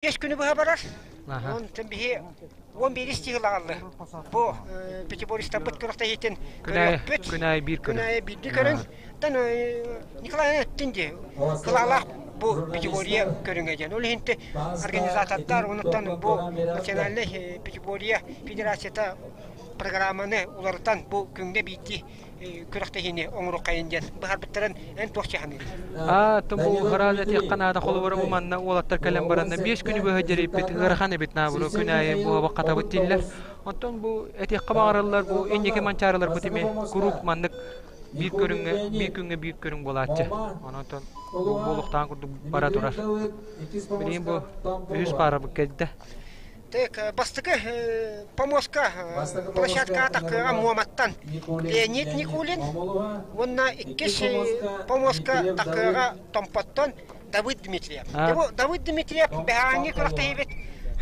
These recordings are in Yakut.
Биэс күнү быһа барар. Онтон биһи 11 стихилаҕаллы. Бу пятибористарбыт күрэхтэһиитин көрүөхпүт. Күн аайы биир Күн аайы биирдии көрүҥ. Тан Николай эттин дии. Кылаалаах бу пятиборье көрүҥэ диэн. Ол иһин организатордар онуттан бу национальнай пятиборье федерацията программаны уларытан бу күҥҥэ биирдии күрэхтэһиини оҥоруоххайын диэн быһаарбыттарын эн туох дьаһаныыр? Аа, бу хараал этиэххэ наада холобура бу манна уолаттар кэлэн баранна биэс күнү быһа дьэрийбит ыарахан эбит наабыру күн аайы буһабах хатабыт дииллэр. Оттон бу этиэххэ баҕараллар бу инники манчаарыларбыт ими куруук маннык биир көрүҥҥэ биир күҥҥэ биир көрүҥ буолааччы. Онон бу буолуохтаах курдук бара турар. Билигин бу үһүс паарабыт кэлдэ. Так, бастакы помостка площадкаҕа таххыаҕа Муоматтан Леонид Никулин уонна иккис помостка таххыаҕа Томпоттон Давыд Дмитриев. Давыд Дмитриев бэһээҥҥи күрэхтэһиибит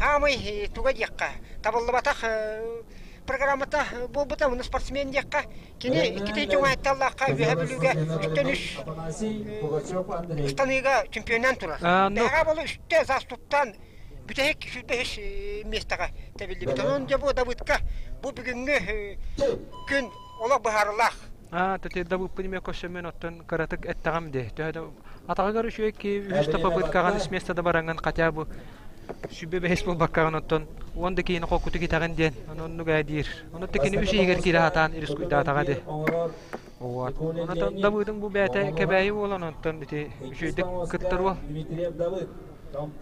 хаамый туга диэххэ табыллыбатах программата буолбута уонна спортсмен диэххэ кини иккитин чуҥаайталлаахха Үөһэ Бүлүүгэ үстэн үс ыстаныыга чемпионнаан турар. Бэҕэһээ болу үстэ заступтан бүтэһик 105 миэстэҕэ тэбиллибит. Онон дьэ бу Давыдка бу бүгүҥҥү күн олох быһаарылаах. Аа, тете Давыппын эмиэ көрсөммүн оттон кыратык эттэҕим дии. Төһө да атаҕыгар үчүгэй ки үһүс да попыткаҕын үс место да бараҥҥын хотя бы сүбэ бэһис буолбаккаҕын оттон уон да киһини холкутук итэҕин диэн ону оннук ээ диир. Ону кини үс иһигэр киирэ сатаан рискуйдаатаҕа дии. Вот. Онон Давыдыҥ бу бэйэтэ Кэбээйи буолан онтон ити үчүгэйдик кыттар уол.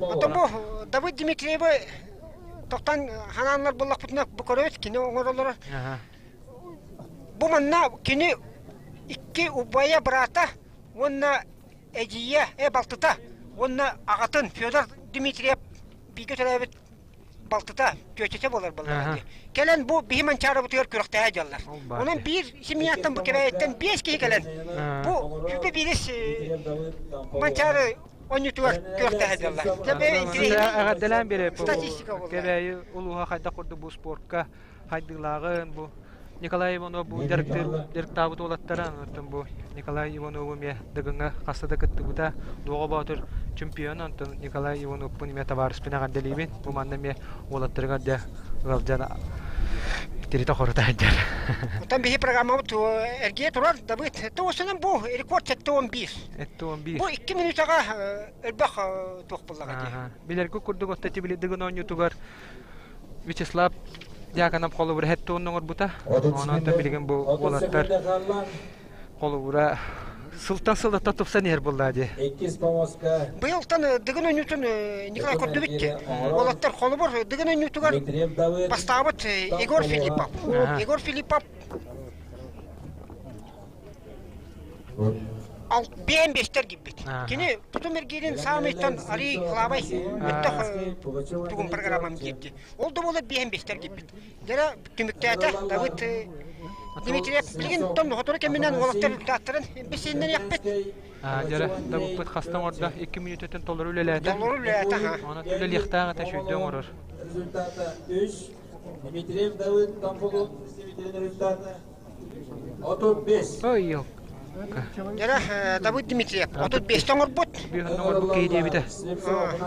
Оттон бу Давыд Дмитриевы тохтон ханааннар буллахпытына бу көрөбүт кини оҥороллоро. Бу манна кини икки убайа быраата уонна эдьиийэ э балтыта уонна аҕатын Федор Дмитриев бииргэ төрөөбүт балтыта, түөчэтэ буолар буоллаҕа дии. Кэлэн бу биһи Манчаарыбытыгар күрэхтэһэ дьаллар. Онон биир семьяттан бу Кэбээйиттэн биэс киһи кэлэн бу сүүрбэ биирис Манчаары оонньуутугар күрэхтэһэ дьаллар. Эҕэрдэлээн биэрэп Статистика буолла. Кэбээйи улууһа хайдах курдук бу спортка хайдыылааҕын бу Николай Иванов бу дьарыктыыр дьарыктаабыт уолаттара оттон бу Николай Иванову эмиэ Дыгыҥҥа хаста да кыттыбыта Дуоҕа Боотур чемпион онтон Николай Ивановпун эмиэ табаарыспын эҕэрдэлиибин бу манна эмиэ уолаттарыгар дьэ ыалдьан тиритэ-хорута сылдьар. Оттон биһи программабыт эргийэ турар Давыд тоҕусунан бу рекорд 71. 71. Бу икки минутаҕа элбэх туох буллаҕа дии. Билэргэ курдук отто ити Дыгын оонньуутугар Вячеслав Дьяконов холобура хэт-туон оҥорбута. Онон билигин бу уолаттар холобура сылтан сыллата тупсан иһэр буоллаа дии. Быйылтан Дыгын оонньуутун Николай көрдүбүт Уолаттар холобур Дыгын оонньуутугар бастаабыт Егор Филиппов. Егор Филиппов биэн биэстэр киирбит. Кини тутум эргиирин саамайтан арый кылаабай өттөх тугун программам киирди. Ол да буолар биэн биэстэр киирбит. Дьэ түмүктээтэ Давыд Дмитриев билигин тон сотору кэминэн уолаттар результаттарын бисиэннэриэхпит. Дьэ Давыппыт хаста оҥордо? Икки мүнүүтэтин толору үлэлээтэ. Толору үлэлээтэ. Онон үлэлиэхтээх этэ сүүрдэ оҥорор. Результата үс. Дмитриев Давыд Томполун результата 35. Ой, Дьэ, Давыд Дмитриев 35 оҥорбут. Биһин оҥорбут киһи диэбитэ.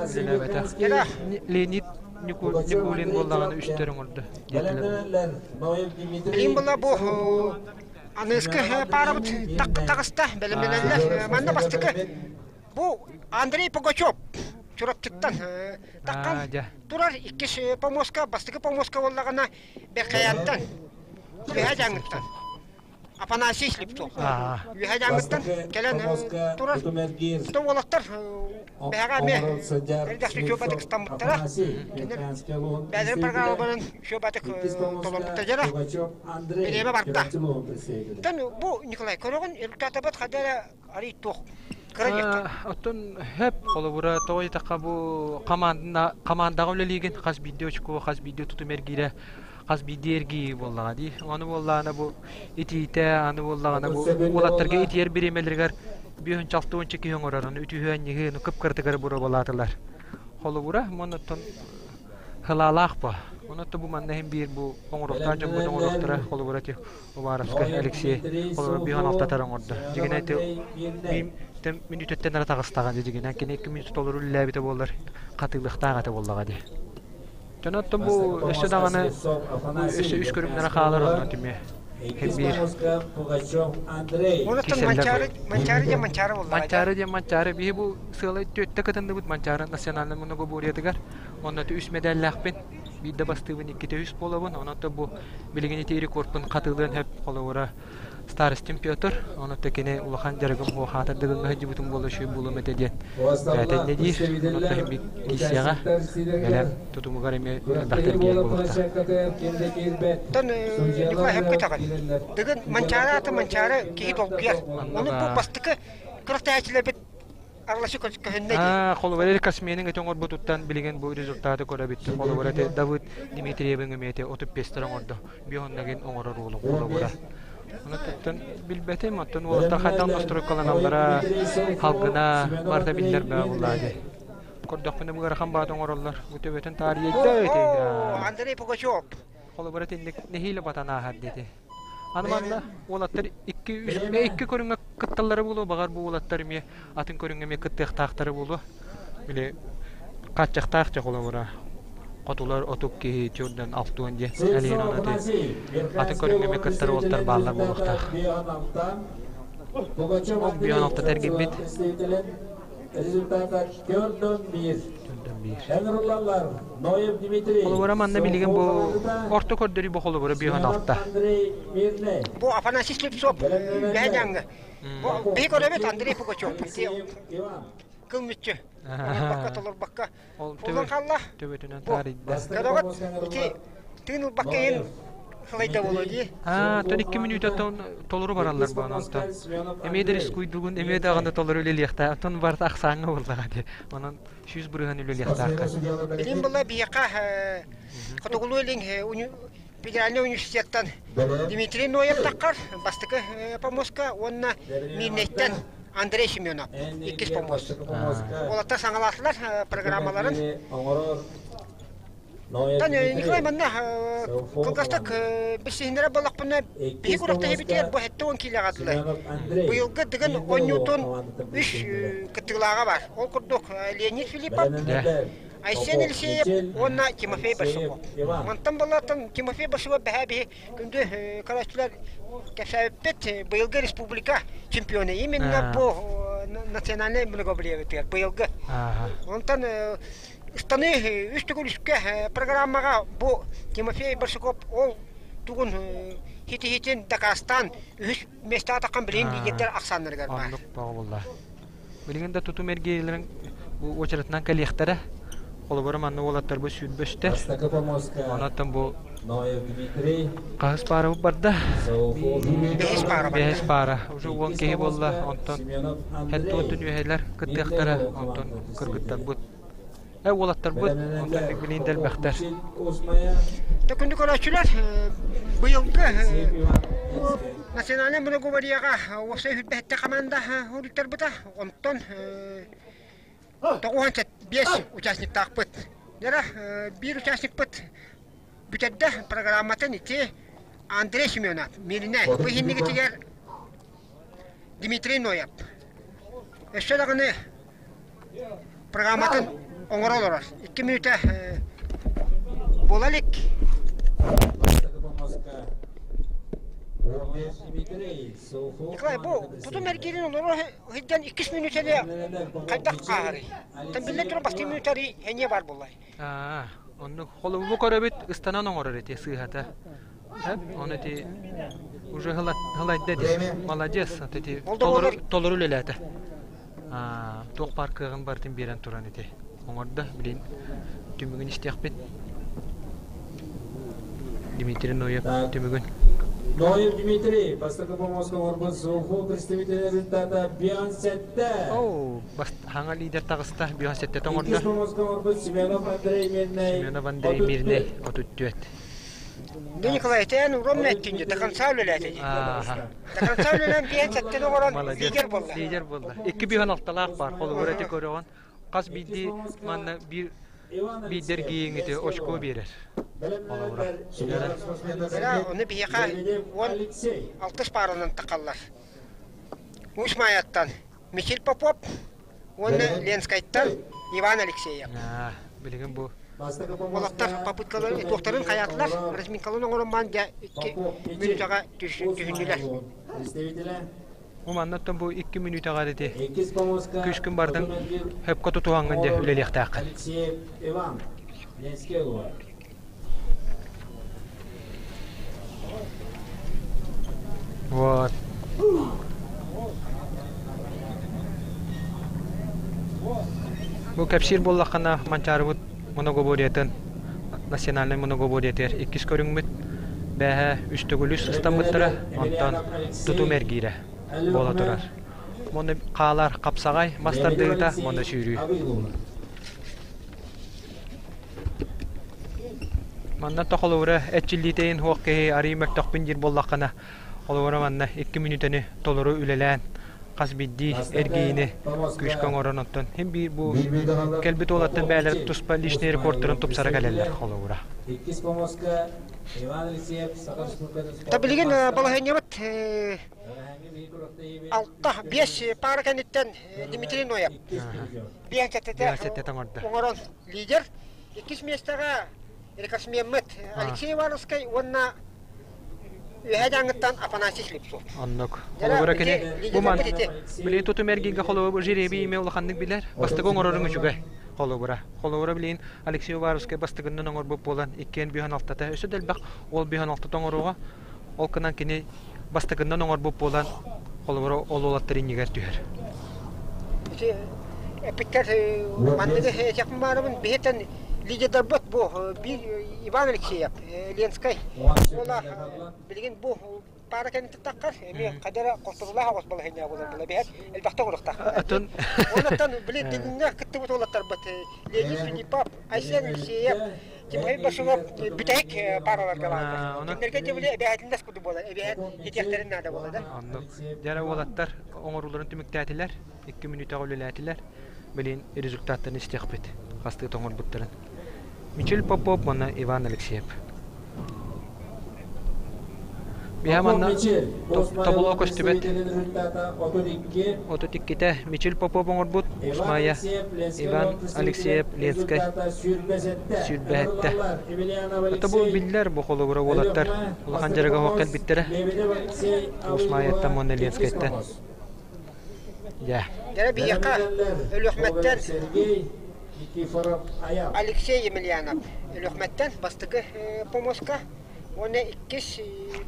Үлэлээбэтэх. Леонид Никулин буоллаҕына үстэр оҥордо диэтилэр. Билигин була бу аныыскы паарабыт таҕыста бэлэмнэнэллэр. Манна бастакы бу Андрей Пугачев Чурапчыттан таххан турар иккис помоска бастакы помоска буоллаҕына Бэркэйэттэн, Үөһээ Дьааҥыттан Афанасий Слепцов. Үөһээ Дьааҥыттан кэлэн турар то уолаттар бэһэҕэ эмиэ элбэхтик үчүгэйдик ыстаммыттара. Кинилэр бэйэлэрин программаларын үчүгэйдик толорбуттар дьара. Бириэмэ барда. Оттон бу Николай көрөҕүн результатыбыт хайда эрэ арый туох кыра диэххэ. Оттон хөп холобура тоҕо диэтэххэ бу хамаандаҕа үлэлиигин хас биирдии очко хас биирдии тутум эргиирэ хас биирдии эргийии буоллаҕа дии. Аны буоллаҕына бу итиитэ аны буоллаҕына бу уолаттарга итийэр бириэмэлэригэр бүөһүн чалтыонча киһи оҥорор аны үтүһүөн ньыһыы кып-кыратыгар боруобалаатылар. Холобура онон хылаалаах бу. Онон бу манна иһин биир бу оҥоруохтаах дьоммут оҥоруохтара холобура ити Уваровскай Алексей холобура биһон алтатар оҥордо. Дьигинэ ити Сэттэ мүнүүтэттэн эрэ таҕыстаҕа дии дьиҥинэн кини 2 мүнүүтэ толору үлэлээбитэ буоллар хатыылыахтаах этэ буоллаҕа дии. Дьон оттон бу Бастакы өссө помоска даҕаны Слепцов бу Афанасий өссө үс көрүҥнэрэ Верхоянскай хаалар уола. онно түмүө. Иккис Биир помоска Пугачев Андрей. Онуттан киселлэр Манчаары Манчаары диэн Манчаары буоллаҕа дии. Манчаары диэн Манчаары биһи бу сыалай түөттэ кытынныбыт Манчаары национальнай многоборьетыгар. Онно үс мэдээллээхпин. Биирдэ бастыыбын, иккитэ үс буолабын. Онон бу билигин ити рекордпун хатылыан сөп холобура Старостин Петр, ону кини улахан дьарыгым хуохаатар дыгыҥҥа сылдьыбытым буола үчүгэй буолуом этэ диэн Куостанна бээтэнньэ диир. Онон представителлэр, иһин киирсиэҕэ участниктар бэлэм сиилэригэр тутумугар эмиэ күрэхтэһии элбэхтэр киэр буолар буолуохтаах. площадкатыгар ким да киирбэт. Оттон Судьуйалар Николай эрэ сөпкө этэҕин. киирэллэр. Дыгын Манчаары Судьуйалартан аата ураты Манчаары киһи кимнээх да долгуйар. суох Онно Ону бу баа. бастакы күрэхтэһээччилэрбит аралашы көһүннэ дии. Аа, холобура Эрикасменин ити оҥорбутуттан билигин бу результаты көрөбүт. Холобура ити Давыд Дмитриевин эмиэ 35 оҥордо. Биһоннагин оҥорор уолум холобура. Ону туттан билбэтим, оттон уолаттар хайдах Бэлэмнэнэллэр. Ноев настройкаланаллара, Дмитрий Софо, халгына Семенов барыта Андрей биллэр баа Мирнэй. буллаа дии. Көрдөхпүнэ бу ыарахан баат оҥороллор. Бу төбөтүн О, таарыйда ити. о, Андрей Пугачев. Холобура итинник нэһиилэ батан ааһар диэти. Аны манна уолаттар икки үс икки көрүҥҥэ кытталлара буолуо, баҕар бу уолаттар эмиэ атын көрүҥҥэ эмиэ кыттыахтаахтара буолуо. Били хааччахтаах дьэ холобура хотулар отук киһи төрдөн алтуон диэн Слепцов Алина аты Афанасий, атын Верхоянскай көрүҥҥэ эмиэ уолун кыттар уолаттар представителин бааллар результата буолуохтаах. 5-6. Пугачев Ол Андрей, бион алта Чурапчылар тергиммит представителин результата 4-1. төрдөн биир. Ыҥырыллаллар Ноев Дмитрий, Холобура манна билигин Софо бу командата, орто көрдөрүү бу холобура бион Семенов алта. Андрей Мирнэй. Бу Афанасий Слепцов үөһэ Бэлэмнэнэллэр дьаҥҥа. Бу Попов биһи көрөбүт Мичил, Андрей Пугачев. Ити Алексеев Иван. кыл мүччү. Олорбокко толорбокко Ол Буолан хаалла. төбөтүнэн Бу таарыйда. Бастакы көрөҕүт помоска ити ыҥырыллар тыын ылбакка иһин Ноев сылайда буолуо Дмитрий, дии. Аа, Софо тон 2 мүнүүтэ командата, толору бараллар иккис буон онтон. помоска Семенов Эмиэ да Андрей, рискуйдугун, эмиэ даҕаны Мирнэй. толору үлэлиэхтээх. Оттон барыта ахсааҥҥа буоллаҕа дии. Онон 100% Спортсмены үлэлиэхтээххин. судьялар Билин бэлэтин была биһиэхэ Хотугулуу-Илин федеральнай университеттан бэлэм Дмитрий Ноев таххар бастакы помостка уонна Миирнэйтэн Андрей Семенов эн иккис эргиэр помост. бастакы помоска Уолаттар саҥалаатылар программаларын. Тутум оҥорор Ноев Тан Николай Дмитрий, манна Софо кылгастык командата. билсиһиннэрэ буоллахпына биһи Иккис күрэхтэһиибитигэр помоска бу 70 киилэҕэ дылы. Семенов Андрей, Быйылгы Дыгын Мирнэй оонньуутун командатын үс представителэ. кыттыылааҕа бар. Ол курдук Леонид Филиппов, Бэлэмнэнэллэр Айсен Попов Елисеев Мичил, уонна Тимофей Алексеев Большаков. Иван. Мантан баллааттан Тимофей Большаков бэһээ биһи күндү көрөөччүлэр кэпсээбиппит быйылгы республика чемпиона именно бу национальнай многоборьебытыгар быйылгы. Онтон Ыстаны үс төгүл үскэ программаҕа бу Тимофей Большаков ол тугун хитиһитин дакаастаан үһүс миэстэҕэ таххан билигин лидердэр ахсааннарыгар баар. Оннук буолла. Билигин да тутум эргиэлэрин бу уочаратынан кэлиэхтэрэ. Холобура манна уолаттар бу сүүрбэстэр. Бастакы помостка Онон бу Ноев Дмитрий, хаһыс паара барда? Софо Бэһис паара барда. Бэһис паара. Уже 10 Иккис киһи буолла. помостка Онтон Семенов хэт Андрей, түөртүн үөһэлэр Мирнэй кыттыахтара. уол Онтон командатын кыргыттарбыт. представителэ. Э уолаттарбыт онтон Бэлэмнэнэллэр билигин Попов дэлбэхтэр. Мичил Усмая, Төкүндү көрөөччүлэр быйылгы Алексеев Иван Ленскэй. национальнай многоборьеҕа уопсай хүрбэһиттэ команда уруттарбыта. Онтон 95 участниктаахпыт. Дьэ биир участникпыт бүтэрдэ программатын ити Андрей Семенов Мииринэй. Бу иһиннигитигэр Дмитрий Ноев. Өссө даҕаны программатын оҥоро олорор. 2 мүнүүтэ буола илик. Бастакы помостка Николай, бу тутум эргиирин олоро сылдьан иккис мүнүүтэни хайдах ааһарый? Оттон биллэн туран бастакы мүнүүтэри эниэ баар буоллай. Аа, оннук холобуру көрөбүт ыстанан оҥорор ити сыыһата. Оны ити уже хылайда ди. Молодец, ити толору толору үлэлээтэ. Аа, туох баар кыаҕын барытын биэрэн туран ити оҥордо. Билин түмүгүн истиэхпит. Дмитрий Ноев түмүгүн. Ноев Дмитрий, бастакы помоска оҥорбут СУФУ представитель результата бион сэтте. Оу, хаҥа лидер таҕыста, бион сэтте оҥордо. Иккис помоска оҥорбут Семенов Андрей Мирнэй, Семенов Андрей Мирнэй, 34. Дьэ Николай, эн урон эттин до конца үлэлээтэ дии. До конца үлэлээн биэн сэттэн оҥорон лидер буолла. Лидер буолла. Икки биһэн алталаах бар, холобура ити көрөҕүн. Хас биирдии манна биир биирдэр гииҥити очко биэрэр. Холобура. Ону биһиэхэ 16 пааранан тахаллар. Уус Маайаттан. Михил Попов уонна Ленскайтан Иван Алексеев. Билигин бу Уолаттар попыткаларын туохтарын хайаатылар, разминкаларын оҥорон баран дьэ икки мүнүүтэҕэ түһүннүлэр. Бу маннаттан бу 2 мүнүүтэҕэ ити күскүн бардын хөпкө тутуһаҥҥын дьэ үлэлиэхтээххин. Алексеев Иван, Ленскэй улууһа. Вот. Бу кэпсиир буоллаххына Манчаарыбыт многоборьетын национальнай многоборьетыгар иккис көрүҥмүт бээһэ үс төгүл үс ыстаммыттара, онтон тутум эргиирэ буола турар. Мону хаалар хапсаҕай мас тардыыта, мону сүүрүү. Манна тохолуура эрчиллиитэйин суох киһи арыый мөлтөхпүн диир буоллаххына, холобура манна 2 мүнүүтэни толору үлэлээн хас биирдии эргиини күүскэ оҥорон оттон син биир бу кэлбит уолаттар бэйэлэрэ туспа личный рекордтарын тупсара кэлэллэр холобура. Иккис помоска Иван Алексеев Саха Республикатын Та билигин балаһыанньабыт алта биэс паара кэнниттэн Дмитрий Ноев биэс сэттэтэ оҥорон лидер. Иккис миэстэҕэ рекордсмеммыт Алексей Ивановскай уонна Үөһээ Дьааҥыттан Афанасий Слепцов. Оннук. Холобура кини бу ман билигин тутум эргииргэ холобура жеребий имэ улаханнык билэр. Бастакы оҥороруҥ үчүгэй. Холобура. Холобура билигин Алексей Уваровскай бастакыннан оҥорбут буолан иккиэн бүһэн алтата өссө да элбэх уол бүһэн алтата оҥоруоҕа. Ол гынан кини бастакыннан оҥорбут буолан холобура ол уолаттар иннигэр түһэр. Ити эпиттэр манныгы этиэхпин баарыбын биһиттэн лидердарбыт бу биир Иван Алексеев Ленскэй уола билигин бу паара кэнниттэн таххар эмиэ хадара хотурулаах оҕус балаһыанньа буолар була биһэт элбэхтэ оҥоруохтаах. Атын Оннуттан били бүгүҥҥэ кыттыбыт уолаттарбыт Леонид Филиппов, Айсен Алексеев, Тимофей Башилов бүтэһик паараларга бааллар. Кинилэргэ дьэ били эбээһэтиннэс курдук буолар. Эбээһэт итиэхтэрин наада буолар да. Оннук. Дьэ уолаттар оҥорууларын түмүктээтилэр. 2 мүнүүтэҕэ үлэлээтилэр. Билин результаттарын истиэхпит. Хастыы тоҥорбуттарын. Мичил Попов уонна Иван Алексеев. Биһа манна тобулуо көстүбэт. 32-те Мичил Попов оҥорбут Усмая Иван Алексеев Ленскэй сүүрбэһэттэ. Это бу биллэр бу холобура уолаттар улахан дьарыга суох кэлбиттэрэ. Усмаяттан уонна Ленскэйтэн. Дьэ. Дьэ биһиэхэ Өлүөхмэттэн Алексей Емельянов Өлүөхмэттэн бастакы помоска уонна иккис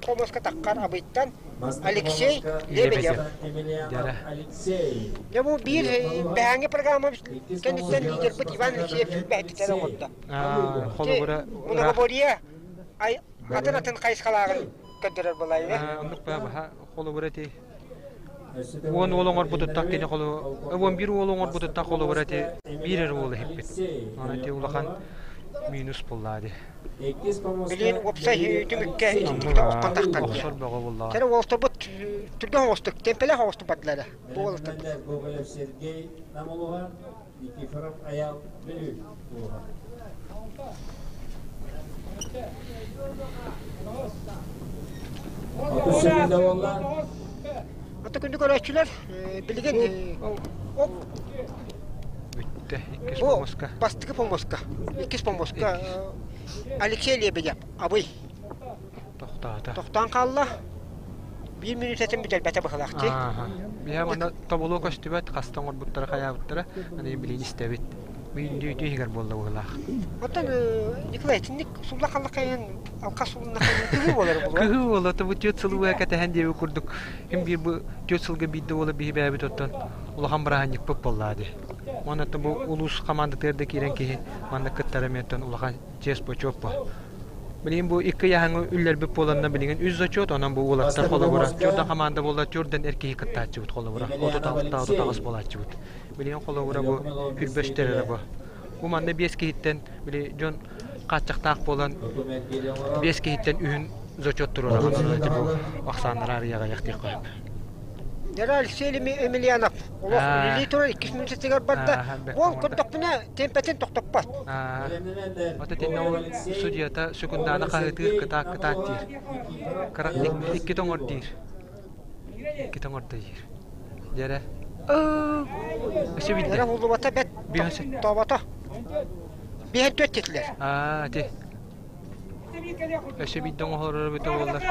помоска таххар Абыйтан Алексей Лебедев. Дьэ бу биир бэһээҥҥи программа кэнниттэн лидербит Иван Алексеев бэһиттэн оҥордо. Холобура Многоборье атын-атын хайысхалааҕын көрдөрөр буолайы. Оннук баһа холобура ити 10 уол оҥорбутуттан кини холу 11 уол оҥорбутуттан холобура ити биир эрэ уол иһиппит. Онон ити улахан минус буоллаа дии. Билигин уопсай түмүккэ итинтикитэ охтон тахтар. Охсор бөҕө буоллаҕа. Кэрэ уолтарбыт түргэн оҕустук, темпелээх оҕустук бардылар бу уолаттарбыт. Гоголев Сергей Намолуга, Никифоров Аял Бүлүү улууһа. 30 секунда буолла. Ата күндү көрөөччүлэр, билигин оп Бүттэ иккис помоска. Бастакы помоска. Иккис помоска Алексей Лебедев абый. Тохтоото. Тохтоон хаалла. Биир мүнүүтэтин бүтэрбэтэ быһылаах дии. Биһэ манна тобулуо көстүбэт, хаста оҥорбуттара хайаабыттара, аны билигин истэбит. Үүннүү иһигэр буолла быһылаах. Оттон Николай итинник сулла халлахайын алқа сулунна кыһыы буолар буолуо. Кыһыы буола, тобу түөрт сыл уһа кэтэһэн диэби курдук ким биир бу түөрт сылга биирдэ буола биһи бэйэбит оттон улахан бырааһынньыкпыт буоллаа дии. Уонна бу улуус хамаандатыгар да киирэн киһи манна кыттара эмиэ улахан чиэс-почет бу. Билигин бу икки ыйааһыҥҥа үллэрбит буоланна билигин үс зачет, онон бу уолаттар холобура төрдөн хамаанда буолла төрдөн эр киһи кыттааччыбыт холобура 36 38 буолааччыбыт. Билигин холобура бу үрбөстөр эрэ бу. Бу манна биэс киһиттэн били дьон хааччахтаах буолан биэс киһиттэн үһүн зачет туруораҕын онон бу ахсааннара арыйаҕа яхтыахха сөп. Дьара Алексей Емельянов олох үлэлии турар иккис мүнүүтэтигэр барда. Ол көрдөхпүнэ темпэтин тохтоппот. Вот итиннэ ол судьуйата секундааны хаһыытыыр кытаат кытаат диир. Кыра икки тоҥор диир. Икки тоҥор да диир. Дьэрэ. Өссө билдэ. Эрэ буллубата бэт тообото. Биһэн түөт титлер. Аа, ити. Өссө биирдэ оҥоһорор эбитэ буоллар.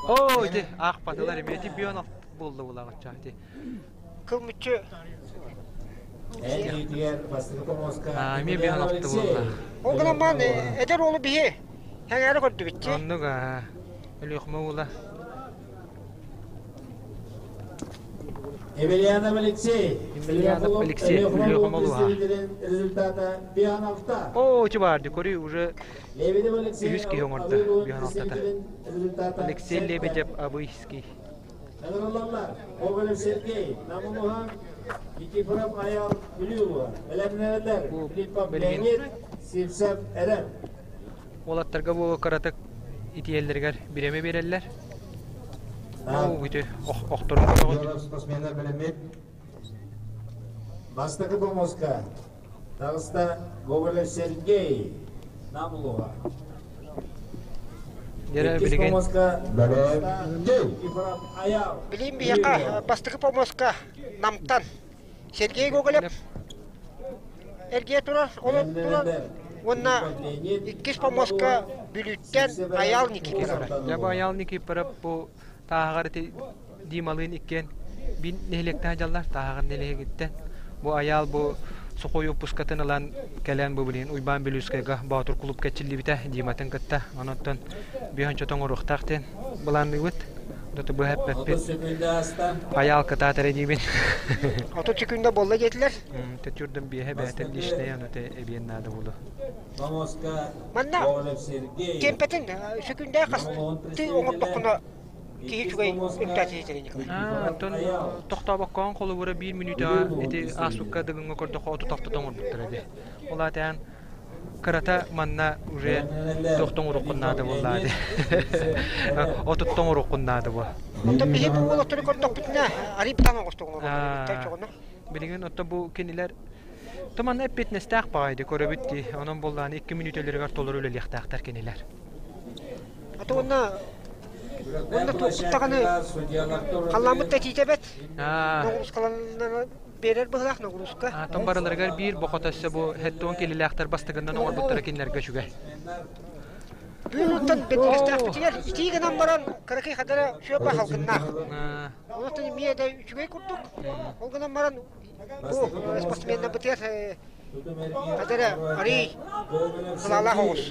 Оо, ити аахпатылар эмиэ ити бион буолла булаҕычча ити. Кыл мүччү Аа, эмиэ бион алты буолла. Ол гынан баан эдэр уолу биһи хэҥээрэ көрдүбүт Оннук аа. Өлүөхүмэ уола. Емельянов Алексей. Емельянов Алексей, Өлүөхүмэ улууһа. Результата Биановта. Оо, ити баар көрүү уже Лебедев Алексей. үһүс киһи оҥордо Биановтата. Результата Алексей Лебедев Абыйский. Ыҥырыллаллар. Гоголев Сергей, Намылуһа, Никифоров Аял, Бүлүү Бэлэмнэнэллэр. Бу Филиппов билигин Леонид, Сивцев Эрэн. Уолаттарга бу кыратык итийэллэригэр бириэмэ биэрэллэр. Оо, ити охторун көрөҕүт. Спортсменнар бэлэммит. Бастакы помоска таҕыста Гоголев Сергей Намылова. Дьэрэ билигин Билим биһиэхэ бастакы помоска Намтан Сергей Гоголев эргийэ турар, олорон турар уонна иккис помоска Бүлүүттэн Айаал Никифоров. Дьэ бу Айаал Никифоров бу тааһаҕар ити Дималыын иккиэн бин нэһилиэктэн сылдьаллар тааһаҕар нэһилиэгиттэн. Бу Айаал бу сухой уоппускатын ылан кэлэн бу билигин Уйбаан Бүлүүскэйгэ Боотур кулуупка эрчиллибитэ Диматын кытта. Онон биһончото оҥоруохтаах диэн былаанныыбыт. Доту быһа эппэппит. Айаал кытаат эрэ диибин. 30 секунда буолла диэтилэр. Төтүрдэн биэһэ бэйэтэ лишнее ону те эбиэн наада буолу. Манна темпэтин сөкүндэ хас ты оҥордоххуна киһи үчүгэй үктааччы Николай. Оттон тохтообоккоон холобура биир мүнүүтэҕэ ити ааспыкка дыгыҥҥа көрдөххө 36 оҥорбуттара дии. Ол аата кырата манна уже туох тоҥоруоххун наада буоллаа дии. Отут тоҥоруоххун наада буо. Оттон биһи бу уолаттары көрдөхпүтүнэ арый бытаан оҥостуҥ оҥороллор. Билигин оттон бу кинилэр туманна эппиэтинэстээх баҕайы көрөбүт дии. Онон буоллаҕына 2 мүнүүтэлэригэр толору үлэлиэхтээхтэр кинилэр. А то уонна уонна туохпут даҕаны халлааммыт да этиитэ ноҕуруускаланан биэрэр быһыылаах ноҕурууска. Тоҥ барыларыгар биир бохото өссө бу хэттуон килилээхтэр бастакыннан оҥорбуттара кинилэргэ үчүгэй. Бүгүн бэтигэстээхпитигэр итии гынан баран кыракый хадара сүөпэ халгыннаах. Онон эмиэ да үчүгэй курдук. Ол гынан баран бу спортсменнарбытыгар хадара арый сылаалаах оҕус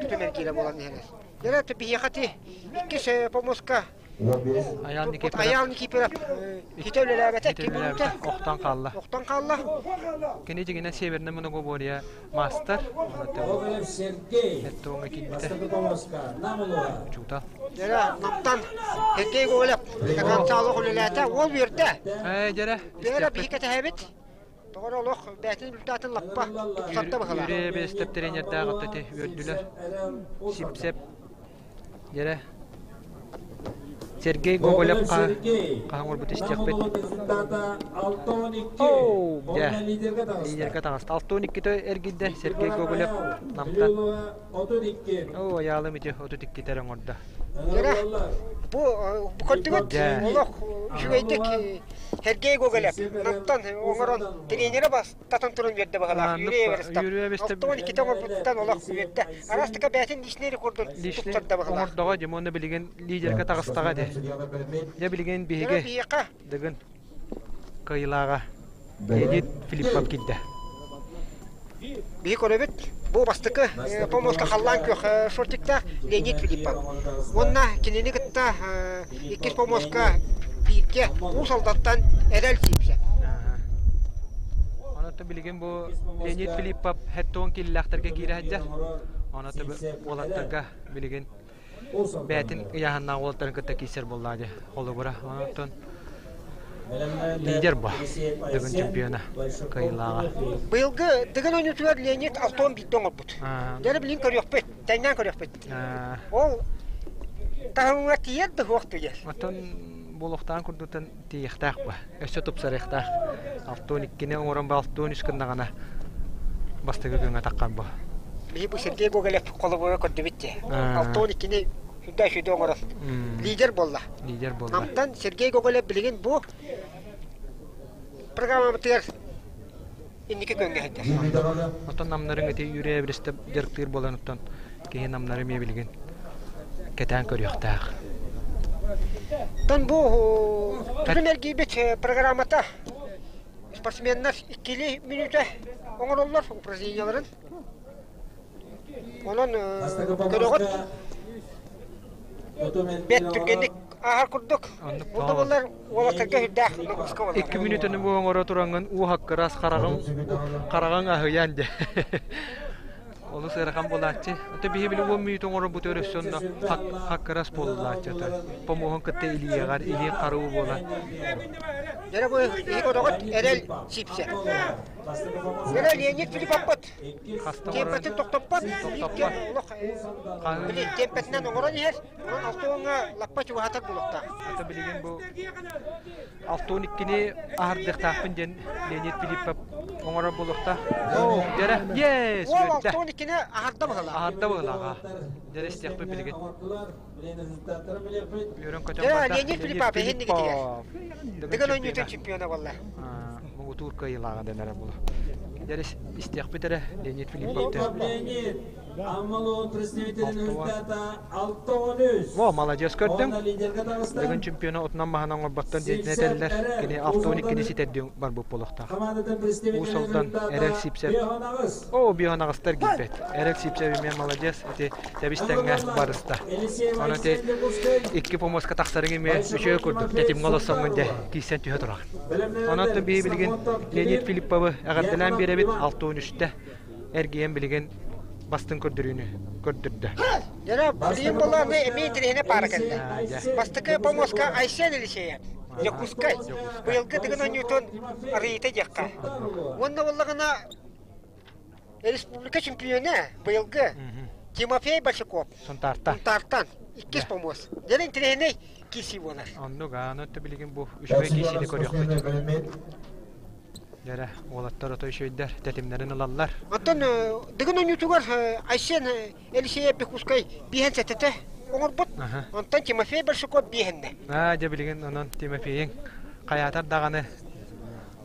тутум эргиирэ буолан иһэр. Дьэ биһиэхэ ти иккис помоска Айаал Никифоров Айаал Никифоров хитэ үлэлээбэтэ икки мүнүүтэ охтон хаалла. Охтон хаалла. Кини дьиҥинэн Северный многоборье маастар. Гоголев Сергей. Эттуоҥа киирбитэ. Учуутал. Дьэрэ, Намтан Сергей Гоголев конца олох үлэлээтэ. Уол үөрдэ. Ээ, дьэрэ. Дьэрэ биһи кэтэһэбит. Тоҕо олох бэйэтин результатын лаппа тупсарда быһалаах. Үөрэ бэстеп тренердээх өттөти үөрдүлэр. Сипсеп Дьэрэ. Сергей Гоголев хаһан оҥорбут истиэхпит. Оу, дьэ. Лидергэ таҕыста. 6-12-те эргийдэ Сергей Гоголев Намтан. Оо, айаалым ити 32 эрэ оҥордо. Дьэрэ, бу көрдүгүт олох үчүгэйдик Сергей Гоголев Намтан оҥорон тренерэ бас татан туран үөрдэ баҕалаах. Юрий Эверстов. Оттон иккитэ оҥорбуттан олох үөрдэ. Араастыка бэйэтин личный рекордун туттарда баҕалаах. Оҥордоҕо дьэ уонна билигин лидергэ таҕыстаҕа дии. Дьэ билигин биһиги Дыгын кыайыылааҕа Леонид Филиппов киирдэ. Биһи көрөбүт, бу бастакы помоска халлаан күөх шортиктаах Леонид Филиппов. Уонна кинини кытта иккис помоска бииргэ Уус Алдантан Эрэл Сиипсэ. Онон билигин бу Леонид Филиппов хэттуон киллээхтэргэ киирэ сылдьар. Онон уолаттарга билигин бэйэтин ыйааһыннаах уолаттарын кытта киирсэр буоллаҕа дии холобура. Онон лидер бу Дыгын чемпиона кыайыылааҕа. Быйылгы Дыгын оонньуутугар Леонид алтон биирдэ оҥорбут. Дьэ билигин көрүөхпүт, тэҥнээн көрүөхпүт. Ол таһымҥа тиийэр да суох тиийэр. Оттон буолуохтаах курдуктан тиийиэхтээх ба. Өссө тупсарыахтаах. 62-ни оҥорон ба 63 гыннаҕына бастакы күҥҥэ таххар бу. Биһи бу Сергей Гоголев холобура көрдүбүт дии. 62-ни сүрдээх сүдү оҥорон лидер буолла. Лидер буолла. Намтан Сергей Гоголев билигин бу. программабытыгар инники күөҥҥэ сылдьар. Оттон намнарыҥ ити Юрий Эверестэ дьарыктыыр буолан оттон киһи намнары эмиэ билигин кэтээн көрүөхтээх. Оттон бу Тутум эргийбит программата спортсменнар иккилии мүнүүтэ оҥороллор упражненияларын. Онон көрөҕүт бэрт түргэнник ааһар курдук. Бу да буоллар уолаттарга сүрдээх нагрузка буолар. Икки мүнүүтэни бу оҥоро тураҥҥын уу хаккырас хараҕыҥ хараҕыҥ аһыйан дьэ. Олус ыарахан буолааччы. Ото биһи били уон мүнүүтэ оҥоробут өрөссө онно хаккырас буоллааччы ото. Помуоһун кытта илиэҕэр илиин харуу буолар. Дьэ бу иһик одоҕот эрэл сипсэ. Дьэ Леонид Филиппоппут Темпэтин тохтоппот, олох били темпэтинэн оҥорон иһэр, онон алтуоҥҥа лаппа чугаһатар буолуохтаах. Ата билигин бу 62-ни аһардыахтаахпын диэн Леонид Филиппов оҥорор буолуохтаах. Оо, дьэрэ, yes, Уол 62-ни аһарда быһылаах. Аһарда быһылааҕа. Дьэрэ истиэхпит билигин. Үөрэн көтөн Дьэ, барда. Леонид Филиппов иһиннигитигэр. Дыгын ойнуутун чемпиона буолла. Муҥутуур кыайыылааҕа дэнэрэ буолла. Дьэ, истиэхпит эрэ Леонид Филипповтан. Леонид, Аммалоон представителин результата 6-13. Во, молодец көрдүҥ. Онно лидергэ таҕыста. Дыгын чемпиона отунан маһынан оҥорботтон диэн этэллэр. Кини 62-ни ситэрдии барбыт буолуохтаах. Командатын представителин Уус Алдан результата Эрэл Сипсев. 5-8. Оо, бионаҕастар киирбэт. Эрэл Сипсев эмиэ молодец. Ити тэбис-тэҥҥэ барыста. Ону ити икки помоска тахсарыҥ эмиэ үчүгэй курдук тэтимҥэ олоссоҥҥун дьэ киирсэн түһэ тураҕын. Онон биһи билигин Леонид Филипповы эҕэрдэлээн биэрэбит 63-тэ эргийэн билигин бастыҥ көрдөрүүнү көрдөрдө. Дьэ, билигин буоллаҕына эмиэ интэриэһинэй паара кэллэ. Бастакы помоска Айсен Елисеев, Дьокуускай. Быйылгы Дыгын оонньуутун арыйыыта диэххэ. Уонна буоллаҕына Республика чемпиона быйылгы Тимофей Большаков Сунтаартан. Сунтаартан иккис помост. Дьэ интэриэһинэй киирсии буолар. Оннук, аны билигин бу үчүгэй киирсиини көрүөхпүт. Дьэрэ, уолаттар ото үчүгэйдэр, тэтимнэрин ылаллар. Оттон Дыгын оонньуутугар Айсен Елисеев Бекускай биэһэн сэтэтэ оҥорбут. Онтон Тимофей Большаков биэһэннэ. Аа, дьэ билигин онон Тимофейыҥ хайаатар даҕаны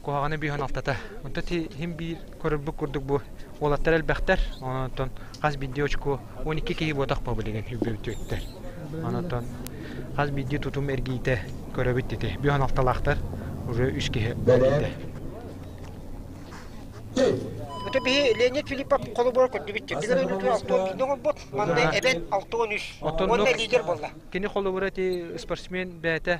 куһаҕаны бүүһэн алтата. Онтон иһин биир көрөрбүт курдук бу уолаттар элбэхтэр. Онтон хас биирдии очко 12 киһи буотах бу билигин үбүөттүөттэр. Онтон хас биирдии тутум эргиитэ көрөбүт ити. Бүүһэн алталаахтар уже үс киһи эргийдэ. Это биһи Леонид Филиппов холобура көрдүбүт. Дигэр өнүтү 61 оҥорбут, манна эбэн 63. Уонна лидер буолла. Кини холобура ити спортсмен бэйэтэ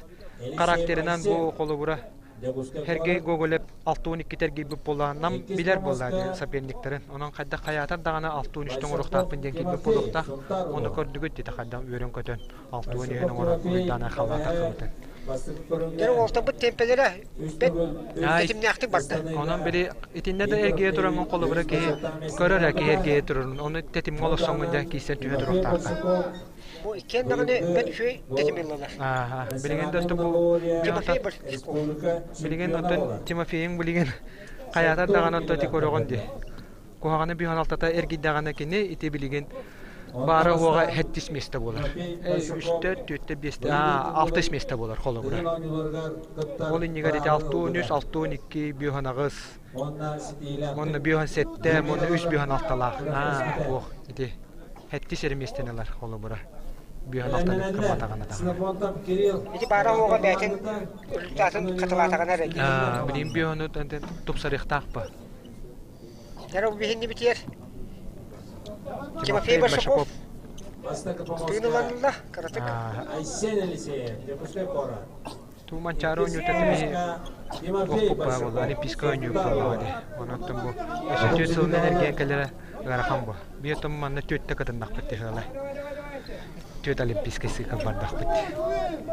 характерынан бу холобура Сергей Гоголев 62 эргийбит буоллаҕына нам билэр буоллаа дии соперниктарын. Онон хайдах хайаатар даҕаны 63 оҥоруохтаахпын диэн киирбит буолуохтаах. Ону көрдүгүт дии хайдах үөрэн-көтөн 63 оҥорон уруйдаан айхаллаатаххыбытын. Дьэ уолтарбыт темпелэрэ бэт тэтимнээхтик барда. Онон били итиннэ да эргийэ тураҥҥын холобура киһи көрөр ээ киһи эргийэ турарын. Ону тэтимҥэ олорсоҥҥун дьэ киирсэн түһэ туруохтааххын. Бу иккиэн даҕаны бэрт үчүгэй тэтими ыллылар. Ааха, билигин да бу Тимофей Большаков. Билигин оттон Тимофейыҥ билигин хайаатар даҕаны оттон ити көрөҕүн дии. Куһаҕаны бүһэн алтата эргийдэҕинэ кини ити билигин баара уоҕа хэттис миэстэ буолар. Үстэ, түөртэ, биэстэ, алтыс миэстэ буолар холобура. Ол иннигэр ити 63, 62, бүһэн аҕыс, уонна бүһэн сэттэ, уонна үс бүһэн алталаах. Аа, уох, ити Хэттис эрэ миэстэни ылар холобура. Бүөһэн алтаны кымматаҕына даҕаны. Ити баара уоҕа бэйэтин результатын хатылаатаҕына эрэ дии. Билигин бүөһүнү тупсарыахтаах ба. Дьэ биһинни битиэр. Тимофей Большаков тыын ыланылла кыратык. Айсен Елисеев, Дьокуускай куорат. Туу Манчаары оонньуута кини туохпут буолла, Олимпийскай оонньуу буолла дии. Онон бу өссө түөрт сылынан эргийэн кэлэрэ ыарахан бу. Биир том манна түөртэ кытыннахпыт тиһыала. Түөрт олимпийскай сыыкал бардахпыт.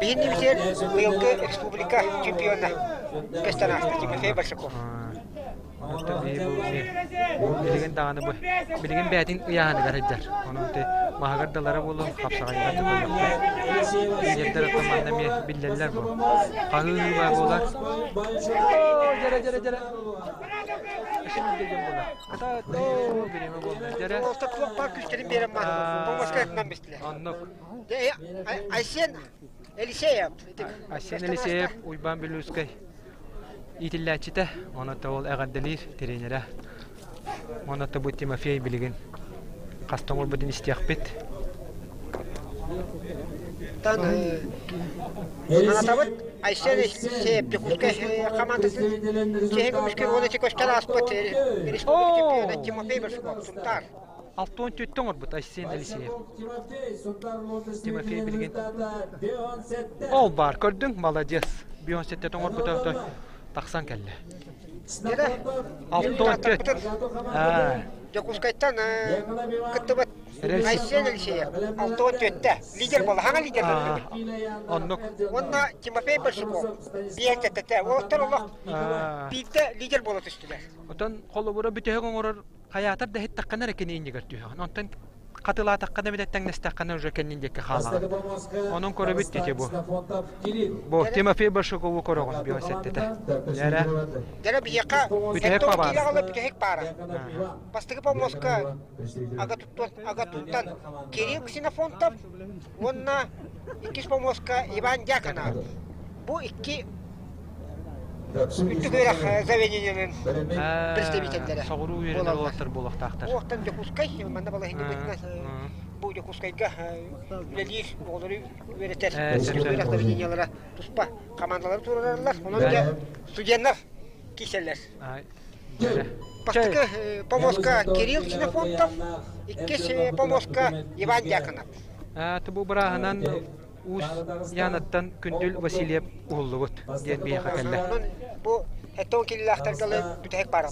Биһинни битиэр быйылгы республика чемпиона көстөн ааста Тимофей Большаков. Онтон биһи бу билигин даҕаны бу билигин бэйэтин ыйааһыныгар сылдьар. Онон ити маһыгар далара буолуо, хапсаҕайыгар да көрүөхпүт. Лидердэр оттон манна эмиэ биллэллэр бу. Хаһыы баар буолар. Оо, дьэрэ дьэрэ дьэрэ. Өссө биирдэ дьон буолар. Кытаат, оо, бириэмэ буолла. Дьэрэ. Олта туох баар күүстэрин биэрэн Тоҥуска ытынан бистилэр. Оннук. Айсен Елисеев. Айсен Елисеев, Уйбаан Бүлүүскэй. иитиллээччитэ, онон ол эҕэрдэлиир тренерэ. Онон бу Тимофей билигин хас тоҥорбутун истиэхпит. Тан санатабыт Айсен Алексеев Дьокуускай хамаандатын чиэһин көмүскүүр уон ити көстөн ааспыт республика чемпиона Тимофей Большаков Сунтаар. Алтон түттэ оҥорбут Айсен Алексеев. Тимофей билигин Ол баар көрдүҥ, молодец. Бион сетте оҥорбута тахсан кэллэ. 64. Дьокуускайтан кыттыбыт Айсен Алексеев 64-тэ лидер буолла, хаҥа лидер Оннук. Уонна Тимофей Большаков биэстэттэ. Уолаттар олох биирдэ лидер буола түстүлэр. Отон холобура бүтэһик оҥорор хайаатар да иһиттэххинэ эрэ кини иннигэр түһэҕин. Онтон хатылаатаххына эбэтэр тэҥнэстэххинэ уже кэннин диэки хаалаҕын. Онон көрөбүт ити бу. Бу Тимофей Большакову көрөҕүн биосеттэтэ. Дьэрэ. Дьэрэ биһиэхэ бүтэһик пабаара. Бүтэһик паара. Бастакы помоска ага туттан Кирилл Ксенофонтов уонна иккис помоска Иван Дьяконов. Бу икки Үрдүк үөрэх заведениеларын представителлэрэ. Соҕуруу үөрэнэр уолаттар буолуохтаахтар. Уохтан Дьокуускай, манна балаһыанньа бу Дьокуускайга үлэлиир оҕолору үөрэтэр үөрэх заведениелара туспа командалары туруораллар. Онон дьэ студеннар киирсэллэр. Бастакы помоска Кирилл Ксенофонтов, иккис помоска Иван Дьяконов. Бу бырааһынан Уус Яныттан Күндүл Васильев уһуллубут диэн биһиэхэ кэллэ. Онон бу эттон киллээхтэргэ бүтэһик баар.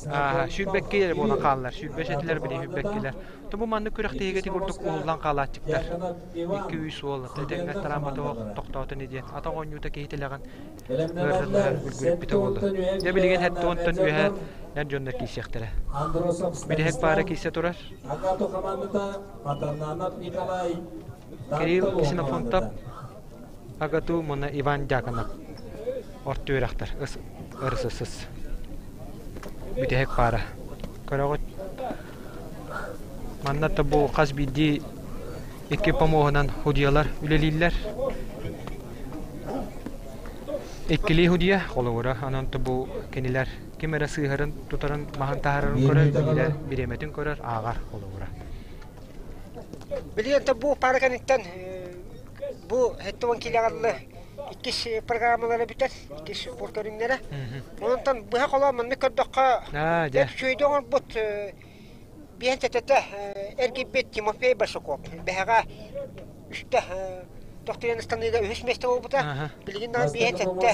Сүүрбэкки эрэ буолан хааллар. Сүүрбэс этилэр били сүүрбэккилэр. Бу маннык күрэхтэһиигэ ити курдук уһуллан хаалааччыктар. Икки үс уол этэҥҥэ тарааммата тохтоотун диэн. Атах оонньуута киһи тилэҕин ыарырҕыһар үргүрүппүтэ буолла. Дьэ билигин хэттуонтан үөһэ эр дьоннор киирсиэхтэрэ. Бүтэһик паара киирсэ турар. Кирилл Ксенофонтов, АГАТУ уонна Иван Дьяконов орто үөрэхтэр РСС бүтэһик паара. Көрөҕүт, манна да бу хас биирдии икки помоһунан судьуйалар үлэлииллэр. Иккилии судьуйа, холобура, онон бу кинилэр ким эрэ сыыһарын тутарын, маһын таһаарарын көрөр, биирэ бириэмэтин көрөр, ааҕар холобура. Билигин бу паара кэнниттэн бу 70 киилэҕэ иккис программалара бүтэр, иккис спорт көрүҥнэрэ. Онтон быһа холоон маннык көрдөххө, үчүгэйдик оҥорбут биэн тэтэтэ эргийбит Тимофей Большаков бэһэҕэ үстэ тохтуйан ыстаныыга үһүс миэстэ буолбута. Билигин даҕаны биэһэн сэттэ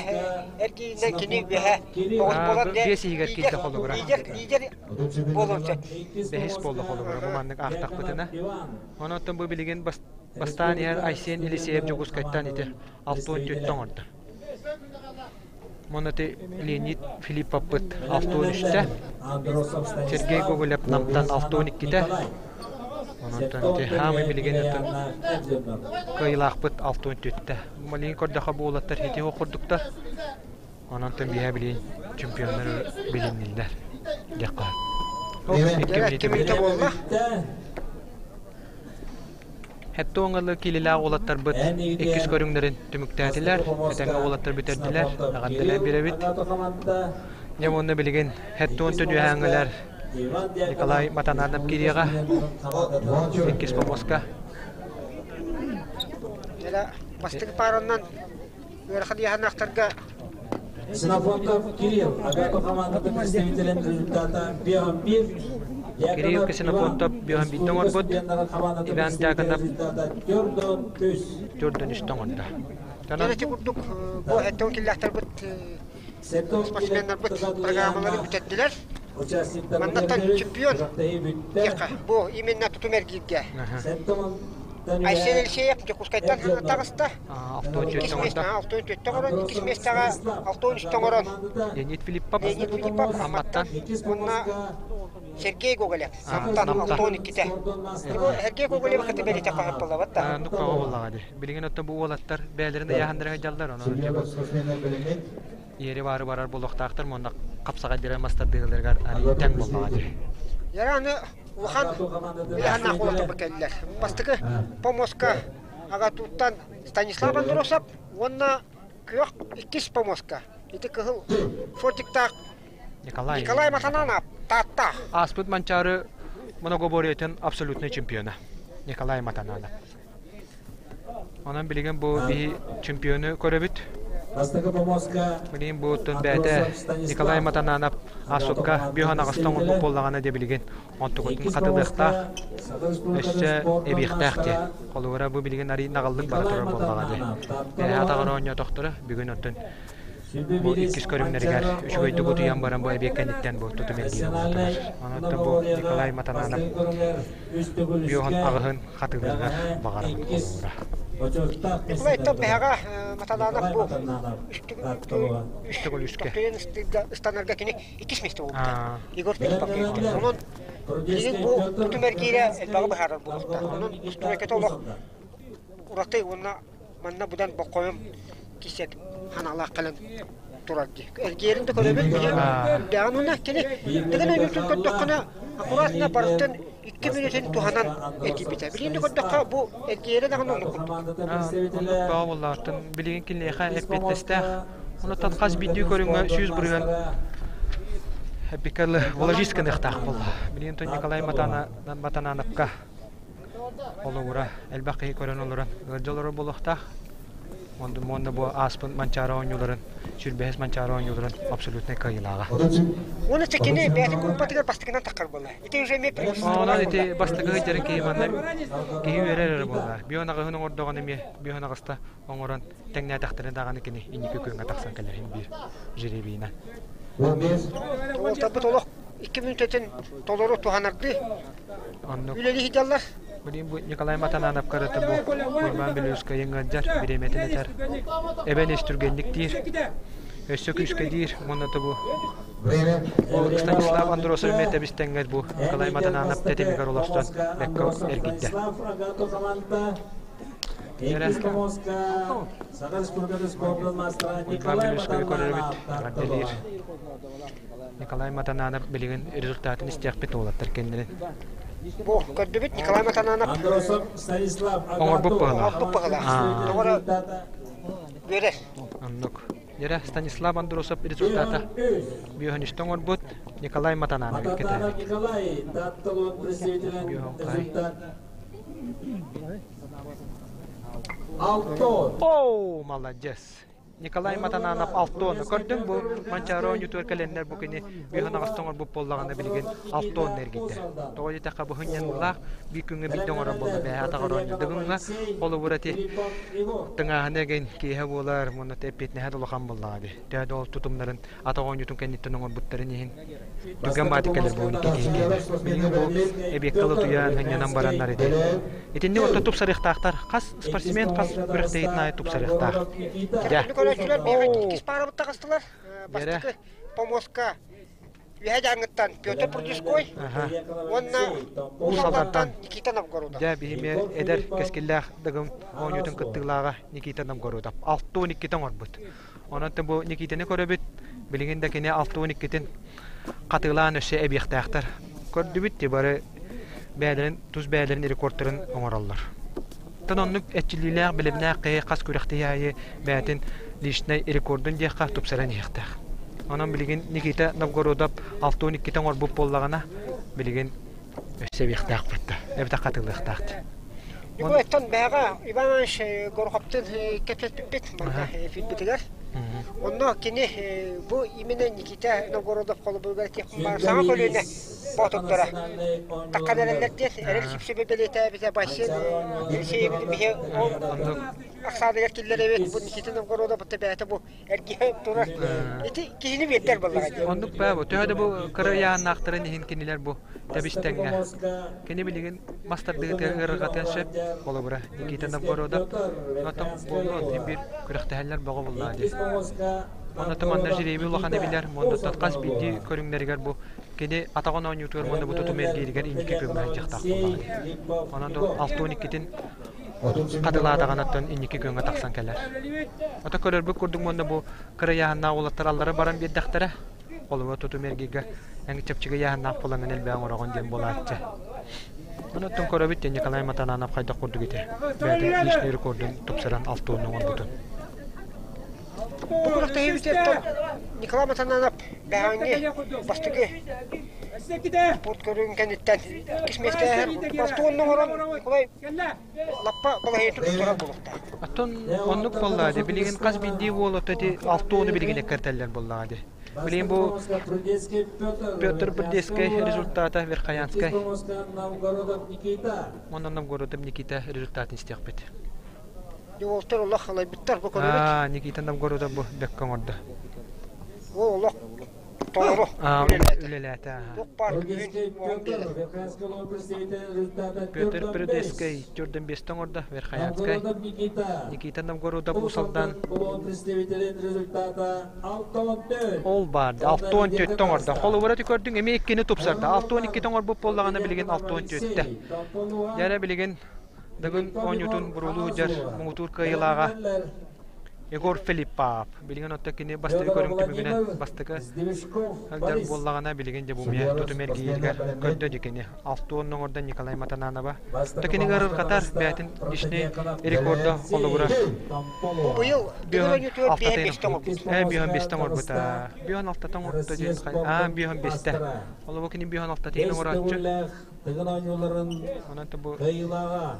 эргииринэн кини үөһэ тоҕус буолан биэс иһигэр киирдэ холобура. Лидер, лидер буолуон сөп. Бэһис буолла холобура бу маннык аахтахпытына. Онон бу билигин бастаан иһэр Айсен Елисеев Дьокуускайтан ити 64 оҥордо. Уонна ити Леонид Филипповпыт 63-тэ, Сергей Гоголев Намтан 62-тэ. Онон ити хаамый билигин кыайыылаахпыт 64-тэ. Малин көрдөхө бу уолаттар ити курдуктар. Онон биһэ билин чемпионнар билиннилэр диэххэ. Икки мүнүүтэ буолла. Хэттэ оҥоло киилэлээх уолаттарбыт иккис көрүҥнэрин түмүктээтилэр, этэҥҥэ уолаттар бүтэрдилэр, эҕэрдэлээн биэрэбит. Дьэ уонна билигин хэттэ түһээҥҥилэр Николай Матананов киириэҕэ иккис помоска. Бастакы пааранан ыарахан ыйааһыннаахтарга Ксенофонтов Кирилл, АГАТУ хамаандатын представителин результата 1-1. Кирилл Ксенофонтов биһан оҥорбут, Иван Дьяконов төрдөн үстэ оҥордо. Ити курдук бу эттон киллэхтэрбит спортсменнарбыт программалары бүтэрдилэр. Маннаттан чемпион диэххэ бу именно тутум эргииргэ. Айсен Елисеев Дьокуускайтан таҕыста. 64 оҥордо. 64 оҥорон, иккис миэстэҕэ 63 оҥорон. Леонид Филиппов Леонид Филиппов Амматтан. Уонна Сергей Гоголев Намтан 62-те. Сергей Гоголев кытта бэлитэ хаһып буоллабат да. Нук баҕа буоллаҕа дии. Билигин оттон бу уолаттар бэйэлэрин ыйааһыннара сылдьаллар, онон иэри баары барар буолуохтаахтар уонна хапсаҕайдара мастардыыларыгар тэҥ буоллаҕа дии. Яра аны улахан ыйааһыннаах уолаттар кэллилэр. Бастакы помоска АГАТУ-ттан Станислав Андросов уонна күөх иккис помоска. Ити кыһыл фортиктаах Николай, Николай Матананов Таатта. Ааспыт Манчаары многоборьетын абсолютнай чемпиона Николай Матананов. Онон билигин бу биһи чемпиону көрөбүт. Бастакы помоска Билигин бу оттон бэйэтэ Николай Матананов Асукка бүһөн аҕыста оҥорбут буоллаҕына дьэ билигин онтукутун хатылыахтаах, өссө эбиэхтээх диye. Холобура бу билигин арый наҕыллык бара турар буоллаҕа дии. Бэйэ атаҕар оонньоотохторо бүгүн оттон бу иккис көрүҥнэригэр үчүгэйдик утуйан баран бу эбиэт кэнниттэн бу тутум эргиирэ буола турар. Онон бу Николай Матананов бүөһүн аҕыһын хатылыырыгар баҕарабын холобура. Николай Топпеһаҕа Матананов бу Үстүгүлүскэ. ыстанарга кини иккис миэстэ буолбута. Егор Филиппов Онон билигин бу тутум эргиирэ элбэҕи быһаарар буолуохтаах. Онон устуруойката олох ураты уонна манна будан боккойум кисет ханаалаах кэлэн турар дии. Эргиэрин да көрөбүт, үрдээҕин уонна кини дыгын ойуутун көрдөххүнэ аккуратно барытын икки мүнүүтүн туһанан эргийбитэ. Билигин да көрдөххө бу эргиэрэ даҕаны оннук курдук. Оннук бөҕө буоллаҕыттан билигин киниэхэ эппиэттэстээх. Онуттан хас биирдии көрүҥҥэ 100% эппиккэ вложить гыныахтаах буолла. Билигин Николай Матанановка Холобура, элбэх киһи көрөн олорон ыалдьа олорор буолуохтаах. Уонна бу ааспыт Манчаары оонньууларын, сүүрбэһис Манчаары оонньууларын абсолютнай кыайыылааҕа. Уонна кини бэйэтин группатыгар бастакынан таххар буолла. Ити уже эмиэ Онон ити бастакы сылдьарын киһи манна киһи үөрэр эрэ буолла. Бион аҕыһын оҥордоҕун эмиэ бион аҕыста оҥорон тэҥнээтэхтэринэ даҕаны кини инники күөҥҥэ тахсан кэлэр иһин биир жеребийинэн. Уолтарбыт олох икки мүнүүтэтин толору туһанардыы Оннук. Үлэлии сылдьаллар. Билигин бу Николай Матананов карата бу Уйбаан Белюскайын ыалдьар, бириэмэтин этэр. Эбэн ис түргэнник диир. Өссө күүскэ диир. Уонна бу бу Станислав Андросов эмиэ тэбис-тэҥҥэ бу Николай Матананов тэтимигэр олорсон бэккэ эргийдэ. Уйбаан Белюскайы көрөрбүт эҕэрдэлиир. Николай Матананов билигин результатын истиэхпит уолаттар кэннилин. Бу көрдүбүт Николай Матананов Андросов Станислав Оҥорбут быһылаах. Оҥорбут быһылаах. Тоҕо үөрэр. Оннук. Дьэрэ Станислав Андросов результата бүөһүнүстэ оҥорбут Николай Матананов Матананов кэтээбит. Николай Таатталуон представителен результат Алтон. О, молодец! Николай Матананов алтуону көрдүҥ бу Манчаары оонньуутугар кэлэннэр бу кини үөһэн аҕыста оҥорбут буоллаҕына билигин алтуонна эргийдэ. Тоҕо диэтэххэ бу хынньаныылаах биир күҥҥэ биирдэ оҥорор буолла бэйэ атаҕар оонньуур. Дыгыҥҥа холобура ити тыҥааһына эгин киэһэ буолар уонна эппиэтинэһэ да улахан буоллаҕа дии. Төһө да ол тутумнарын атах оонньуутун кэнниттэн оҥорбуттарын иһин Түгэн баатык кэлэр буолун икки киһи киэнэ. Билигин бу эбиэккэ ылытыйан, хынньанан бараннар ити. Итинник орто тупсарыахтаахтар. Хас спортсмен хас күрэхтэһиитин аайы тупсарыахтаах. Дьэ. Көрөөччүлэр биэҕэ иккис паарабыт таҕыстылар. Бастакы помоска Үһэ Дьааҥыттан Петр Прудецкой уонна Уус Алдантан Никита Новгородов. Дьэ, биһиги эдэр кэскиллээх Дыгын оонньуутун кыттыылааҕа Никита Новгородов. 6-12 оҥорбут. Онон бу Никитаны көрөбүт, билигин да кини 62-тин хатылаан өссө эбиэхтээхтэр. Көрдүбүт ти бары бэйэлэрин тус бэйэлэрин рекордтарын оҥороллор. Оттон оннук эрчиллиилээх, билимнээх киһи хас күрэхтэһии аайы бэйэтин личнэй рекордун диэххэ тупсаран иһиэхтээх. Онон билигин Никита Новгородов 62-ти оҥорбут буоллаҕына, билигин өссө эбиэхтээх да, эбэтэр хатылыахтаах. Николайтан бэҕэ Иван Иванович Гороховтыын кэпсэппиппит манна эфирбитигэр. Онно кини бу именно Никита Новгородов холобуругар саҥа көлүөнэ боотурдара таххан эрэллэр диэн эрэл сүпсүбэ бэлиэтээбитэ Бассейн Елисеевич биһи ол ахсааныгар киллэрэбит бу Никита Новгородов бэйэтэ бу эргиһэ турар ити киһини биэрдэр буоллаҕа дии. Оннук баа бу. Төһө да бу кыра ыйааннаахтарын иһин кинилэр бу тэбис-тэҥҥэ. Кини билигин мас тардыытыгар ыарырҕатыан сөп. Холобура, Никита Новгородов. Оттон буолуон биир күрэхтэһэллэр бөҕө буоллаҕа дии. Онно манна жребий улахана билэр. Мундуттан хас биирдии көрүҥнэригэр бу кини атаҕын оонньуутугар уонна бу тутум эргииригэр инники күөҥҥэ сылдьыахтаах буоллаҕа дии. Онон 6-12-тин хатылаатаҕынаттан инники күөҥҥэ тахсан кэлэр. Ото көрөрбүт курдук уонна бу кыра ыйааһыннаах уолаттар аллара баран биэрдэхтэрэ. Холобура тутум эргийгэ эн чэпчэки ыйааһыннаах буолаҥҥын элбэҕи оҥороҕун диэн буолааччы. Онон көрөбүт диэн Николай Матананов хайдах курдук ити бэйэтин личный рекордун тупсаран алтыанны оҥорбутун. Бу күрэхтэһиибититтэн Николай Матананов бэҕэҥҥи бастакы спорт көрүҥүн кэнниттэн иккис миэстэһэр бастуонна оҥорон Николай лаппа балаһыанньатын туттарар буолуохтаах. Оттон оннук буоллаҕа дии. Билигин хас биирдии уол ото ити алта уону билигин эккиртэллэр буоллаҕа дии. Билигин бу Петр Брдецкэй результата Верхоянскай уонна Новгородов Никита результатын истиэхпит. Уолтар олох халайбыттар бу көрөбүт. Аа, Никита Новгородов бу бэккэ оҥордо. Ол олох толору үлэлээтэ. Үлэлээтэ. Туох баар күүһүн уоҕун биэрэр. Петр Придескэй төрдөн биэстэ оҥордо, Верхоянскай. Никита Новгородов Уус-Алдан. Ол баар, 64 оҥордо. Холобура ити көрдүҥ, эмиэ иккини тупсарда. 62 оҥорбут буоллаҕына билигин 64-тэ. Дьэ билигин Дыгын оонньуутун буруолуу сылдьар муҥутуур кыайыылааҕа Егор Филиппов. Билигин оттон кини бастакы көрүҥ түмүгүнэн бастакы сылдьар буоллаҕына билигин дьэ бу эмиэ тутум эргииригэр көрдө дии кини. 60 оҥордо Николай Матананова. Оттон кини ыарырҕатар бэйэтин личный рекорда холобура. Бу быйыл Дыгын оонньуутугар биэһэ биэстэ оҥорбут. Ээ биэһэн биэстэ оҥорбута. Биэһэн алтата оҥорбута диэн аа биэһэн биэстэ. Холобур кини биэһэн алтатыгын оҥорооччу. Тыгын оонньууларын Онон бу кыайыылааҕа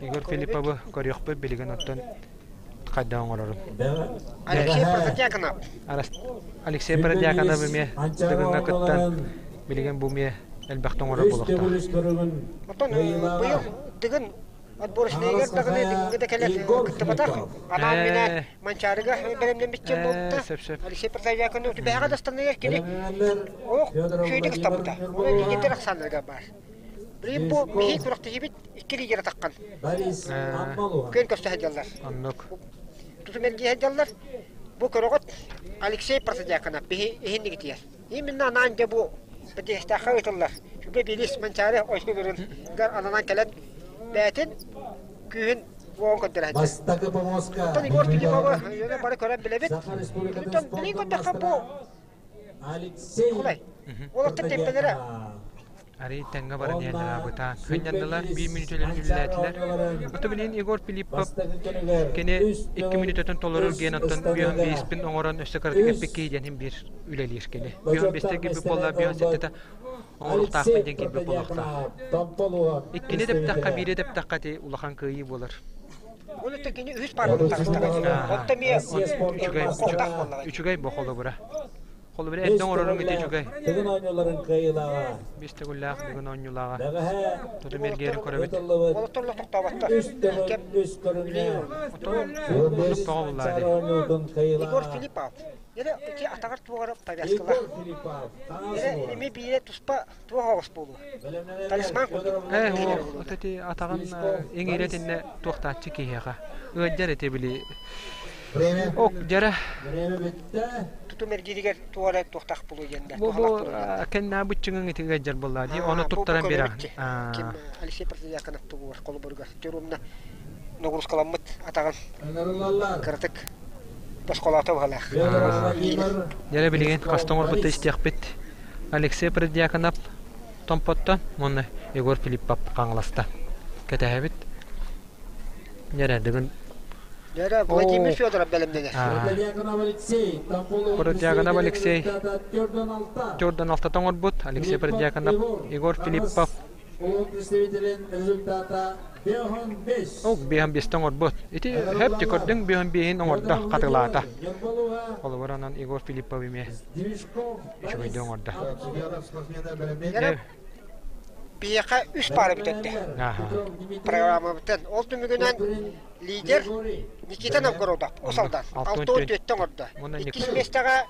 Егор Филипповы көрүөхпүт билигин оттон хайдах оҥорорун. Алексей Протодьяконов. Алексей Протодьяконов эмиэ Дыгыҥҥа кыттан билигин бу эмиэ элбэхтэ оҥорор буолуохтаах. Оттон быйыл Дыгын отборочнайыгар даҕаны Дыгыҥҥа да кэлэн кыттыбатах. Анаан-минээн Манчаарыга бэлэмнэммит буолта. Алексей Протодьяконов түбэһэҕэ да ыстаныгар кини Ох, үчүгэйдик ыстаммыта. Онон лидердэр ахсааннарыгар баар. Билигин бу биһи күрэхтэһиибит икки лидерэ таххан. Күөн көрсө сылдьаллар. Оннук. Тутум эргийэ сылдьаллар. Бу көрөҕүт Алексей Протодьяконов биһи иһиннигитигэр. Именно анаан дьэ бу Бэтиэхтээххэ ыытыллар. Сүгэ Билис Манчаары ойуурун ананан кэлэн бэйэтин күүһүн уоҕун көрдөрө сылдьар. Бастакы помоска Оттон Егор Филипповы бары көрөн билэбит. Саха Республикатын Оттон билигин көрдөххө бу Алексей Николай, уолаттар темпелэрэ Арый тэҥҥэ баран иһэллэр бытаан. Кынньандылар, биир мүнүүтэлэрин үлэлээтилэр. Ото билигин Егор Филиппов кини икки мүнүүтэтин толорор диэн оттон биэһин биэспин оҥорон өссө кыратык эппиккий диэн иһин биир үлэлиир кини. Биэһин биэстэ киирбит буолла, биэһин сэттэтэ оҥоруохтаахпын диэн киирбит буолуохтаах. Иккини тэптэххэ, биири тэптэххэ ити улахан кыайыы буолар. Ол өттө кини үһүс пааратын таҕыстаҕа. Онто эмиэ Үчүгэй, хотах буоллаҕа. үчүгэй бу холобура. Холобура эрдэ оҥороруҥ ити үчүгэй. Тыгын оонньууларын кыайыылааҕа. Биэс төгүллээх бүгүн оонньуулааҕа. Бэҕэһээ Тутум эргиэрин көрөбүт. ыытыллыбыт Уолаттар тохтооботтор. үс төгүл үс көрүҥҥэ Отон оннук тоҕо буллаа Манчаары дии. оонньуутун Егор кыайыылааҕа Филиппов. Эрэ ити атаҕар туоҕара повязкалар. Егор Филиппов Эрэ эми биирэ туспа туох оҕус буолуо. Талисман курдук. Ээ, вот эти атаҕын иҥиирэ итиннэ туохтааччы киһиэхэ. Ыалдьар ити били Ок, дьэрэ. Тутум эргииригэр туох эрэ туохтаах буолуо диэн да. Бу бу кэннээ быччыҥыҥ ити ыалдьар буоллаа дии. Ону туттаран биэрэҕин. Ким Алексей Протодьяконов тугугар холобуругар Тюрумна нагрузкаламмыт атаҕын кыратык босхолоото быһалаах. Дьэрэ билигин хаста оҥорбутта истиэхпит. Алексей Протодьяконов Томпоттон уонна Егор Филиппов Хаҥаласта. Кэтэһэбит. Дьэрэ бүгүн Дьэрэ Владимир Федоров бэлэмнэнэр. Протодьяконов Алексей Протодьяконов Алексей төрдөн алтата оҥорбут. Алексей Протодьяконов, Егор Филиппов. Ол биэһэн биэстэ оҥорбут. Ити хөп көрдүҥ биэһэн биэһин оҥордо, хатылаата. Холобур онон Егор Филиппов эмиэ үчүгэйдик оҥордо. Биһиэхэ үс паара бүтэрдэ. Программабытын. Ол түмүгүнэн лидер Никита Новгородов Ус Алдан 64 оҥордо. Иккис миэстэҕэ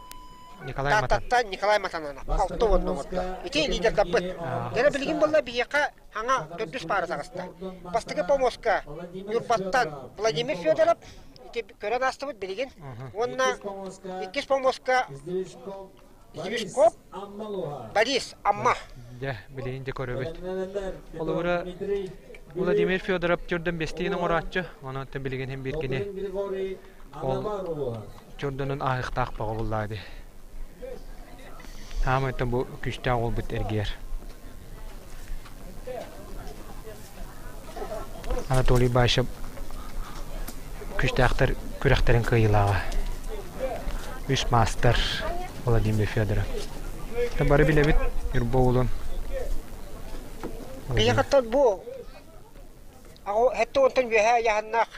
Тааттаттан Николай Матананов 60 оҥордо. Ити лидердаппыт. Дьэ билигин буолла биһиэхэ хаҥа төрдүс паара таҕыста. Бастакы помоска Ньурбаттан Владимир Федоров ити көрөн аастыбыт билигин. Уонна иккис помоска Звежков Борис Амма. Дьэ, билигин дьэ көрөбүт. Холобура, Владимир Федоров төрдөн бэстиин оҥорооччу, онон билигин иһин биир кини ол чордонун ааһыахтаах бөҕө буллаа дии. Хаамайтан бу күүстээх уолбут эргийэр. Анатолий Башев күүстээхтэр күрэхтэрин кыайыылааҕа. Үс маастар Владимир Федоров. Бары билэбит Ньурба уолун. Биһиэхэттэн бу сэттэ уонтан үөһээ ыйааһыннаах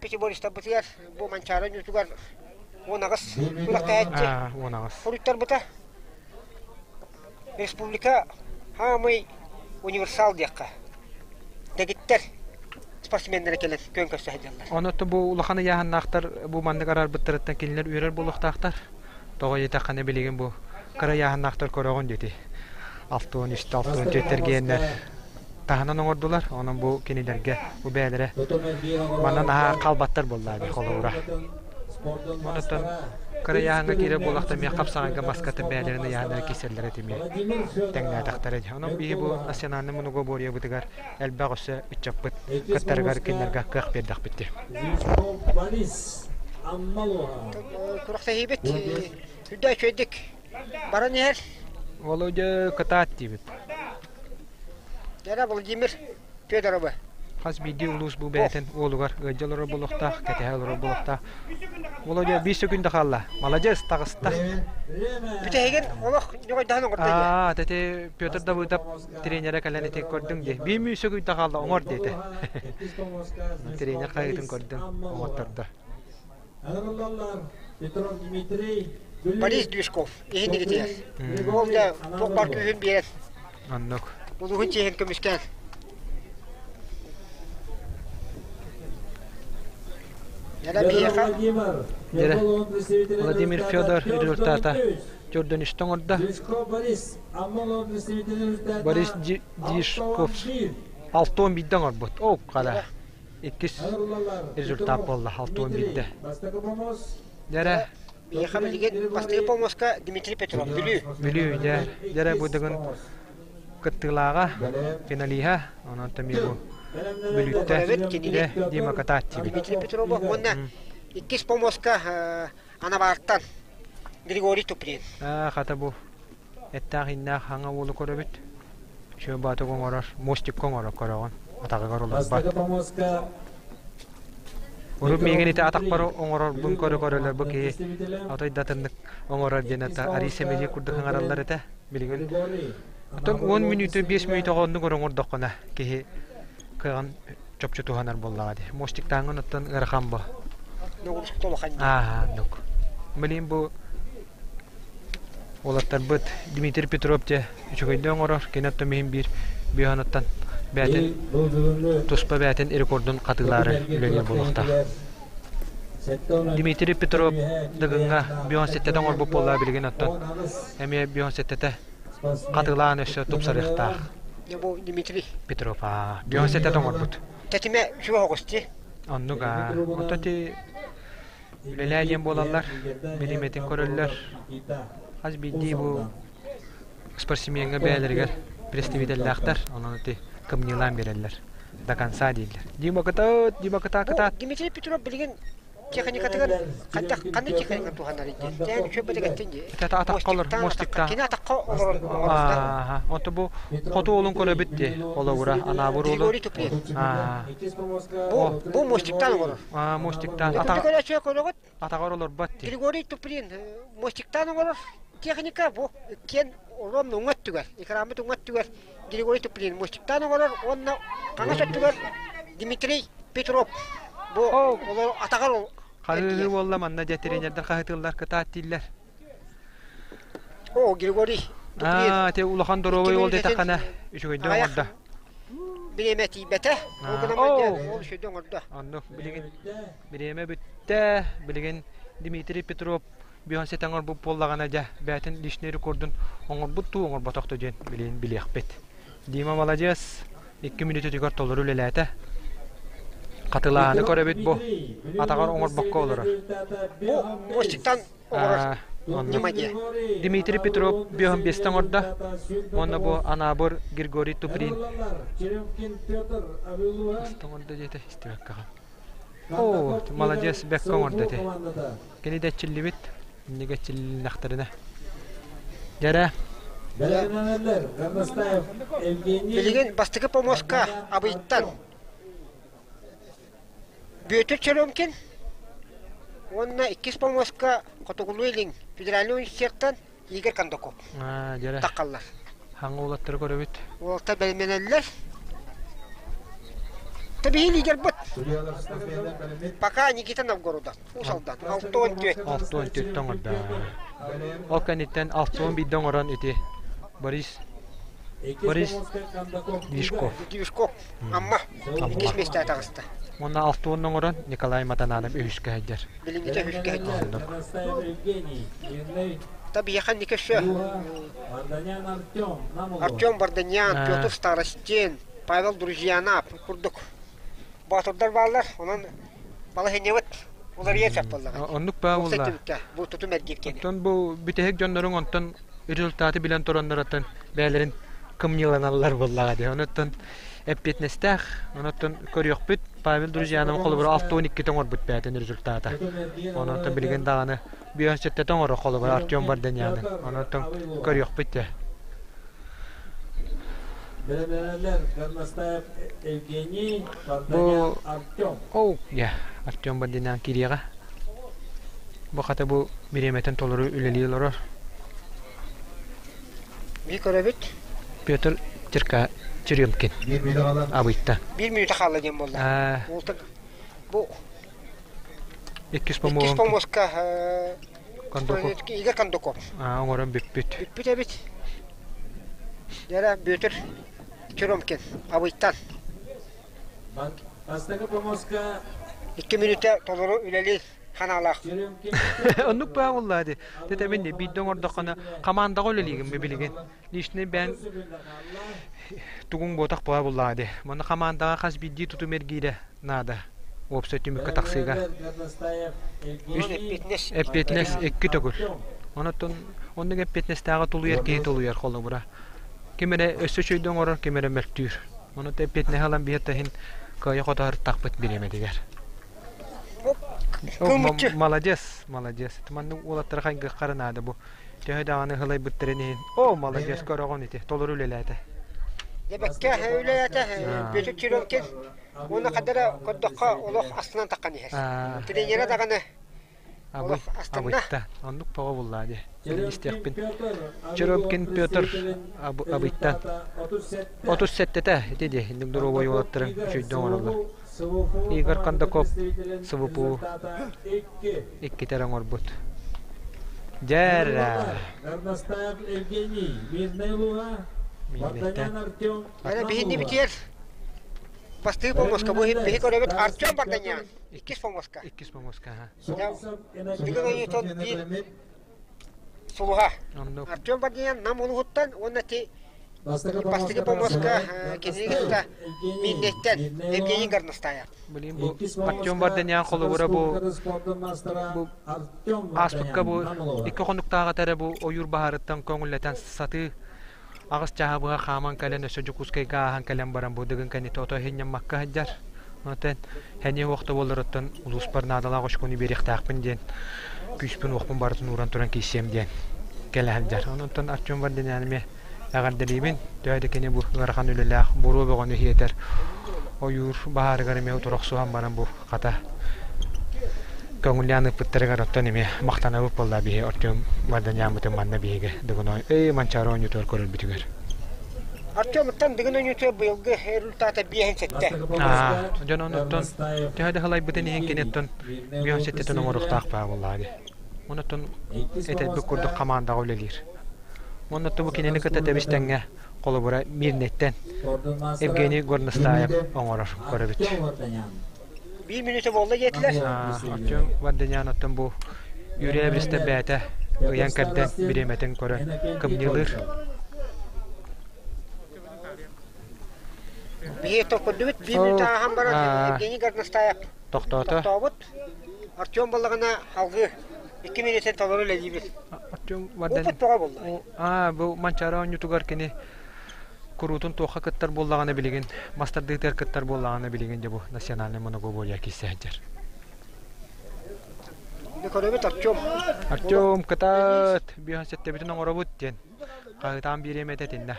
пятибористарбытыгар бу Манчаары оонньуутугар 18 күрэхтэһээччи 18 суруйтарбыта. Республика хаамый универсал диэххэ. Дэгиттэр спортсменнара кэлэн күөн көрсө сылдьаллар. Онон бу улахан ыйааһыннаахтар бу маннык араарбыттарыттан кинилэр үөрэр буолуохтаахтар. Тоҕо диэтэххинэ билигин бу кыра ыйааһыннаахтар көрөҕүн диэти. 63 64 эргиэннэр таһынан оҥордулар. Онон бу кинилэргэ бу бэйэлэрэ манан аһаа хаалбаттар буоллаа дии холобура. Онтон кыра ыйааһыҥҥа киирэр буоллахта эмиэ хапсаҕайга маскатын бэйэлэрин ыйааһыннара киирсэллэрэ эмиэ тэҥнээтэхтэрэ дии. Онон биһи бу национальнай многоборьебытыгар элбэх өссө ыччаппыт кыттарыгар кинилэргэ кыах биэрдэхпит дии. Күрэхтэһиибит үрдэ үчүгэйдик баран иһэр. Володя кытаат диибит. Дьэ Владимир Федоровы. Хас биирдии улуус бу бэйэтин уолугар ыалдьа олорор буолуохтаах, кэтэһэ олорор буолуохтаах. Володя биир сөкүүндэ хаалла. Маладьыас, таҕыста. Бүтэһигин олох ньоҕойдоһон оҥордо дии. Аа, ити Петр Давыдов тренерэ кэлэн ити көрдүҥ дии. Биир мү сөкүүндэ хаалла, оҥор диэтэ. Тренер хайытын көрдүм, оҥоттордо. Борис Движков иһин игитигэр. Ол да туох бар күүһүн биэрэн. Оннук. Улууһун чиэһин көмүскээн. Дьэ, Владимир Федор результата төрдүн оҥордо. Борис Дишков алтыан биирдэ оҥорбут. Оо, хара. Иккис результат буолла алтыан биирдэ. Дьэрэ. Биһиэхэ билигин бастакы помоска Дмитрий Петров, Бүлүү. Бүлүү, дьэ. Дьэрэ бу дыгын кыттыылааҕа, финалиһа, онон эмиэ бу Бүлүүттэ дьэ Дима катааччыбыт. Дмитрий Петров уонна иккис помоска Анабаартан Григорий Туприн. Хата бу эттээх-ииннээх хаҥа уолу көрөбүт. Үчүгэй баатык оҥорор, мостикка оҥорор көрөҕүн, атаҕыгар олорбот. Урут миигин ити атахпар оҥорорбун көрө-көрөлөр бу киһи отой да атыннык оҥорор диэн ата арыый сэмэлии курдук ыҥыраллар этэ. Билигин оттон 10 мүнүүтэ 5 мүнүүтэҕэ оннук оҥордоххуна киһи кыаҕын чопчу туһанар буоллаҕа дии. Мостиктааҥҥын оттон ыарахан бо. Ноҕуруску улахан дии. Аа, оннук. Билигин бу уолаттарбыт Дмитрий Петров дьэ үчүгэйдик оҥорор. Кини оттон иһин биир быыһаныттан бэйэтин туспа бэйэтин рекордун хатылаары үлэлиир буолуохтаах. Дмитрий Петров Дыгыҥҥа бион сэттэтэ оҥорбут буоллаҕа билигин оттон эмиэ бион сэттэтэ хатылаан өссө тупсарыахтаах. Бу Дмитрий Петров бион сэттэтэ оҥорбут. Тэтимэ үчүгэй оҕус дии. Оннук аа. Оттон ти үлэлээ диэн буолаллар, билиметин көрөллөр. Хас биирдии бу спортсмеҥҥа бэйэлэригэр представителлээхтэр, онон ити кымньыылаан биэрэллэр. До конца дииллэр. Дима кытаат, Дима кытаат, кытаат. Дмитрий Петров билигин техникатыгар хайдах ханнык техника туһанар диэн тээн үчүгэй бэтэгэттин дии. Это атахха олор, мостикта. Кини атахха олорор Ааха. Онто бу хоту уолун көрөбүт дии, холобура, анаабыр уолун. Григорий Туприн. Бу бу мостиктан олорор. Аа, мостиктан. Атаҕар көрөҕүт? Атаҕар олорбот дии. Григорий Туприн мостиктан оҥорор техника бу киэн ровно уҥа өттүгэр, экраммыт уҥа өттүгэр Григорий Туприн мостиктан оҥорор уонна хаҥас өттүгэр Дмитрий Петров бу олор атаҕар Хаһыы буолла манна дьэ тренердэр хаһытыллар кытаат дииллэр. О, Григорий Туприн. Аа, те улахан доруобай уол диэтэххинэ үчүгэйдик оҥордо. Бириэмэ тиийбэтэ. Ол гынан ол үчүгэйдик оҥордо. Оннук билигин бириэмэ бүттэ. Билигин Дмитрий Петров биһон ситэн оҥорбут буоллаҕына дьэ бэйэтин личный рекордун оҥорбут дуу оҥорботох дуу диэн билигин билиэхпит. Дима маладьыас 2 мүнүүтүгэр толору үлэлээтэ. Хатылааны көрөбүт бу атаҕар оҥорбокко олорор. Бу мостиктан оҥорор ньыма диэ. Дмитрий Петров биһон биэстэ оҥордо. Уонна бу Анаабыр Григорий Туприн оҥордо диэтэ истибэккэҕин. Оо, маладьыас бэккэ оҥордо ити. Кини да эрчиллибит, инники эрчиллиннэхтэринэ. Дьэрэ. Билигин бастакы помоска Абыйтан Бүөтүр Черемкин. Уонна иккис помоска Хотугулуу-Илин федеральнай университеттан Игорь Кондаков Дьэрэ. таххаллар. Хаҥа уолаттары көрөбүт. Уолаттар бэлэмнэнэллэр. Тэбиһи лидербыт. Пока Никита Новгородов. Уус Алдан. 64. 64 оҥордо. Ол кэнниттэн 61 оҥорон ити Борис Борис Движков. Движков. Амма. Иккис миэстэ таҕыста. Уонна 60 оҥорон Николай Матананов үһүскэ сылдьар. Билиҥҥитэ үһүскэ сылдьар. Та биһиэхэ инники өссө Артем Барданян, Петр Старостин, Павел Друзьянов курдук боотурдар бааллар. Онон балаһыанньабыт уларыйа сөп буоллаҕа. Оннук баа буолла. Бу тутум эргиир киэнэ. Оттон бу бүтэһик дьонноруҥ онтон результаты билэн тураннарыттан бэйэлэрин кымньыыланаллар буоллаҕа дии. Онуттан эппиэтинэстээх. Онуттан көрүөхпүт. Павел Друзьянов холобура 62 оҥорбут бэйэтин результата. Онуттан билигин даҕаны бүөн сэттэтэ оҥоро холобура Артем Варданяны. Онуттан көрүөхпүт дии. Бу Оу, я Артем Бардинаан киириэҕэ. Бу хата бу бириэмэтин толору үлэлии олорор. Биир көрөбүт. Петр Черка Черемкин абыйта. Биир мүнүүтэ хаалла диэн буолла. Бу Иккис иккис помоска Кондуков. Игорь Кондуков. Оҥорон бүппүт. Бүппүт эбит. Дьэ, Петр Черемкин абыйтан. Бастакы помоска Икки мүнүүтэ толору үлэлии ханаалаах. Оннук баа буолла дии. Тэтэбин биирдэ оҥордоххуна хамаандаҕа үлэлиигин билигин. Личный бэйэҥ тугуҥ буотах буола буллаҕа дии. Манна хамаандаҕа хас биирдии тутум эргиирэ наада. Уопсай түмүккэ тахсыыга. Үс эппиэтинэс. Эппиэтинэс икки төгүл. Онон оннук эппиэтинэстээҕи тулуйар киһи тулуйар холобура. Ким эрэ өссө үчүгэйдик оҥорор, ким эрэ мөлтүүр. Ону эппиэтинэһи ылан биһиэхэ иһин кыайа хотоһор тахпыт бириэмэтигэр. Молодец, молодец. Маннык уолаттары хайгыаххара наада бу. Төһө даҕаны ылайбыттарын иһин. О, молодец, көрөҕүн ити, толору үлэлээтэ. Дебэккэ үлэлээтэ, Бүөтүр Черемкин уонна хадара көрдөххө олох астынан таххан иһэр. Тренерэ даҕаны Абый, абыйта. Оннук тоҕо буллаа дии. Истиэхпин. Черемкин Петр Абыйтан. 37-тэ ити дии. Инник доруобай уолаттарын үчүйдэ оҥороллор. Игорь Кондаков СВПУ иккитэ эрэ оҥорбут. Дьэ Горностаев Евгений, Мирнэй улууһа, Варданян Артем. Ана биһинни битиэр бастыы помоска бу биһи көрөбүт Артем Варданян иккис помоска. Иккис помоска, аха. Бүгүн ойутон биир сулуһа. Артем Варданян нам улууһуттан уонна ти Бастакы помоска кинини кытта Миннеттен Евгений Горностаев. Блин, бу Артем Варданян холобура бу бу ааспыкка бу икки хонуктааҕыта эрэ бу ойуур баһаарыттан көҥүллэтэн сатыы аҕыс чааһы быһа хааман кэлэн өссө Дьокуускайга ааһан кэлэн баран бу дыгын кэнниттэн ото иһинньаммакка сылдьар. Онтон сэниэ уохта буолларыттан улууспар наадалаах очкону биэриэхтээхпин диэн күүспүн-уохпун барытын ууран туран киирсиэм диэн кэлэ сылдьар. Онон Артем Варданян эмиэ Эҕэрдэлиибин. Төһө да кини бу ыарахан үлэлээх буруо бөҕөнү иһиэтэр ойуур баһаарыгар эмиэ утары охсуһан баран бу хата көҥүллээн ыыппыттарыгар оттон эмиэ махтанабыт буолла биһи Артем Варданяаммытын манна биһиги Дыгын эй Манчаары оонньуутугар көрөрбүтүгэр. Артемыттан Дыгын оонньуутугар быйылгы результата биэһин сэттэ. Дьон онуттан төһө да һылайбытын иһин киниттэн биэһин сэттэтин оҥоруохтаах баа буоллаҕа дии. Онуттан этэрбит курдук хамаандаҕа үлэлиир. Уонна бу кинини кытта тэбис-тэҥҥэ холобура Мирнэттэн Евгений Горностаев оҥорор көрөбүт. Биир мүнүүтэ буолла диэтилэр. Артем Варданян оттон бу Юрий Эбристэ бэйэтэ ыйан кэрдэн бириэмэтин көрөн кымньыылыыр. Биһиги токурдубут биир мүнүүтэ ааһан баран Евгений Горностаев тохтоото. Тохтообут. Артем буоллаҕына алгыы икки мүнүүтэ толору үлэлиибит. Артем Опыт тоҕо буолла? Аа, бу Манчаары оонньуутугар кини куруутун туохха кыттар буоллаҕына билигин, мастардыытыгар кыттар буоллаҕына билигин дьэ бу национальный многоборье киирсэ сылдьар. Көрөбүт Артем. Артем кытаат, биһан сэттэбитин оҥоробут диэн хаһыытаан биэриэм этэ итиннэ.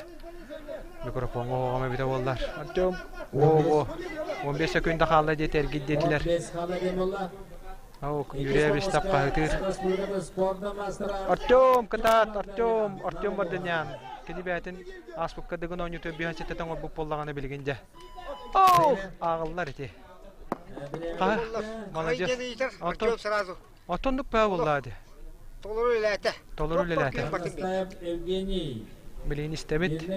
Микрофоҥҥа оҕом эбитэ буоллар. Артем, о, 15 секунда хаалла диэти эргит диэтилэр. Оо, Юрий Эристов хаһытыыр. Артем, кытаат, Артем, Артем Варданян. Кини бэйэтин ааспыкка дыгын оонньуутун биһан ситэтэн оҥорбут буоллаҕына билигин дьэ. Оо, ааҕыллар ити. Хаһы, молодец. Артем сразу. Оттоннук паа буоллаа ди. Толору үлэлээтэ. Толору үлэлээтэ. Евгений. Билигин истэбит.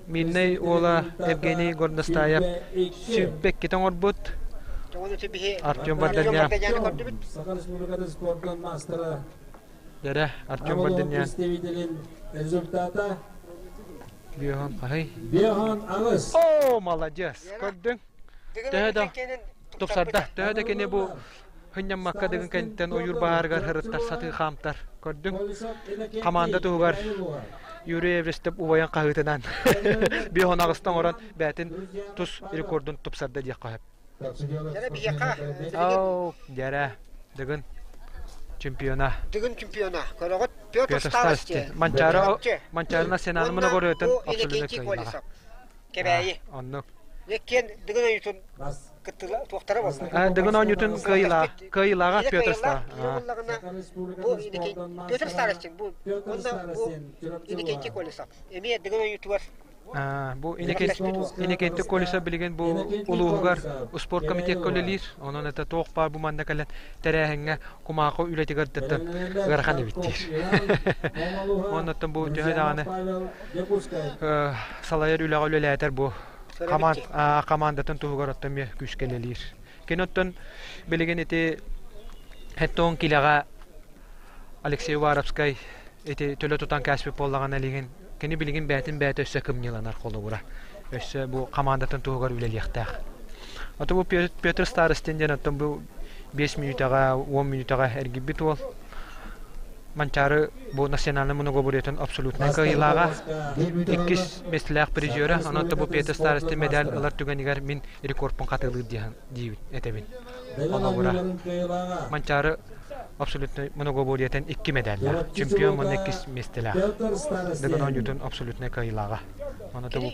Мирнэй уола Евгений Горностаев сүүрбэккитэ оҥорбут. Артем Варданян. Саха Республикатын спордун маастара. Дэрэ, Артем Варданян. Представителин результата. Биохан хаһый? Биохан аҕыс. О, молодец! Көрдүҥ? Төһө да тупсарда. Төһө да кини бу Хынньаммакка дыгын кэнниттэн ойуур баһаарыгар сырыттар сатыы хаамтар. Көрдүҥ? Хамаанда туһугар Юрий Эверстов убайын хаһыытынан биэһон аҕыста оҥорон бээтин тус рекордун тупсарда диэххэ сөп. Оо, дьэрэ, Дыгын чемпиона. Дыгын чемпиона. Көрөҕүт Петр Старости. Манчаары Манчаары национальный моногориятын абсолютно кыайыылааҕа. Кэбээйи. Оннук. Иккиэн Дыгын ойуутун кыттыла туохтара буолла. Дыгын оонньуутун кыайыылааҕа кыайыылааҕа Петр Стар. Бу Петр Старостин бу уонна бу Иннокентий Колесов. Эмиэ Дыгын оонньуутугар Бу Иннокентий Колесов билигин бу улууһугар спорт комитекка үлэлиир. Онон это туох баар бу манна кэлэн тэрээһиҥҥэ кумаахы үлэтигэр даттан ыарахан эбит диир. Оннуттан бу төһө даҕаны салайар үлэҕэ үлэлээтэр бу хамаандатын туһугар оттон эмиэ күүскэ үлэлиир. Кини оттон билигин ити 70 килэҕэ Алексей Уваровскай ити төлө тутан кээспит буоллаҕына билигин кини билигин бэйэтин бэйэтэ өссө кымньыыланар холобура. Өссө бу хамаандатын туһугар үлэлиэхтээх. Ото бу Петр Старостин диэн оттон бу 5 мүнүүтэҕэ, 10 мүнүүтэҕэ эргийбит уол. Манчаары бу национальнай многоборьетын абсолютнай кыайыылааҕа, иккис миэстэлээх призера, онон бу Петр Старостин медаль ылар түгэнигэр мин рекордпун хатылыыр диэн диибин этэбин. Холобура, Манчаары абсолютнай многоборьетын икки медаллаах, чемпион уонна иккис миэстэлээх. Дыгын оонньуутун абсолютнай кыайыылааҕа. Оны бу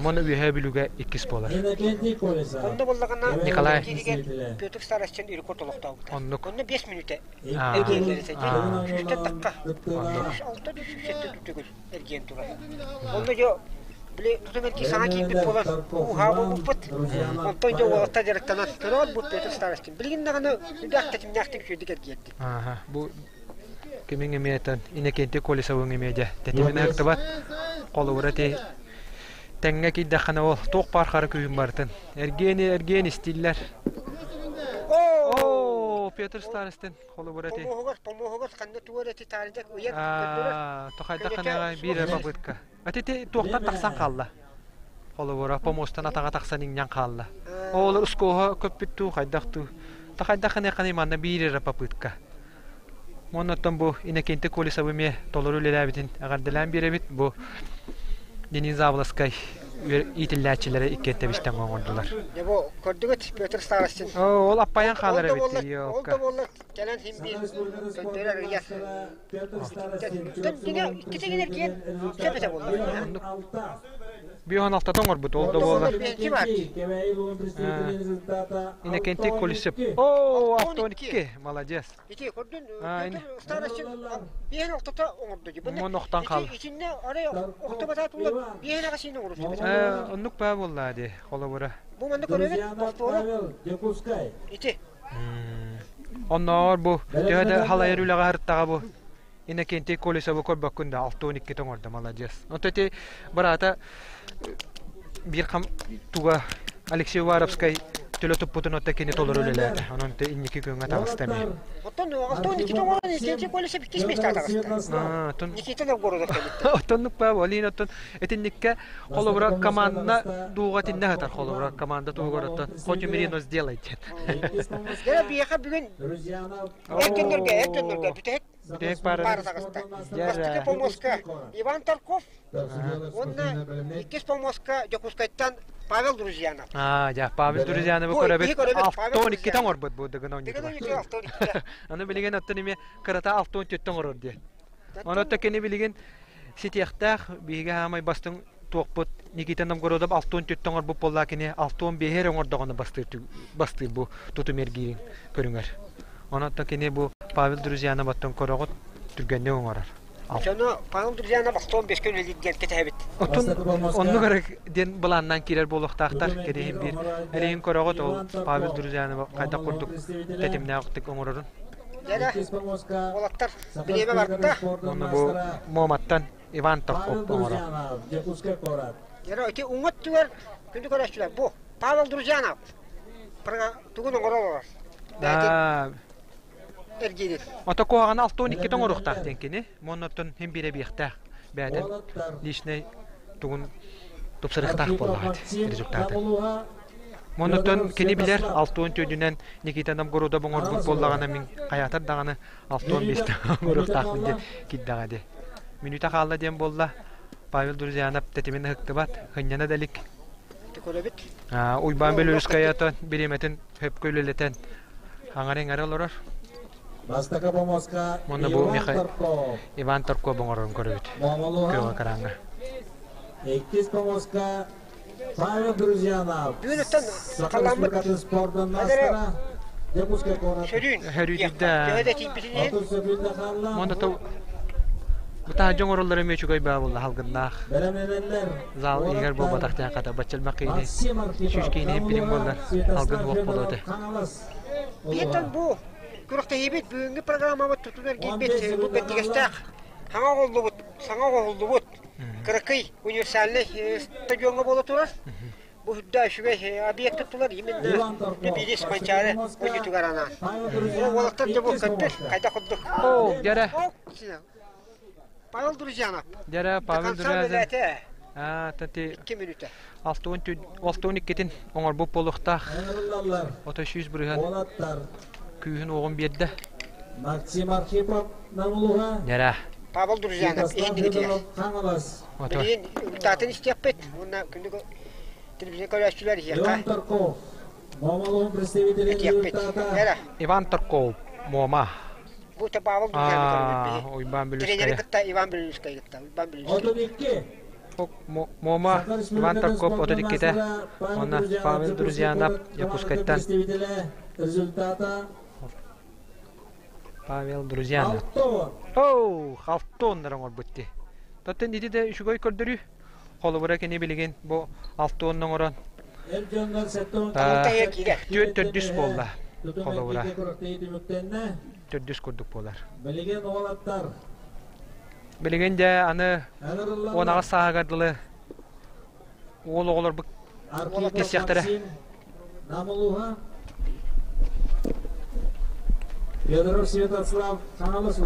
Муну Үөһээ Бүлүүгэ иккис буолар. Онно буоллаҕына Николай Петр Старостин рекорд олохтообута. Оннук. Онно 5 мүнүүтэ эргиэллэр этэ. Сүүстэн тахха. Оннук. Алта сүүсэттэн төгүл эргиэн турар. Онно дьо били тутум эргии саҥа киирбит буолан ууһаа буолбуппут. Онтон дьэ уолаттар дьарыктанан көрөөр бу Петр Старостин. Билигин даҕаны үрдээх тэтимнээхтик үчүгэйдик эргиэрдик. Бу кимиҥ эмиэ Иннокентий Колесовыҥ эмиэ дьэ тэтимин ыһыктыбат. Холобура ити тэҥҥэ киирдэххинэ ол туох баар хара күүһүн барытын эргиэн эргиэн истииллэр. Оо, Петр Старостин холобура ити. Помоһугар, помоһугар ханна тугар эти таарыйдак ыйар көрдөрөр. Тохайдаххына биир эрэ попытка. Ати ити туохтан тахсан хаалла? Холобура, помостан атаҕа тахсан иҥнэн хаалла. Оҕолор ускуоһа көппүт дуу, хайдах дуу. Тахайдах ханыы манна биир эрэ попытка. Оннуттан бу Иннокентий Колесовы эмиэ толору үлэлээбитин эҕэрдэлээн биэрэбит. Бу Денис Заволоскай иитиллээччилэрэ иккиэн тэбистэн оҥордулар. Дьэ бу көрдүгүт Петр Старостин. Ол аппайан хаалар эбит. Ол да буоллар кэлэн син биир көрдөрөр ыйар. Иккитигин эргийэн сөп этэ буолла. Биохан алтата оҥорбут, ол да буоллар. Иннокентий Колесов. О, 62, молодец. Ити көрдүн, старостин биһин охтото оҥорду. Мон охтан хаал. Итинне арай охто батаат улар биһин аҕасыын оҥорду. Оннук баа буолла ди, холобура. Бу манна көрөбүт, повтору. Ити. Оннооҕор бу төһө да халайар үлэҕэ сырыттаҕа бу Иннокентий Колесовы көрбөккүн да 62 оҥордо маладьыас. Онто ити быраата биир хам туга Алексей Уваровскай төлө туппутун отто кини толору үлэлээтэ. Онон те инники күҥҥэ таҕыста эмиэ. Оттон 62 оҥорон Иннокентий Колесов иккис миэстэҕэ таҕыста. Никита Новгородов кэлбиттэр. Оттоннук баа Олин оттон итинниккэ холобура команда дууга тиннэ сытар холобура команда туһугар оттон хоть умри но сделай диэн. Дьэ биһиэхэ бүгүн эр дьоннорго эр дьоннорго бүтэһик Бүтэһик паара паара таҕыста. Бастакы помоска Иван Тарков уонна иккис помоска Дьокуускайтан Павел Друзьянов. Аа, дьэ, Павел Друзьяновы көрөбүт. 62 оҥорбут бу Дыгын оонньуутугар. Аны билигин оттон эмиэ кырата 64 оҥорор диэн. Онон кини билигин ситиэхтээх биһиги хаамай бастыҥ. туохпут Никита Новгородов 64 оҥорбут буоллаа кини 65 эрэ оҥордоҕуна бастыыр бастыыр бу тутум эргиирин көрүҥэр. Онон кини бу Павел Друзьянов оттон көрөҕүт түргэнник оҥорор. Дьоно Павел Друзьянов 65 үлэлиир диэн кэтэһэбит. Оттон оннук эрэ диэн былааннаан киирэр буолуохтаахтар. Кэриһин биир эрэйин көрөҕүт ол Павел Друзьянов хайдах курдук тэтимнээхтик оҥорорун. Дьэ, уолаттар бириэмэ барда. Уонна бу Муоматтан Иван Тарков оҥорор. Дьэ, ити уҥа өттүгэр күндү көрөөччүлэр бу Павел Друзьянов тугун оҥорор олорор. Эргиирин. Ото куһаҕаны 62 оҥоруохтаах диэн кини. Моннортон хим биэрэ биэхтээх. Бээтин личный тугун тупсарыахтаах буоллаҕа результаты. Моннортон кини билэр 64-үнэн Никита Новгородов оҥорбут буоллаҕына мин хайаатар даҕаны 65 оҥоруохтаахпын диэн киирдэҕэ дии. Мүнүүтэ хаалла диэн буолла. Павел Друзьянов тэтимин ыһыктыбат, хынньана да илик. Көрөбүт. Уйбаан Белорусская бириэмэтин хөпкө үлэлэтэн аҥары-иҥэри олорор. Бастакы помоска Уонна бу Иван Михаил Тарков. Иван Тарков оҥорорун көрөбүт. Моҥолуга. Күөҕэ экраҥҥа. Иккис помоска Павел Друзьянов. Бүгүн оттон Саха халаммыт Республикатын спордун Хадары маастара. Якутскай куорат. сөрүүн. Хөрүүдүйдэ. Төһө да тиийбитин иһин. 30 сөкүүндэ хаалла. Уонна то Бутаа дьон оҥороллоро эмиэ үчүгэй баа буолла халгыннаах. Бэлэмнэнэллэр. Зал иһигэр буолбатах диэн хата баччалмах киһини Максим Архипов. сүүс киһини иһиппитин буоллар Святослав алгын уох буолуо Федоров этэ. Хаҥалас. Биһиттэн бу күрэхтэһиибит бүгүҥҥү программабыт тутун эргийбит бу бэрдигэстээх саҥа оҥоһуллубут саҥа оҥоһуллубут кыракый универсальнай стадиоҥҥа буола турар. Бу үрдэ үчүгэй объект туттулар именно биирис Манчаары ойуутугар анаан. Уолаттар дьэ бу көттөр хайдах курдук. О, дьэрэ. Павел Друзьянов. Дьэрэ Павел Друзьянов. Аа, тати 2 мүнүүтэ. 62-тин оҥорбут буолуохтаах. 33 бырыһан күүһүн уоҕун биэрдэ. Максим Архипов Намулуга. Дьэрэ. Павел Друзьянов иһин Билигин ытаатын истиэхпит уонна күндү телевизор көрөөччүлэр иһиэхэ. Иван Тарков, Муома представителин Этиэхпит. Эра. Иван Тарков, Муома. Бу Павел Друзьянов көрбүт Уйбаан Тренери кытта Иван Белюскай кытта. Уйбаан Белюскай. 32. Муома Иван Тарков 32-те. Уонна Павел Друзьянов Якутскайтан. Результата Павел Друзьянов. Оу, халтоннар оҥорбут дии. Тоттон ити да үчүгэй көрдөрүү. Холобура кини билигин бу алтуон оҥорон түөрт төрдүс буолла. Холобура. Төрдүс курдук буолар. Билигин уолаттар. Билигин дьэ аны 18 сааһыгар дылы уол оҕолорбут киссиэхтэрэ. Намылуха Федоров Святослав Хаҥалас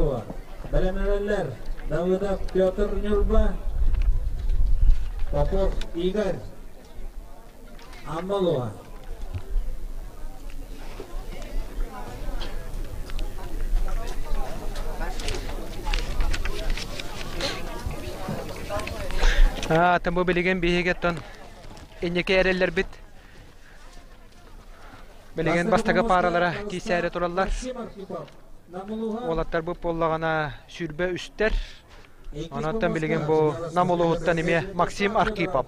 Бэлэмнэнэллэр Давыдов Петр Ньурба, Попов Игорь Аммалова. Аа, бу билигин биһиги оттон инники эрэллэрбит Билигин бастакы пааралара киисээри тураллар. Уолаттарбыт буоллаҕына 23-тэр. Онон билигин бу Нам улууһуттан эмиэ Максим Архипов.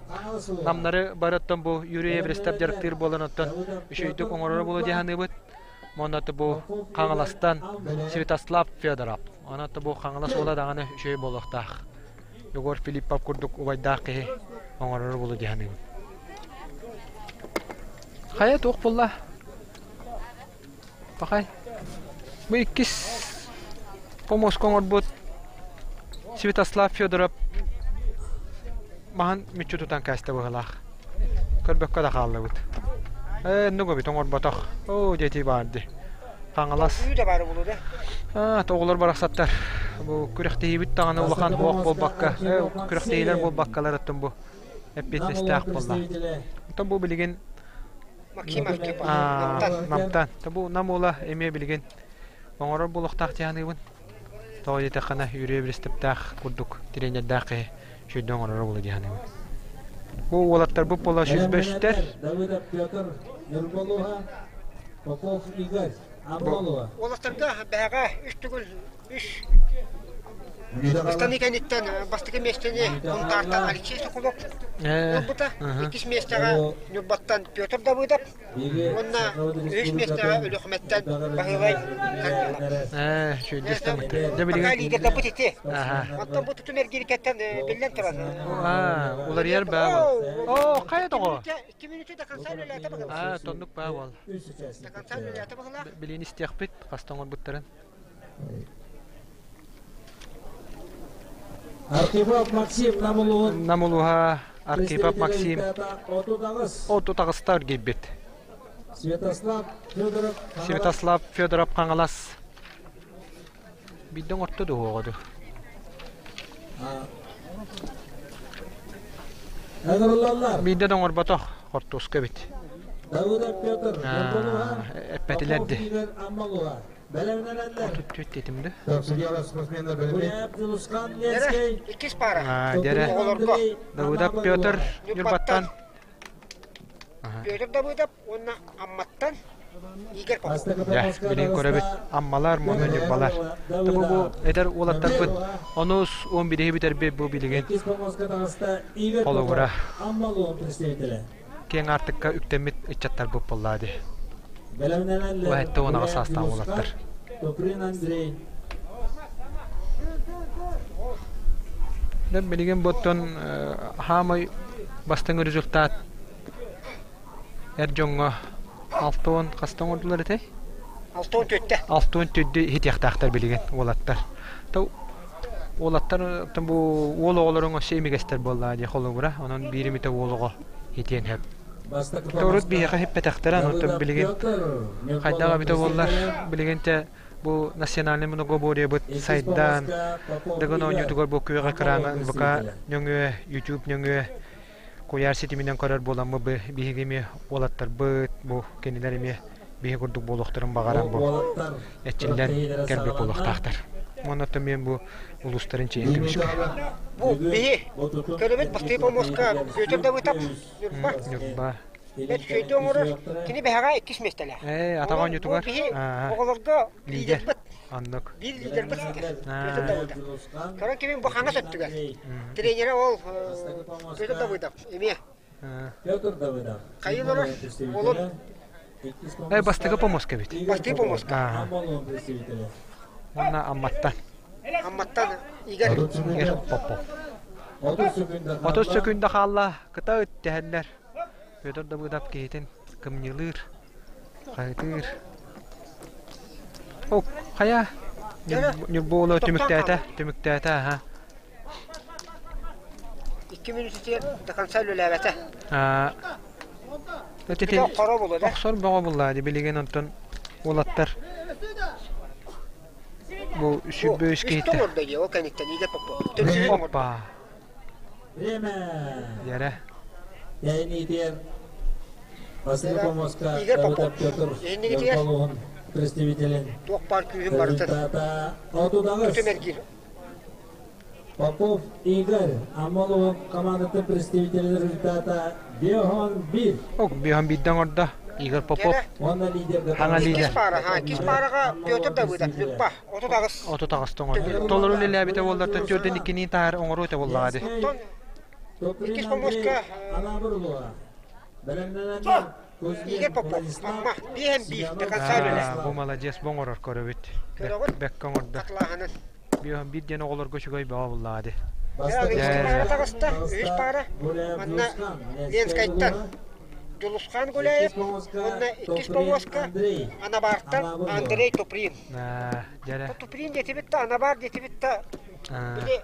Намнары барыттан бу Юрий Эверестов дьарыктыыр буолан оттон үчүгэйдик оҥороро буолуо дии саныыбыт. Уонна бу Хаҥаластан Святослав Федоров. Онон бу Хаҥалас уола даҕаны үчүгэй буолуохтаах. Егор Филиппов курдук убайдаах киһи оҥороро буолуо дии саныыбын. Хайа туох буолла? Пахай. Бу иккис помоска оҥорбут Святослав Федоров маһын мүччү тутан кээстэ быһыылаах. Көрбөккө да хааллыбыт. Ээ, оннук эбит оҥорботох. Оо, дьэ баар дии. Хаҥалас. Үү да баара буолуо да. Аа, оҕолор барахсаттар. Бу күрэхтэһиибит даҕаны улахан уох буолбакка, күрэхтэһиилэр буолбаккалар оттон бу эппиэтинэстээх буолла. Оттон бу билигин Максим Архипов Намтан. Намтан. Бу Нам уола эмиэ билигин оҥорор буолуохтаах дии саныыбын. Тоҕо диэтэххинэ Юрий Бристептээх курдук тренердээх киһи сүүрдэ оҥороро буолуо дии саныыбын. Бу уолаттарбыт буола 105-тэр. Давыдов Петр Нурболуга, Попов Игорь Аммолова. Уолаттарга бэһэҕэ үс төгүл үс. Ыстаныы кэнниттэн бастакы миэстэни Сунтаартан Алексей Соколов ылбыта. Иккис миэстэҕэ Ньурбаттан Петр Давыдов уонна үһүс миэстэҕэ Өлүөхүмэттэн Баһылай Корнилов. Пока лидердаппыт ити. Оттон бу тутум эргиирикэттэн биллэн турар. Уларыйар баа бол. Оо, хайа тоҕо? Икки мүнүүтэ до конца үлэлээтэ быһылаах. Аа, тоннук баа бол. До конца үлэлээтэ быһылаах. Билин истиэхпит, хаста оҥорбуттарын. Архипов Максим Намулуһун Намулуһа Архипов Максим отут аҕыста эргийбит. Святослав Федоров Святослав Федоров Хаҥалас биирдэ оҥорто дуо ду Биирдэ да оҥорботох хортуоска эбит. Давыдов Петр Эппэтилэр ди. Отут этим да? Иккис пара. Дьэрэ. Давыдов Петр Ньурбаттан. Петр Давыдов уонна Амматтан Игорь Попов. Дьэ, билигин көрөбүт. Аммалар уонна Ньурбалар. Бу бу эдэр уолаттарбыт онус 11 бүтэрбит бу билигин холобура киэҥ аартыкка үктэммит ыччаттарбыт буоллаа дии. Уһэтте уонаҕа саастаах уолаттар. Дьэ, билигин буоттан хаамай бастыҥ результат эр дьоҥҥо 60 хаста оҥордулар этэй? 64-тэ. 64-дү иһитиэхтээхтэр билигин уолаттар. То уолаттар бу уол оҕолоруҥ өссө имигэстэр буоллаа дии холобура. Онон биир эмитэ уол оҕо итиэн сөп. Урут биһиэхэ иһиппэтэхтэрэ, онтон билигин хайдах эбитэ буоллар, билигин те бу национальный многоборьебыт сайдан, Дыгын оонньуутугар бу күөх экраҥҥа НВК нөҥүө, YouTube нөҥүө куйаар ситиминэн көрөр буоламмыт биһиги эмиэ уолаттарбыт бу кинилэр эмиэ биһи курдук буолуохтарын баҕаран бу эрчиллэн кэлбит буолуохтаахтар. Уонна оттон мен бу улуустарын чиэһин көмүскэ. Бу биһи көрөбүт бастыы помоска Петр Давыдов Ньурба. Ньурба. Бэрт үчүгэйдик оҥорор. Кини бэһэҕэ иккис миэстэлээх. Ээ, атаҕа оонньуутугар. Бу биһи оҕолорго лидер. лидербыт. Оннук. Биир лидербыт сытар. Петр Давыдов. Көрөн кимин бу хаҥас өттүгэр. Тренерэ ол Петр Давыдов эмиэ. Петр Давыдов. Хайыы олорор уолун Э, бастакы помоска эбит. Бастакы помоска. Уонна Амматтан. Амматтан Игорь. Игорь Попов. 30 сөкүндэ хаалла. Кыта ыттэһэллэр. Петр Давыдов киһитин кымньылыыр, хаһытыыр. О, хайа? Ньурба уола түмүктээтэ, түмүктээтэ, аха. Икки мүнүүтүтүгэр до конца үлэлээбэтэ. Хоро булла да? Охсор бөҕө булла ди билигин онтон уолаттар бу сүрбө үс киһиттэ. Үстэ оҥордо ол кэнниттэн Игорь Попов. Төрсүһүн оҥордо. Оппа. Время. Ярэ. Яйнитер Василий Помоска Игорь Попов. Петр Иннигитигэр представителин туох баар күүһүн барытын Отудагыс тутум эргиир Попов Игорь Амолов командатын представителин результата Биохон 1. Ок, Биохон биирдэн оҥордо. Игорь Попов. Уонна лидер Хаҥа лидер. Иккис паара, иккис паараҕа Петр Давыдов, Ньурба, 38. 38 оҥордо. Толору үлэлээбитэ буоллар, төрдүн иккинии таһаар оҥоруо этэ буоллаҕа дии. Оттон иккис помоска Игорь Попов, Амма, биэһэн биир, до конца үлэлээ. Бу маладьыас, бу оҥорор көрөбүт. Көрөҕүт? Бэккэ оҥордо. Хатылааһынын. Биоһун биир диэн оҕолорго үчүгэй бөҕө буллаҕа дии. Икки паара таҕыста, үһүс паара. Манна Ленскайтан Дьулусхан Гуляев уонна иккис помоска Анабартан Андрей Туприн. Дьэрэ. Туприн диэтибит да, Анабар диэтибит да, били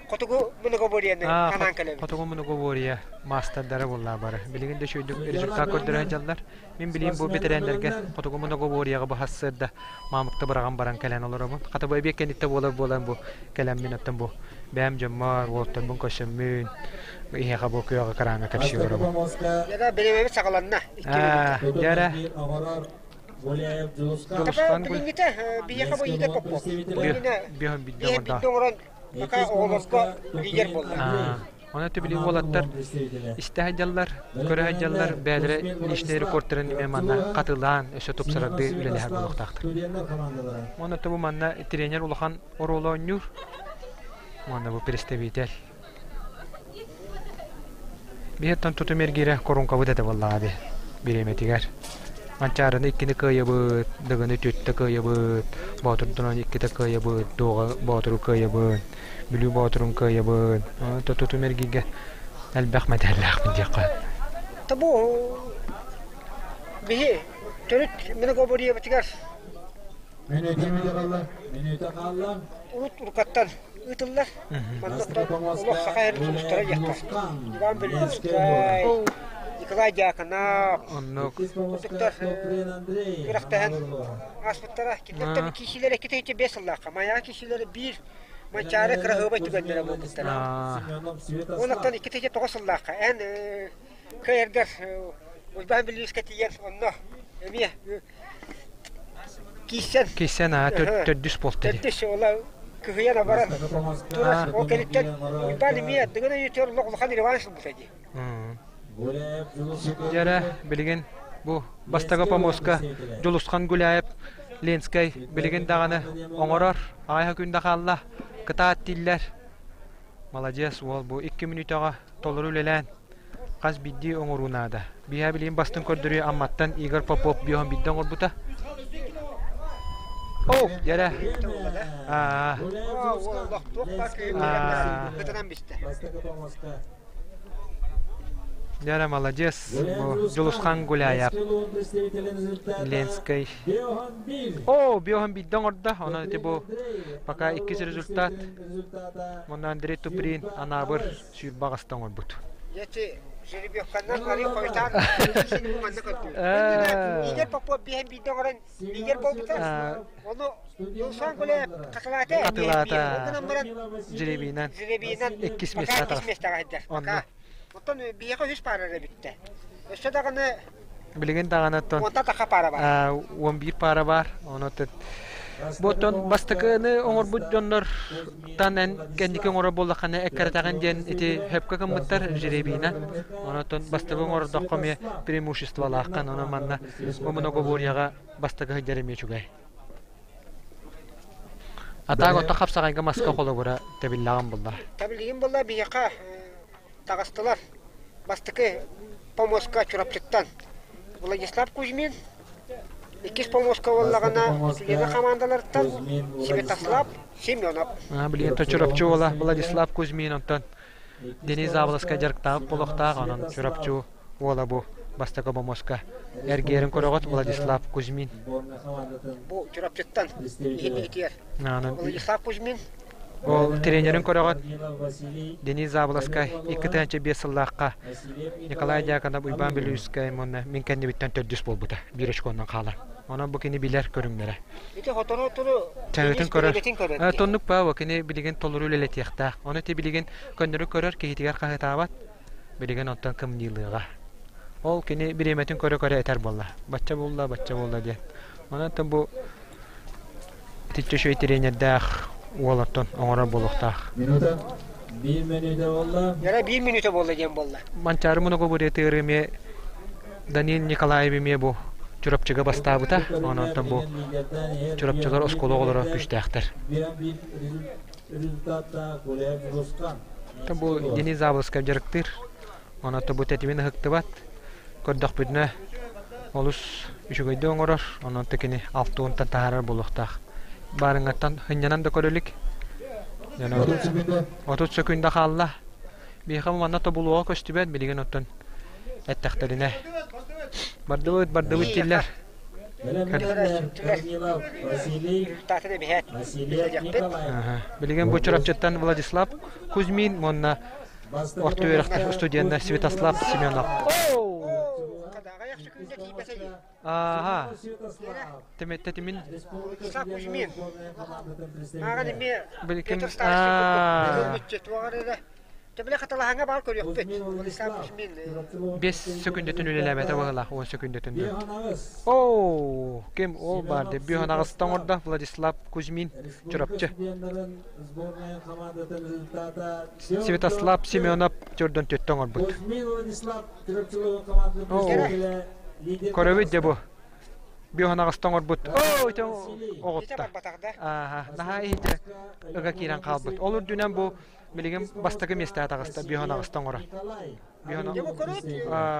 хотугу многоборьены ханаан кэлэбит. Хотугу многоборье маастардара буоллаа бары. Билигин да үчүгэйдик результат көрдөрө сылдьаллар. Мин билиим бу бэтэрээннэргэ хотугу многоборьеҕа бу сарсыарда маамыкта быраҕан баран кэлэн олоробун. Хата бу эбиэт кэнниттэн буолар буолан бу кэлэммин оттон бу бэйэм дьоммор, уолаттарбын көрсөммүн иһиэхэ бу күөх экраҥҥа кэпсии олоробун. Дьэ, бириэмэбит саҕаланна. Дьэ, Дьулусхан билиҥҥитэ биһиэхэ бу Игорь Попов. Бу иннинэ биһиэн биирдэ оҥорон пока оҕолорго лидер буолла. Оны били уолаттар истэ сылдьаллар, көрө сылдьаллар, бэйэлэрэ личнэй рекордтарын эмиэ манна хатылаан, өссө тупсарардыы үлэлэһэр буолуохтаахтар. Уонна бу манна тренер улахан оруолу оонньуур. Уонна бу представитель. Биһиттэн тутум эргиирэ коруҥкабыт этэ буоллаҕа дии бириэмэтигэр. Манчаарыны иккини кыайабыт, Дыгыны түөртэ кыайабыт, Боотурдунан иккитэ кыайабыт, Дуоҕа Боотуру кыайабыт, Бүлүү Боотурун кыайабыт. Тутум эргииргэ элбэх мэтээллээхпин диэххэ. Бу биһи төрүт многоборьебытыгар Мүнүүтэ хаалла. Мүнүүтэ хаалла. Урут урукаттан ыытыллар. Манна олох саха эрин сулустара диэххэ. Иван Белинскэй, Николай Дьяконов, Оннук. курдуктар күрэхтэһэн ааспыттара. Кинилэртэн киисилэр икки 5 сыллаахха. Майаҕа киисилэри биир Манчаары кыраһыабай түгэннэрэ буолбуттара. Оннуктан 2 9 сыллаахха эн кыайаргар Уйбаан Бүлүүскэ тиийэн онно эмиэ кииссэн Кииссэн аа төрдүс буолта дии. Төрдүс ола кыһыйан абаран турар. Ол кэнниттэн Уйбаан эмиэ Дыгын өйүтүгэр олох улахан реванш ылбыта дии. Дьэрэ билигин бу бастакы помоска Дьулусхан Гуляев Ленскэй билигин даҕаны оҥорор аҕыйах күн да хаалла кытаат дииллэр. Маладьыас уол бу 2 мүнүүтэҕэ толору үлэлээн хас биирдии оҥоруу наада. Биһиэхэ билигин бастыҥ көрдөрүү Амматтан Игорь Попов биоһун биирдэ оҥорбута. О, дьэрэ. Аа. Дьэрэ маладьыас. Бу Дьулусхан Гуляев. Ленскэй. О, биоһун биирдэ оҥордо. Онон ити бу пока иккис результат. Мунна Андрей Туприн Анаабыр 20 аҕыста оҥорбут. Эти жеребьевканнан арыы хойутаан манна көрдүм. Игорь Попов биһэн биирдэ оҥорон лидер буолбута. Ону Юлсан Гуляев хатылаата. Хатылаата. Ол гынан баран Жеребинэн. Жеребинэн иккис миэстэҕэ иккис миэстэҕэ сылдьар. Онно. Оттон биһиэхэ үс паара эрэ бүттэ. Өссө даҕаны Билигин даҕаны оттон Уонтан тахха паара баар. 11 паара баар. Ону Бу оттон бастакыны оҥорбут дьоннор тан эн кэнники оҥорор буоллаххына эккирэтэҕин диэн ити хөпкө гыммыттар жеребина. Онон бастакы оҥордоххо эмиэ преимуществолааххын. Онон манна бу многоборьеҕа бастакы сылдьар эмиэ үчүгэй. А так ото хапсаҕайга маска холобура тэбиллэҕин булла. Тэбиллигин булла биһиэхэ таҕыстылар. Бастакы помоска Чурапчыттан Владислав Кузьмин, иккис помоска буоллаҕына Лена хамаандаларыттан Святослав Семенов. Билигин Чурапчы уола Владислав Кузьмин онтон Денис Заболоцкай дьарыктаах буолуохтаах, онон Чурапчы уола бу бастакы помоска эргиэрин көрөҕүт Владислав Кузьмин. Бу Чурапчыттан иһин Владислав Кузьмин Ол тренерин көрөҕүт Денис Заболоцкай 2005 сыллаахха Николай Дьяконов, Уйбаан Бүлүүскэй уонна мин кэннибиттэн төрдүс буолбута биир очконнан хаалар. Онон бу кини билэр көрүҥнэрэ. Ити хотору-туру Чаһыытын көрөр. Тоннук баа кини билигин толору үлэлэтиэхтээх. Ону ити билигин көннөрү көрөр киһитигэр хаһытаабат. Билигин онтон кымньыылыаҕа. Ол кини бириэмэтин көрө-көрө этэр буолла. Бачча буолла, бачча буолла диэн. Онон бу Итиччэ үчүгэй тренердээх уолаттан оҥорор буолуохтаах. Минута. Биир мүнүүтэ буолла. Яра биир мүнүүтэ буолла диэн буолла. Манчаары многоборьетыгар эмиэ Данил Николаев эмиэ бу Чурапчыга бастаабыта. Онон бу Чурапчылар оскуола оҕолоро күүстээхтэр. Бу Денис Заболоцкай дьарыктыыр. Онон бу тэтимин ыһыктыбат. Көрдөхпүтүнэ олус үчүгэйдик оҥорор, онон кини 60-тан таһаарар буолуохтаах. Баарыҥҥаттан сынньанан да көрө илик. 30 сөкүүндэ хаалла. Биһиэхэ манна тобулуоҕа көстүбэт, билигин оттон эттэхтэринэ. Бардыбыт, бардыбыт дииллэр. Билигин бу Чурапчыттан Владислав Кузьмин уонна орто үөрэхтэр студенна Святослав Семенов. Ааха. Тэтимин. Владислав Кузьмин. Ааҕан эмиэ Биликим. Петр Старостин курдук эрэ. Төбөлө хатылаһаҥа баар көрүөхпүт. Владислав Кузьмин. 5 сөкүндэтин үлэлээбэтэ быһыылаах 10 сөкүндэтин. Оо, ким ол баар деп бүһөн аҕыста оҥордо Владислав Кузьмин Чурапчы. Святослав Семенов төрдөн төттө оҥорбут. Көрөбүт дьэ бу. Биоһан аҕыста оҥорбут. Оо, ити Ити оҕутта. барбатах да. Ааха, наһаа иһитэ ыга киирэн хаалбыт. Ол үрдүнэн бу билигин бастакы миэстэҕэ таҕыста биоһан аҕыста оҥоро. Биоһан Дьэ бу көрөөт,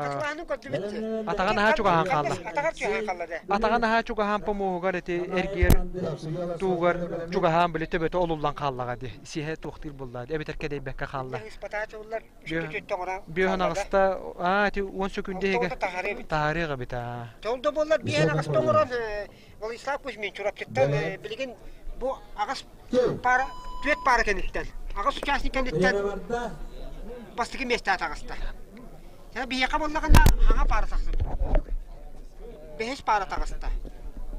хатылааһынын көрдүбүт. Атаҕа наһаа чугаһаан хаалла. Атаҕар чугаһаан хаалла да. Атаҕа наһаа чугаһаан помуоһугар ити эргиэр туугар чугаһаан били төбөтө олуллан хааллаҕа дии. Сиһэ туохтуур буолла эбэтэр кэдэйбэккэ хаалла. Бүөһүн аҕыста аа ити 10 сөкүүндэ иһигэр таһаарыах эбит аа. Ол да буоллар биэһин аҕыста оҥорон Владислав Кузьмин Чурапчыттан билигин бу аҕыс пара түөрт пара кэнниттэн аҕыс участник кэнниттэн бастакы миэстэҕэ таҕыста. Биһиэхэ буоллаҕына хаҥа пара тахсыбыт. Бэһис пара таҕыста.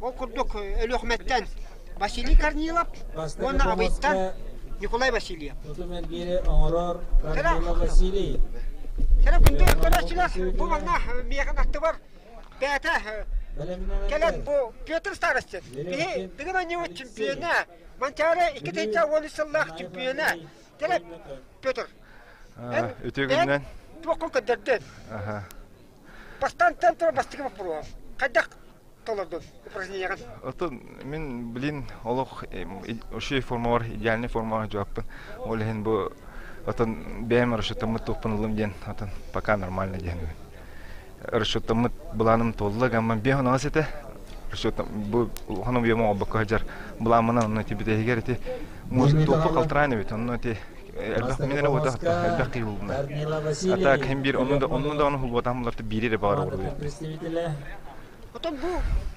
Ол курдук Өлүөхүмэттэн Василий Корнилов уонна Абыйтан Николай Васильев. оҥорор Корнилов Василий. Кэрэ күндү көрөөччүлэр, бу манна миэхин аттыбар бэйэтэ кэлэн бу Петр Старостин биһи Дыгын оонньуубут чемпиона, Манчаары 2013 сыллаах чемпиона. Кэлэн Петр, эн Үтүө күнүнэн. туоххун көрдөрдүн? Бастаан тура бастакы боппуруоһум. Хайдах толордун упражнениеҕын? Отон мин блин олох ошей формалар идеальный формаҕа жуаппын. Ол иһин бу отон бэйэм расчеттаммыт туохпун ыллым диэн отон пока нормально диэн расчеттаммыт былааным туолла гамман биэһ оноҕос этэ расчеттам бу улахан объем оҥорбокко сылдьар былааммынан онно ити бүтэһигэр ити туохха халтараан эбит онно ити элбэх мин эрэ уота элбэх киһи булбуна а так хим биир онну да онну даҕаны хулбатаам буларты биири эрэ баҕар оҕуруйу Отон бу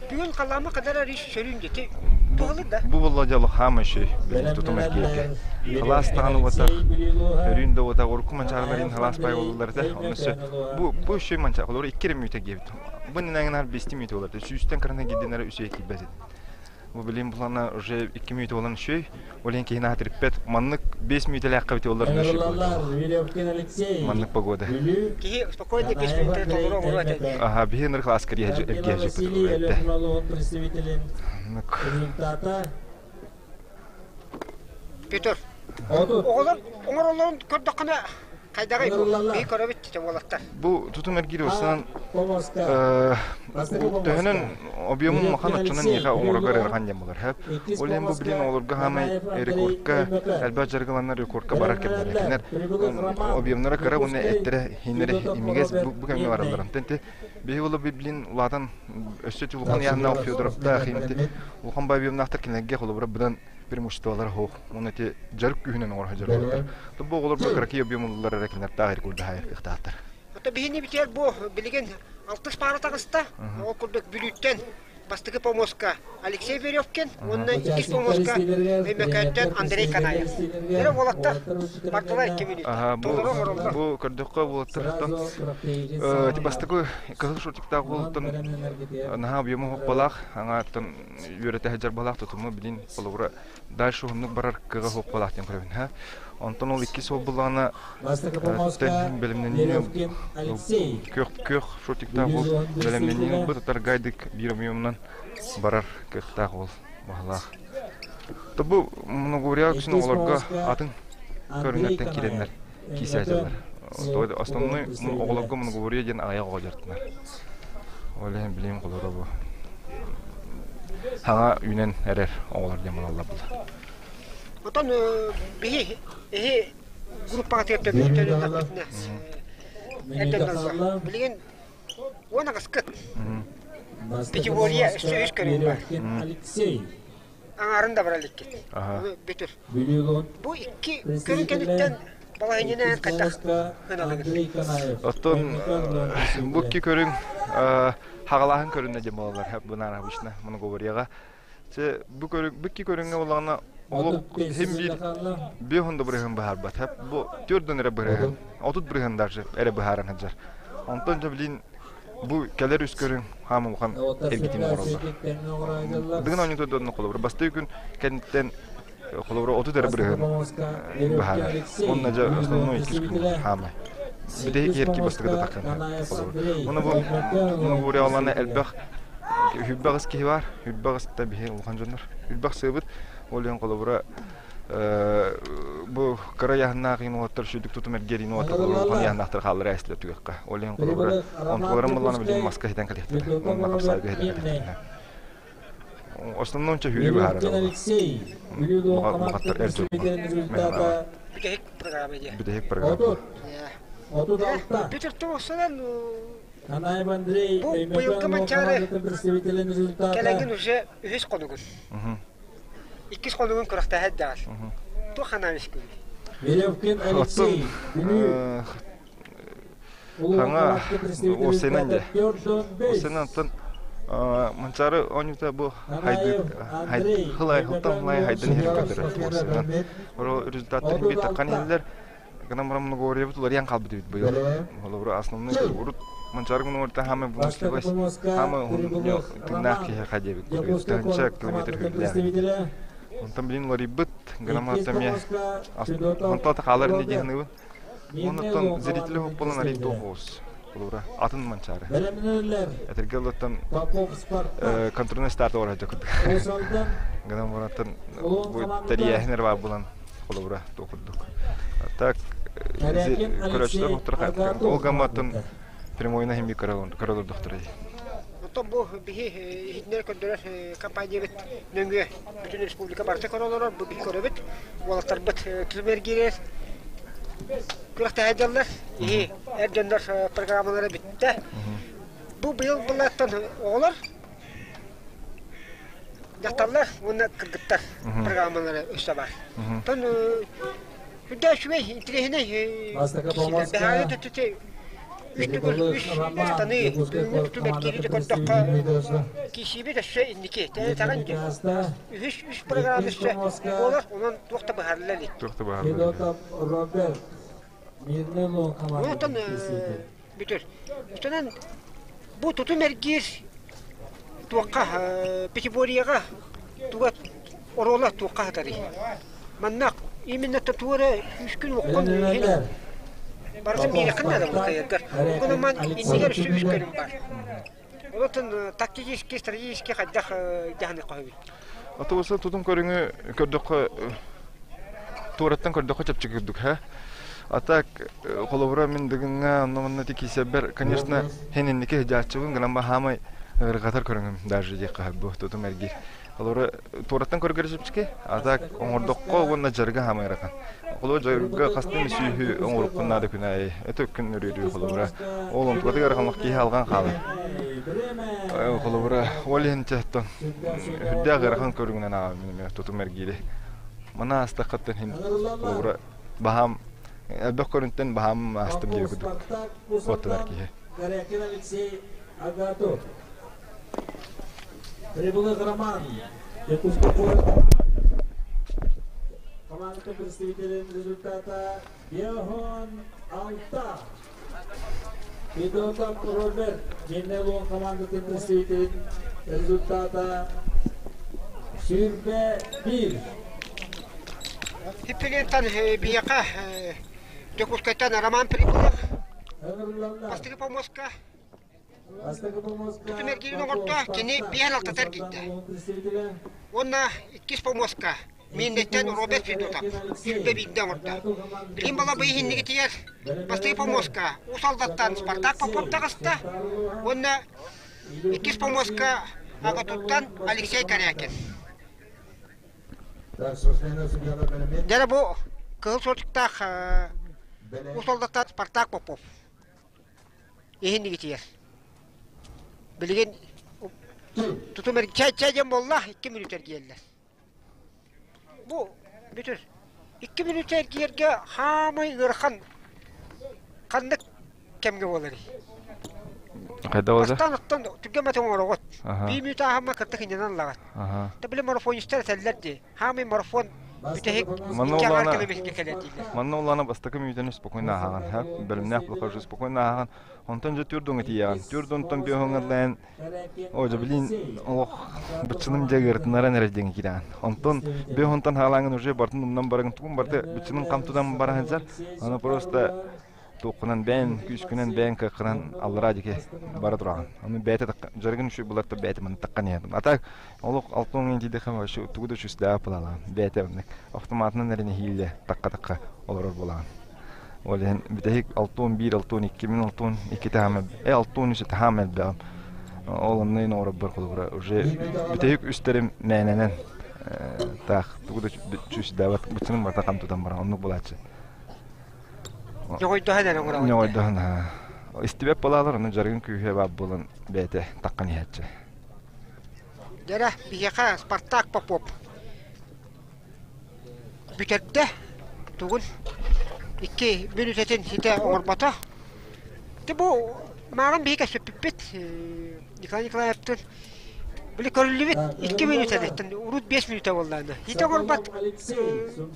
бүгүн халаама кадара рис сөрүүн дити туһалыр да. Бу буолла дьолу хаама шүй тутум эргиэргэ. Халаас таҕаны уотах өрүүн да уотах урукку манчаарыларын халаас бай болулар этэ. Онно өссө бу бу шүй манча холор икки эрэ мүтэ гиэбит. Бу нинаңынар бести мүтэ болар. Сүүстэн кырана гидденер үсүө киирбэт. Бу билим булана уже 2 мүнөт буолан үчүгэй. Ол иһин киһини аатырыппат. Маннык 5 мүнөтэлээххэ бити олор Маннык погода. Киһи спокойно 5 мүнөтэ толору оҥоруо этэ. Аха, биһи ыныр класска эргиэжи Петр, оҕолор оҥороллорун көрдөххүнэ хайдаҕый бу? Биһи көрөбүт дии уолаттар. Бу тутум эргиир устан төһөнөн объемун улахан оччонон миэхэ оҥорогор ыарахан диэн буолар сөп. Ол иһин бу билин оҕолорго хаамай рекордка элбэх дьарыгыланар рекордка барар кэмнэрэ. Кинилэр объемнара кыра уонна эттэрэ иһиннэрэ имигэс бу кэмҥэ бараллар. Онтон ити биһи була билин улаатан өссө улахан ыйааһыннаах Федоровтаах инти улахан бай объемнаахтар кинилэргэ холобура быдан преимуществолара суох. Уонна ити дьарык күүһүнэн оҥоро сылдьар Бу оҕолор бу кыракый объем ыллар эрэ кинилэртээх рекордаһайар кыахтаахтар. Ото биһини битиэр бу билигин алтыс паара таҕыста. Ол курдук Бүлүүттэн бастакы помоска Алексей Веревкин уонна иккис помоска Өймөкөөттөн Андрей Канаев. Эрэ уолаттар бардылар 2 мүнүүт. Бу, бу көрдөххө уолаттар ити бастакы кыһыл шортиктаах уолуттан наһаа объему хоппалаах аңааттан үөрэтэ сылдьар балаах тутуму билин холобура дальше уһуннук барар кыаҕа суох буолаах диэн көрөбүн ха онтон ол иккис суол буллаҕына бэлэмнэниини күөх күөх шотиктаах уол бэлэмнэниини ылбыт атар гайдык биир объемунан барар кыахтаах уол баһылаах то бу многоборье үксүн оҕолорго атын көрүҥнэртэн киирэннэр киисээчилэр основной оҕолорго многоборье диэн аҕыйах оҕо дьарыктанар Ол иһин билигин холоро бу саҥа үүнэн эрэр оҕолор диэн буолаллар була. Отон биһи эһи группаҕа тиэртэн эрдэн билигин уон аҕыскыт категория өссө үс көрүҥ бар. Аҥаарын да бара иликкит. Бүтүр. Бу икки көрүҥ кэнниттэн балаһынньанан хайдах гыналыгын? Оттон бу икки көрүҥ хаҕалааһын көрүнэ диэн буолаллар бунаар обычно многоборьеҕа. Бу көрүҥ бу икки көрүҥҥэ буоллаҕына олох иһин биир биир хонда бырыһын быһаарбат. Бу төрдөн эрэ бырыһын, 30 бырыһын даже эрэ быһааран сылдьар. Онтон дьэ билин Бу кэлэр үс көрүҥ хаам улахан эргитиини оҥороллор. Дыгын оонньуута донно холобура бастакы күн кэнниттэн холобура 30 эрэ бырыһын баһаарар. Уонна дьэ основной иккис күн хаамай. Бүтэһик иһэр ки бастакы да таххан холобура. Уонна бу многоборье элбэх үрбэҕис киһи бар. Үрбэҕис да биһи улахан дьоннор. Үрбэх сыабыт. Ол иһин холобура бу кыра ыйааһыннаах иин уолаттар сүдүк тутум эргиэр иин уолаттар улахан ыйааһыннаахтар хааллара эстилэр түгэххэ. Ол иһин холобура онтуларын буллаҕына билигин маска хитэн кэлиэхтэрэ. Уонна хапсаайга хитэн кэлиэхтэрэ. Основном ча хүрүү баһара. Веревкин Алексей, Бүлүү Луон Бухаттар командатын эр дьон. представителин результата Бүтэһик программа дии. Бүтэһик программа. 30, 36. Бүтүр туусунан Анаев Андрей, Бу Өймөкөөн быйылгы Луон Манчаары командатын представителин результата кэлэҥҥин уже үһүс хонугун. Иккис хонугун күрэхтэһэр даҕал. Туох анаан искүүй? Веревкин Оттон Алексей, Бүлүү Улуун хаҥа командатын представителин уопсайынан результата дьэ. 45. Уопсайынан оттон Манчаары оонньуута бу хайды Анаев Андрей, хылай хылтан Өймөкөөн хылай Луон хайдан иһэрин судьялар көрдөрөр спортсмена уопсайынан. бэлэмнет Оро результаттарын бит таккан 36. иһэллэр. Гынан баран многоборьебыт уларыйан хаалбыт эбит быйыл. Бэлэм. Холобура основной урут Манчаары гынан хаамай Бастакы выносливость помоска хаамай Прибылых тыыннаах Роман, киһи диэбит курдук. Якутскай Тыһыынча куорат километр командатын хүрдээх. представителэ. Онтон билин уларыйбыт Иккис гынан эмиэ помоска Федотов онтон хаалар инде Роберт, диһаныыбын. Мирнэй Оннуттан Луон зрители командатын болан арый представителэ. туохуус. Холобура атын Манчаары. Бэлэмнэнэллэр Этэргэ олоттон Попов Спартак, контрольный старт оҕор курдук. Уус Алдан Гынан барантан Улуун бу командата тэрийээһин эрэ баар буолан холобура туох курдук. Так Корякин көрөөччүлэр Алексей хотторо ол Агатов гамматтан командата. прямойна химби көрөлөр Оттон бу биһи иһитиннэр көрдөрөр компаниябыт нөҥүө бүтүн республика барыта көрө олорор, бу биһи көрөбүт. Уолаттарбыт түмэргиирэр күрэхтэһэ Иһи эр дьоннор программалара бүттэ. Бу быйыл былааттан оҕолор дьахталлар уонна кыргыттар программалара өссө бар. Тон үрдэ үчүгэй интириэһинэй Бастакы киһилэр. Бэһээги помоска төттүтэ үс төгүл Прибылых үс Роман, станыы Якутскай бүгүҥҥү куорат тутум командатын эргиирин көрдөххө представителин выдержа. киисиибит өссө инники. Тэҕин Дмитрий үһүс үс программа Иккис өссө помоска буолар, онон туох да быһаарылла илик. Туох да баһарылар. Федотов Роберт, Мирнэй Луон Онтон командатын представителэ. бүтэр. Бүтэнэн бу тутум эргиир туохха пятиборьеҕа туга оруола туохха хатарый? Манна именно туора үскүн уоххун иһин Бэлэмнэнэллэр барытын Попов биэрэххин наада Спартак, кыайаргар. Корякин Ону Алексей иннигэр өссө үс көрүҥ бар. Онтон тактический, стратегический хайдах дьаһаны хоһуй? Автобуса тутум көрүҥү көрдөххө туораттан көрдөххө чэпчэки курдук һэ. А так холобура мин дыгыҥҥа онно манна ти киисэрбэр, конечно, һин инники сыдьааччыбын гынан баһаамай ырҕатар көрүҥүм даже диэххэ бу тутум эргиир. Холобура туораттан көргөр чэпчэки, а так оҥордоххо уонна дьарыга хаамай ырахан. Холобура дьарыга хастыы сүүһү оҥоруккун наада күн аайы. Это күн өрүрүү холобура. Ол онтукатыгар ырахан киһи алҕан хаалар. Холобура ол иһин чэттон үрдээх ыарахан көрүҥүнэн ааҕабын тутум эргиири. Мана астаххаттан иһин холобура баһаам элбэх көрүнтэн баһаам аастым диэби Попов курдук Спартак, Уус оттонор Алдан, киһи. Корякин Алексей Агатов. Прибылых Роман, Якутский куорат командатын представителин результата Биохон Алта. Федотов Роберт, Мирнэй Луон командатын представителин результата Сүрбэ 1. Хиппилентан биһиэхэ Дьокуускайтан Роман Прибылых Ыҥырыллаллар. бастакы помоска Бастакы помоска тутум эргиирин Попов оҥордо, кини Спартак, биэһэн алтата Уус эргийдэ. Алдан улууһун представителэ. Уонна иккис помоска Иккис Мииннэттэн помоска Роберт Федотов Корякин сүүрбэ Алексей, биирдэ оҥордо. Агату командатын Билин бала представителэ. быйыһиннигитигэр бастакы Бэлэмнэнэллэр помоска Уус Алдаттан Соколов Спартак Попов Алексей, таҕыста Сунтаар улууһа, уонна Илюхин иккис Максим, помоска Горнай Агатуттан улууһун бастакы Алексей команда. Корякин. Так, спортсмены судьялар бэлэмнет. Дьэ бу кыһыл суотуктаах Бэлэм. Уус Алдаттан Спартак Попов иһиннигитигэр. Билигин тутум чай чай диэн буолла, 2 мүнүүтэ эргийэллэр. Бу бүтүр. 2 мүнүүтэ эргийэргэ хаамай ыарахан ханнык кэмҥэ буоларый? Хайда болда? Бастаан оттон түргэн матын оҥороҕут. Аха. Биир мүнүүтэ ааһамма кытта кининэн ылаҕыт. Аха. Та били марафонистар этэллэр дии. Хаамай марафон Бастакы бүтэһик Манна икки аҥаар улаана километрга кэлэр дииллэр. манна улаана бастакы мүнүүтэни спокойно ааһаҕын, һэ? Бэлэмнээх буоллахха спокойно ааһаҕын. Онтон дьэ түрдүҥ этийэҕин. Түрдүнтэн бүөһүҥ Корякин О, блин, Алексей, олох Агату быччыным дьэ командатын ыырытынаран эрэ диэн киирэн. Онтон представителэ. бөһөнтөн хаалааҥын уже бартын умнан барыгын тугун барты быччының Бэлэмнэнэллэр камтудан бара Соколов сылдьар. Алексей, Аны Сунтаар просто улууһа, туоххунан бэйэн Илюхин күүскүнэн Максим, бэйэн кыаххынан Горнай аллараа улууһун диэки бастакы бара тураҕын. командата. Аны бэйэтэ дьарыгын үчүгэй булар бэйэтэ маны таххан иһэн. А так олох алтын тиийдэххэ вообще тугу да үчүстээх булалаан. Бэйэтэ оннук автоматынан эрэ нэһиилэ такка-такка олорор буолаҕын. Ол иһин бүтэһик 61, 62, мин 62 таһаама, 63 таһаама элбэҕим. Ол онно ин оҥоробор холобура уже бүтэһик үстэрим мээнэнэн таах тугу да чүүсүдээбэт быччыным барыта хам тутан баран оннук буолааччы. Ньоҕойдоһон эрэ оҥороҕун. Ньоҕойдоһон истибэт буолаалар ону дьарыгын күүһэ баар буолан бэйэтэ таххан иһээччи. Дьэрэ, биһиэхэ Спартак Попов бүтэрдэ. Тугун икки мүнүүтэтин ситэ оҥорбото. Ити бу мааҕын биһи кэпсэппиппит Николай Николаевтын били көрүллүбүт икки мүнүүтэниттэн урут 5 мүнүүтэ буоллаҕына. Ити оҥорбот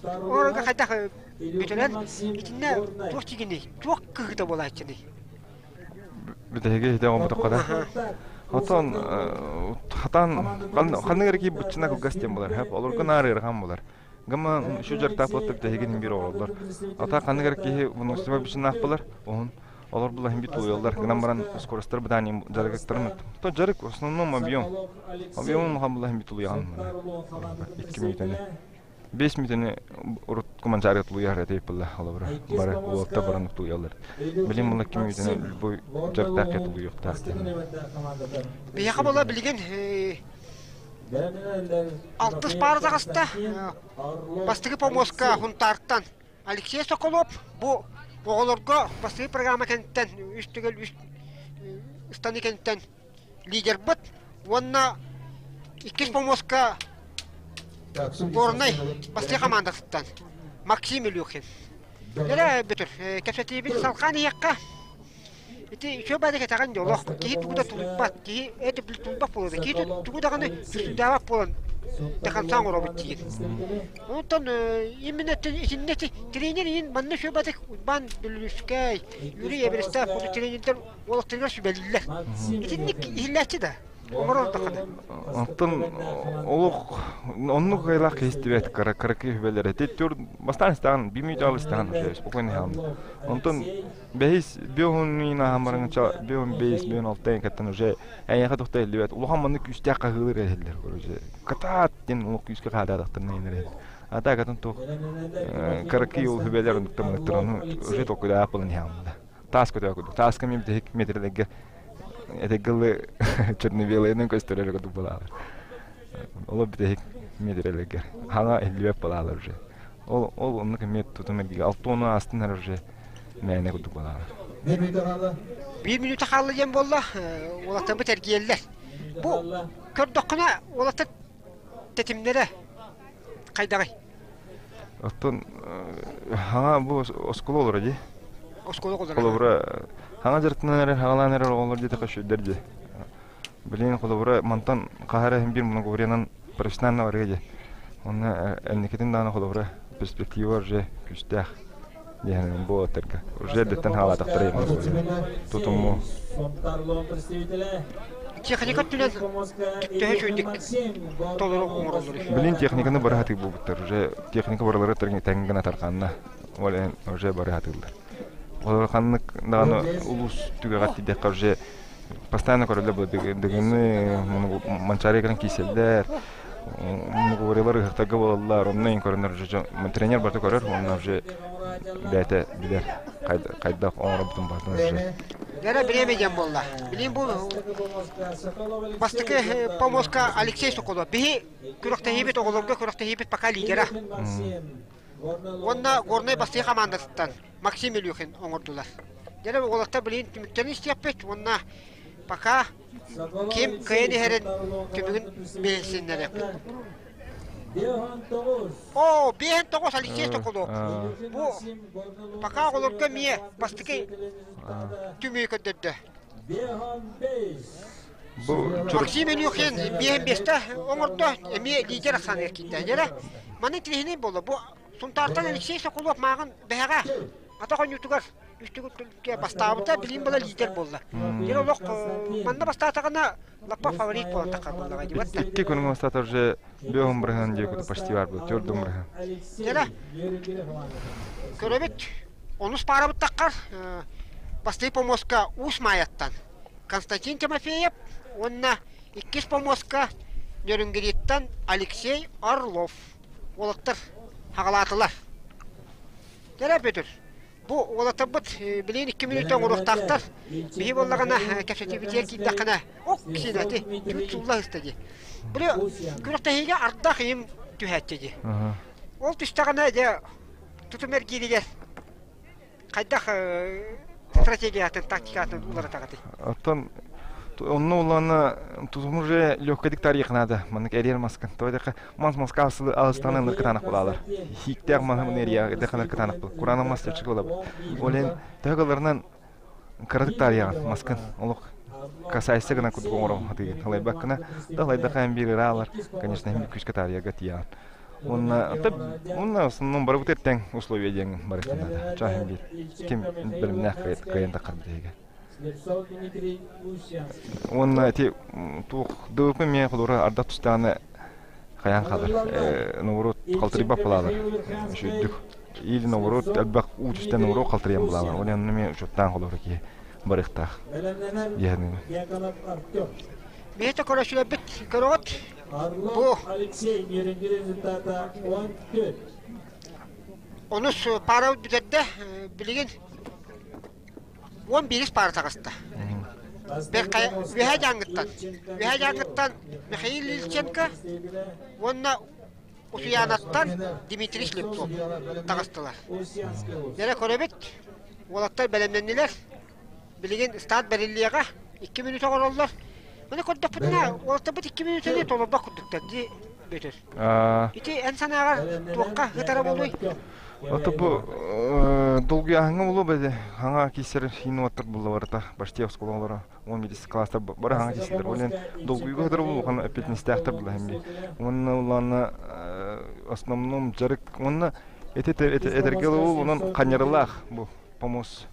оҥорорго хайдах бүтэрэн итиннэ туох дьигиний, туох кыһыыта буолааччыный? Бүтэһиги иһитэ оҥорботоххо да. Отон хатан ханнык эрэ киирбитчинэ кылгас диэн буолар. Олорго наар ыарахан буолар. Гама үчү дьарыктаах буолтар бүтэһигин биир оҕолор. Ата ханнык эрэ киһи выносливай бычынаах буолар. Оһун олор була хин тулуйаллар. Гынан баран скоростар быдаанин дьарыктарын. То дьарык в основном объем. Объемун хаан була хин тулуйаҕын. Икки мүнүүтэни. Биэс мүнүүтэни урут куманчаарга тулуйар этэ буолла холобура. Бары уолаттар баран тулуйаллар. Билин була икки мүнүүтэни любой дьарыктаах тулуйуохтаах диэн. Биһиэхэ була билигин алтыс паара таҕыста. Бастакы помоска Хунтаартан Алексей Соколов бу оҕолорго бастакы программа кэнниттэн үс түгэл үс ыстаны кэнниттэн лидербыт уонна иккис помоска Горнай бастакы хамаандатыттан Максим Илюхин. Эрэ бүтүр. Кэпсэтиибит салҕаан иһиэххэ. Ити үчүгэй баайда кэтэҕин дьэ олох киһи тугу да тулуйбат, киһи это тулуйбат буолуо киһи тугу даҕаны түсүрдээбэт буолан до конца оҥоробут диир. Онтон именно итиннэ тренер иин манна үчүгэй баайдык Уйбаан Бүлүскэй, Юрий Эверстов курдук тренердэр уолаттарыгар сүбэлииллэр. Итинник иһиллээччи да. Оҥорор даҕаны. Оттон олох оннук айылаах киһи истибэт кыра кыракый сүбэлэр эти түр бастаан истэҕин биир мүнүүтэ истэҕин уже спокойно иһэҕин. Онтон бэһис биэһун ааһан баран биэһун бэйис биэһун алта каттан уже эйиэхэ тохто иһиллибэт улахан маннык күүстээх хаһыылар иһиллэр короче катаат диэн олох күүскэ хаһаатаатахтарына иһиллэр а так атын туох кыракый ол сүбэлэр оннуктар ону уже толкуйдаах буолан иһэҕин да таас көтөө курдук тааска мин бүтэһик метрэлэргэ этэгылы черно-белыйынан көстөрөр курдук буолаалар ол бүтэһик метрэлэргэ хаҥа иһиллибэт буолаалар уже ол ол оннук эмиэ тутум эргигэ алта уону аастын эрэ уже мээнэ курдук буолаалар Биир мүнүүтэ хаалла диэн буолла, уолаттарбыт эргийэллэр. Бу көрдөххүнэ уолаттар тэтимнэрэ хайдаҕый? Оттон хаҥа бу оскуола олоро дии. Оскуола оҕолоро. Холобура, хаҥа дьарыктанан эрэр, хаҥалаан эрэр оҕолор диэтэххэ үчүгэйдэр дии. Билигин холобура мантан хаһар иһин биир многоворенан профессионально барыа дии. Онно энникитин даҕаны холобура перспектива уже күүстээх диэн бу уолаттарга. Уже эрдэттэн хаалаатахтара тутуму. Техника өттүнэн төһө үчүгэйдик толору оҥороллор Билин техниканы бары хатыы буолбуттар. Уже техника барылары тэҥ гына тарҕанна. Ол уже бары хатыыллар. Олор ханнык даҕаны улуус түгэҕэр тиийдэххэ уже постоянно көрөллөр бу дыгыны Манчаары кэлэн киирсэллэр мугуурилар ыһыктарга буолаллар онно иҥ көрөннөр уже тренер барыта көрөр уонна уже бэйэтэ билэр хайдах оҥоробутун барытын уже Дьэ бириэмэ диэн буолла. Билин бу бастакы помоска Алексей Соколов. Биһи күрэхтэһиибит оҕолорго күрэхтэһиибит пока лидера. Уонна Горнай бастакы хамаандатыттан Максим Илюхин оҥордулар. Дьэ уолаттар билигин түмүктэрин истиэхпит уонна пока ким кыайан иһэрин түмүгүн билсиннэриэхпит. Оо, биэһин тоҕус Алексей Соколов. Бу пока оҕолорго эмиэ бастакы түмүгү көрдөрдө. Бу Максим Илюхин биэһин биэстэ оҥордо, эмиэ лидер ахсааныгар киирдэ. Дьэ, маннык тириһинэй буолла. Бу Сунтаартан Алексей Соколов мааҕын бэһэҕэ атах оонньуутугар үстүгү бастаабыта, билигин була лидер буолла. Дьэ олох манна бастаатаҕына лаппа фаворит буолан таххар буоллаҕа дии батта. Икки күнүҥ устата уже бөһүн бырыһан диye куту почти бар был, төрдүн бырыһан. Дьэ көрөбүт, онус паарабыт таххар бастыы помоска Уус Маайаттан Константин Тимофеев уонна иккис помоска Нөрүнгириттан Алексей Орлов. Уолаттар хаҕалаатылар. Кэрэ Петр. Бу уолаттарбыт билигин 2 мүнүүтэ оҥоруохтаахтар. Биһи буоллаҕына кэпсэтиибитигэр киирдэххинэ, ок сиэнэти түүт суулла сыста дии. Били күрэхтэһиигэ ардах им түһээччи дии. Ол түстэҕинэ дьэ тутум эргииригэр хайдах стратегиятын, тактикатын уларытаҕытый? Оттон онно улаана тутум уже легкодик тарих надо. Маннык эрийэр маскын. Тоҕо диэххэ мас маска алыстаҕына ынырык кытаанах булаалар. Хииктээх маһы эрийэ дэхэнэр кытаанах бул. Кураанах мас чэпчэки буолабыт. Ол иһин төһө кылларынан кыратык таарыйаҕын маскын олох касайса гына курдук оҥоро сатыыгын. Халайбаккына да халайдахха эн биир ыраалар, конечно, эн күүскэ таарыйарга тиийэҕин. Уонна уонна в основном барыбыт тэҥ условия диэн барыахха наада. Чааһын биир ким бэлэмнээх кыайан таххарбыт иһигэр. Уонна ити туох ДВП эмиэ холобура ардах тустааны хайаан хаалар. Наоборот халтарыйбат буолаалар. Үчүгүйдүк. Или наоборот элбэх уу түстэн наоборот халтарыйан булаалар. Ол онно эмиэ учуоттаан холобура киһи барыахтаах. Диэһэн. Бэйэтэ көрөөччүлэрбит көрөҕүт. Бу онус пара бүтэрдэ. Билигин 11 паара таҕыста. Үөһээ Дьааҥыттан Үөһээ Дьааҥыттан Михаил Ильченко уонна Усуйаанаттан Дмитрий Слепцов таҕыстылар. Дьэ көрөбүт, уолаттар бэлэмнэннилэр. Билигин старт бэриллиэҕэ, 2 мүнүүтэ оҥороллор. Маны көрдөхпүтүнэ, уолаттарбыт 2 мүнүүтэни толорбот курдуктар дии Бүөтүр. Ити эн санааҕар туохха ытара буолуой? Ото бу долгуйааһыҥҥа буолуо бэдэ хаҥа киисэр хиин уоттар булла барыта почти оскуолалара 11 класстар бары хаҥа киисэлэр ол долгуйга ытара буолуо хаҥа эппиэтинэстээхтэр була хэмби уонна улаана основном дьарык уонна эти этэргэ ол онон ханьарылаах бу помос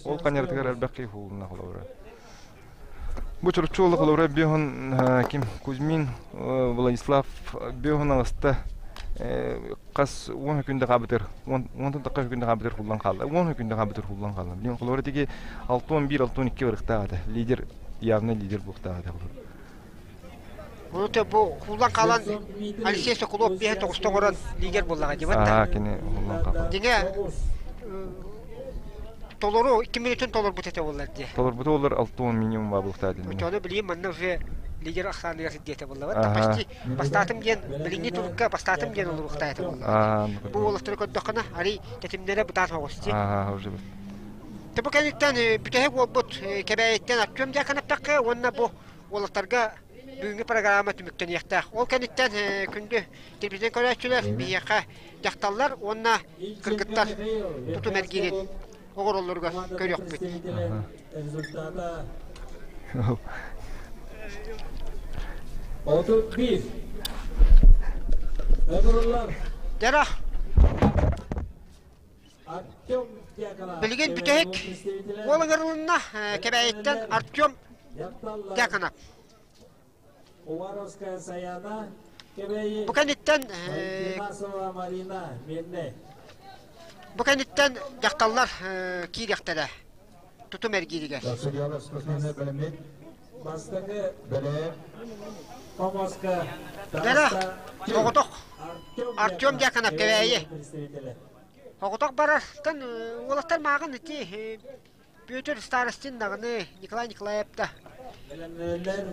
ол ханьаратыгар элбэх киһи хуулуна холобура Бу чороччу уола холобура биоһун ким Кузьмин Владислав биоһун аласта хас 10 күндэ хаабытыр 10 тахха күндэ хаабытыр хуллан хаалла 10 күндэ хаабытыр хуллан хаалла билин холобура тиги 61 62 барыктаах этэ лидер явно лидер буохтаах этэ холобура Ону бу хуллан хаалан Алексей Соколов биэһэ тоҕуста оҥорон лидер буоллаҕа дии Аа кини хуллан хаалла. Дьиҥэ толору 2 мүнүүтүн толорбут этэ буоллар дии. Толорбута буоллар 60 минимум баа буолуохтаах этэ. Оччоҕуна билигин манна уже лидер ахсааныгар сирдиэтэ буолла. Почти бастаатым диэн билиҥҥи турукка бастаатым диэн олоруохтаах этэ буолла. Бу уолаттары көрдөххүнэ арый тэтимнэрэ бытаан соҕус дии. уже Бу кэнниттэн бүтэһик уолбут Кэбээйиттэн Артем Дьяконовтахха уонна бу уолаттарга бүгүҥҥү программа түмүктэниэхтээх. Ол кэнниттэн күндү телевизор көрөөччүлэр биһиэхэ дьахталлар уонна кыргыттар тутум эргиирин оҥороллоругар көрүөхпүт. Дьара Билигин бүтэһик уол ыҥырылынна Кэбээйиттэн Артем Дьяконов. Бу кэнниттэн бу кэнниттэн дьахталлар киириэхтэрэ тутум эргииригэр. Дара соҕотох Артем Дьяконов Кэбээйи Соҕотох барартан уолаттар мааҕын ити Петр Старостин даҕаны Николай Николаев да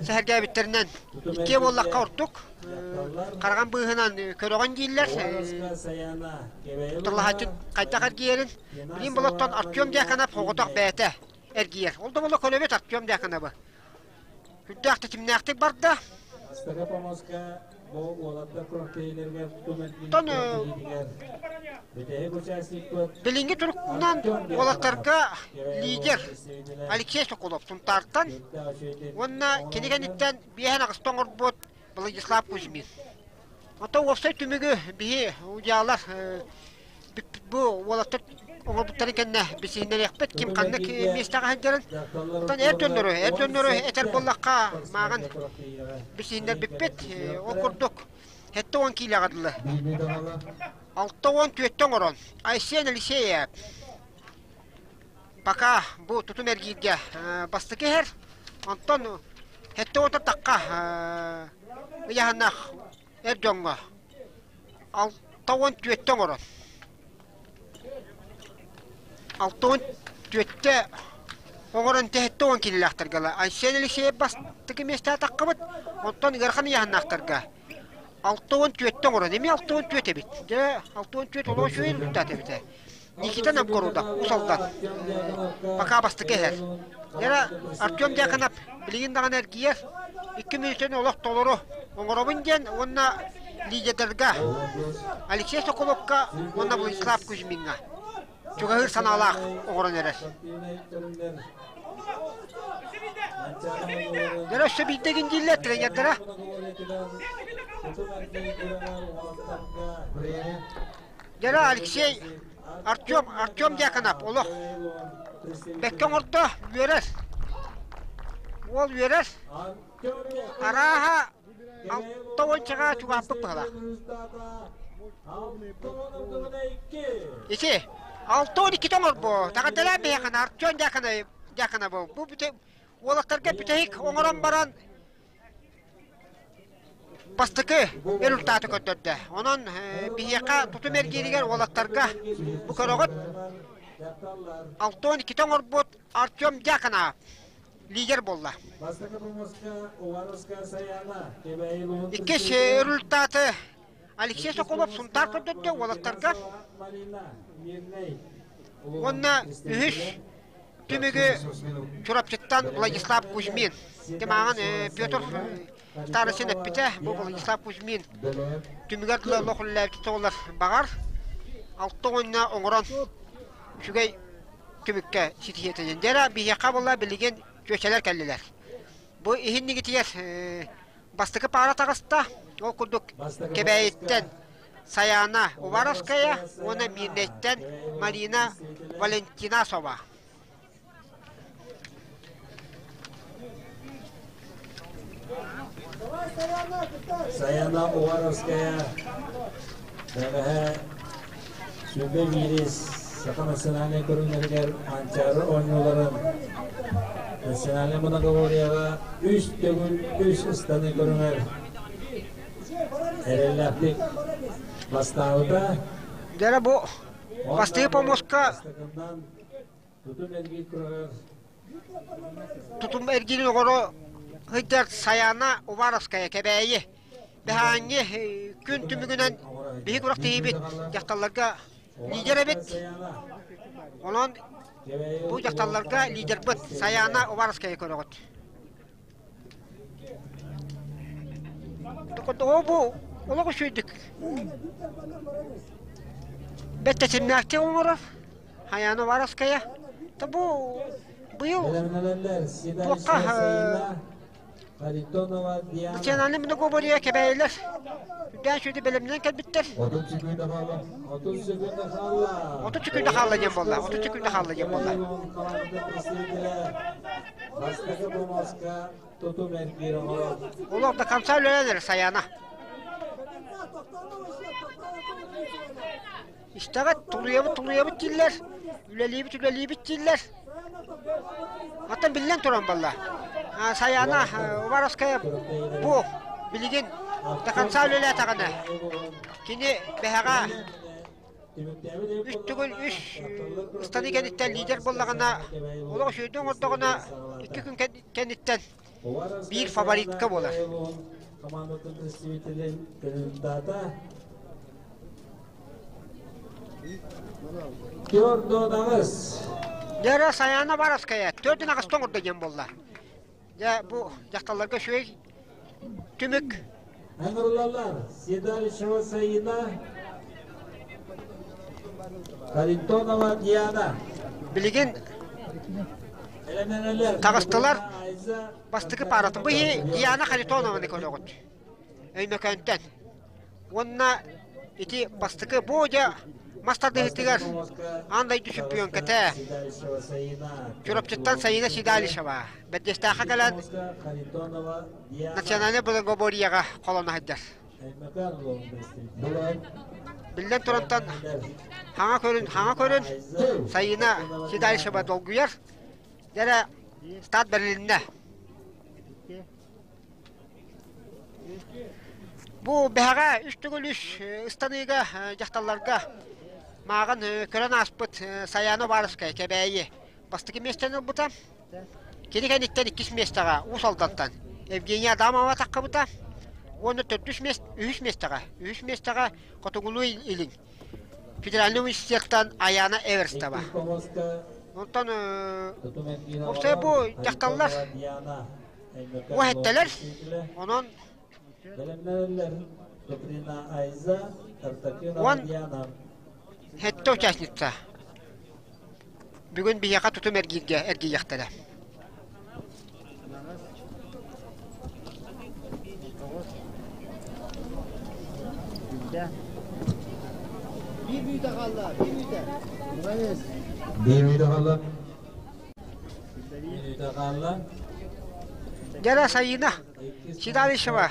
сэһэргээбиттэринэн иккиэ буоллахха ордук хараҕын быыһынан көрөҕүн дииллэр утарылаһааччы хайдах эргийэрин билин болоттон Артем Дьяконов соҕотох бэйэтэ эргийэр ол да буолла көлөбүт Артем Дьяконовы Сүрдээх тэтимнээхтик барда. Оттон билиҥҥи туругунан уолаттарга лидер Алексей Соколов Сунтаартан уонна кини кэнниттэн биэһэн аҕыста оҥорбут Владислав Кузьмин. Оттон уопсай түмүгү биһи удьаалар бу уолаттар оҥорбуттарын кэннэ билсиһиннэриэхпит ким ханнык миэстэҕэ сылдьарын. Оттон эр дьоннору, эр дьоннору этэр буоллахха мааҕын билсиһиннэрбиппит. Ол курдук 70 киилэҕэ дылы 64 оҥорон Айсен Алексеев пока бу тутум эргииргэ бастакы иһэр. Онтон 70 тахха ыйаһыннаах эр дьоҥҥо 64 оҥорон. 64 оҥорон тэһиттэ уон киилэлээхтэргэ Айсен Алексеев бастакы миэстэҕэ таххыбыт, онтон ыарахан ыйааһыннаахтарга 64 оҥорон, эмиэ 64 эбит. Дьэ, 64 олох үчүгэй результат эбит ээ. Никита Новгородов, Уус Алдан, пока бастакы иһэр. Дьэ, Артем Дьяконов билигин даҕаны эргийэр, икки мүнүүтэни олох толору оҥоробун диэн уонна лидердарга Алексей Соколовка уонна Владислав Кузьмиҥҥа чугаһыыр санаалаах оҥорон эрэр. Дьэ, өссө биирдэ гиндииллэр тренердэрэ. Дьэ, Алексей Артем, Артем Дьяконов олох бэккэ оҥордо, үөрэр. Уол үөрэр. Арааһа 60-чаҕа чугаһаппыт быһалаах. Ити 62 оҥорбо. Таҕадалаан биһиэхэ Артем Дьяконов Дьяконов бу уолаттарга бүтэһик оҥорон баран бастакы результаты көрдөрдө. Онон биһиэхэ тутум эргииригэр уолаттарга бу көрөҕүт 62 оҥорбут Артем Дьяконов лидер буолла. Иккис результаты Алексей Соколов Сунтаар көрдөрдө уолаттарга. Уонна үһүс түмүгү Чурапчыттан Владислав Кузьмин. Тимааҕын Петр Старостин эппитэ, бу Владислав Кузьмин түмүгэр дылы олох үлэлээбит оҕолор баҕар алта уонна оҥорон үчүгэй түмүккэ ситиһиэтинэн. Дьэ биһиэхэ буолла билигин чүөчэлэр кэллилэр. Бу иһиннигитигэр бастакы паара таҕыста. Ол курдук Кэбээйиттэн Саяна Уваровская уонна Мирнэйтэн Марина Валентинасова. Саяна Уваровская бэҕэһээ Сүбэ биирис Саха национальнай көрүҥнэригэр Манчаары оонньууларын национальнай многоборьеҕа үс төгүл үс ыстаныы көрүҥэр эрэллээхтик бастаабыта. Дьэ бу бастыыр помоска Тутум эргиирин оҕоро сылдьар Саяна Уваровская Кэбээйи бэһээҥҥи күн түмүгүнэн биһи күрэхтэһиибит дьахталларга лидер эбит. Онон бу дьахталларга лидербыт Саяна Уваровская көрөҕүт. Оо бу олох үчүгэйдик бэрт тэтимнээхтик оҥорор. Хайаана Уваровская. Та бу быйыл туохха национальный многоборье кэбээйилэр үрдээн сүдү бэлэмнэнэн кэлбиттэр. 30 секунда хаалла диэн буолла. 30 секунда хаалла диэн буолла. Олох до конца үлэлэнэр Саяна. Истэҕит, тулуйабыт, тулуйабыт дииллэр, үлэлиибит, үлэлиибит дииллэр. Оттон биллэн туран буолла, Саяна Уваровская бу билигин до конца үлэлээтэҕинэ, кини бэһэҕэ үс төгүл үс ыстаныы кэнниттэн лидер буоллаҕына, олох үчүгэйдик оҥордоҕуна, икки күн кэнниттэн биир фаворитка буолар. Дьэ Саяна Баровская төрдүн аҕыста оҥордо диэн буолла. Дьэ бу дьахталларга үчүгэй түмүк. Ыҥырылаллар Седалищева Саина, Харитонова Диана. Билигин таҕыстылар бастакы пааратын. Бу Диана Харитонованы көрөҕүт. Өймөкөөнтөн. Уонна ити бастакы бу дьэ мас тардыһыытыгар аан дойду чөмпүйүөҥкэтэ Чурапчыттан Саина Седалищева Бэрдиэстээххэ кэлэн национальнай многоборьеҕа холоно сылдьар. Биллэн турантан хаҥа көрүн, хаҥа көрүн Саина Седалищева долгуйар. Дьэ старт бэрилиннэ. Бу бэһэҕэ үс төгүл үс ыстаныыга дьахталларга Мааҕын көрөн ааспыт Саяна Уваровская Кэбээйи бастакы миэстэни ылбыта. Кини кэнниттэн иккис миэстэҕэ Уус Алдантан Евгения Адамова таххыбыта уонна төрдүс миэс үһүс миэстэҕэ үһүс миэстэҕэ Хотугулуу Илин федеральнай университеттан Аяна Эверстова. Онтон уопсайа бу дьахталлар уоһэттэлэр онон Уон сэттэ участница бүгүн биһиэхэ тутум эргииргэ эргийиэхтэрэ. Биир мүнүүтэ хаалла, биир мүнүүтэ. Биир мүнүүтэ хаалла. Биир мүнүүтэ хаалла. Дьэ Сайыына Седалищева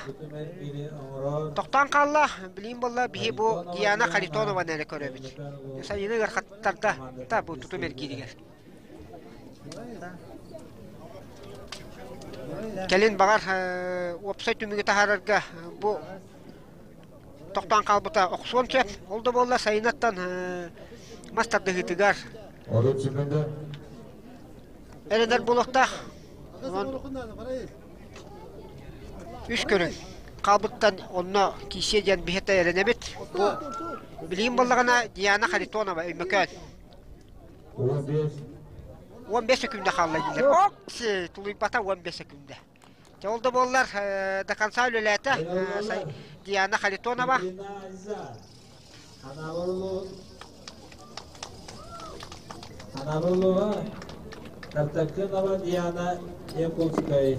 тохтоон хаалла. Билигин буолла биһи бу Диана Харитонованы эрэ көрөбүт. Сайыына ыарахаттарда та бу тутум эргииригэр. Кэлин баҕар уопсай түмүгү таһаарарга бу тохтоон хаалбыта охсуон сөп. Ол да буолла сайынаттан мас тардыһыытыгар эрэнэр буолуохтаах. Онон үс көрүҥ хаалбыттан онно киисиэ диэн биһэтэ эрэнэбит. Бу билигин буоллаҕына Диана Харитонова Өймөкөөн. 15 секунда хаалла дииллэр. Окси, тулуйбата 15 секунда. Дьэ ол да буоллар до конца үлэлээтэ Диана Харитонова. Анабыллова Тартакынова Диана Якутскай.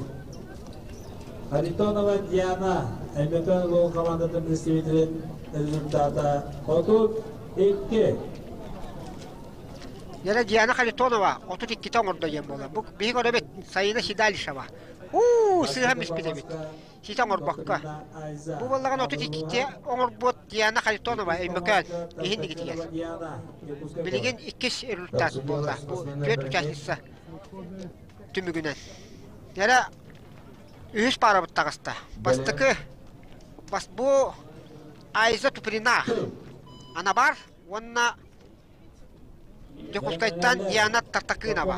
Харитонова Диана Өймөкөөн улууһун командатын представителин результата 32. Яра Диана Харитонова 32-те оҥордо диэн буолар. Бу биһиги көрөбүт Саина Седалишева. Уу, сыыһа испит эбит. Ситэ оҥорбокко. Бу буоллаҕына 32-те оҥорбут Диана Харитонова Өймөкөөн иһин игитигэр. Билигин иккис результат буолла. Бу түөрт участница түмүгүнэн. Яра үһүс паарабыт таҕыста. Бастакы бас бу Айза Туприна Анабар уонна Дьокуускайтан Диана Тартакынова.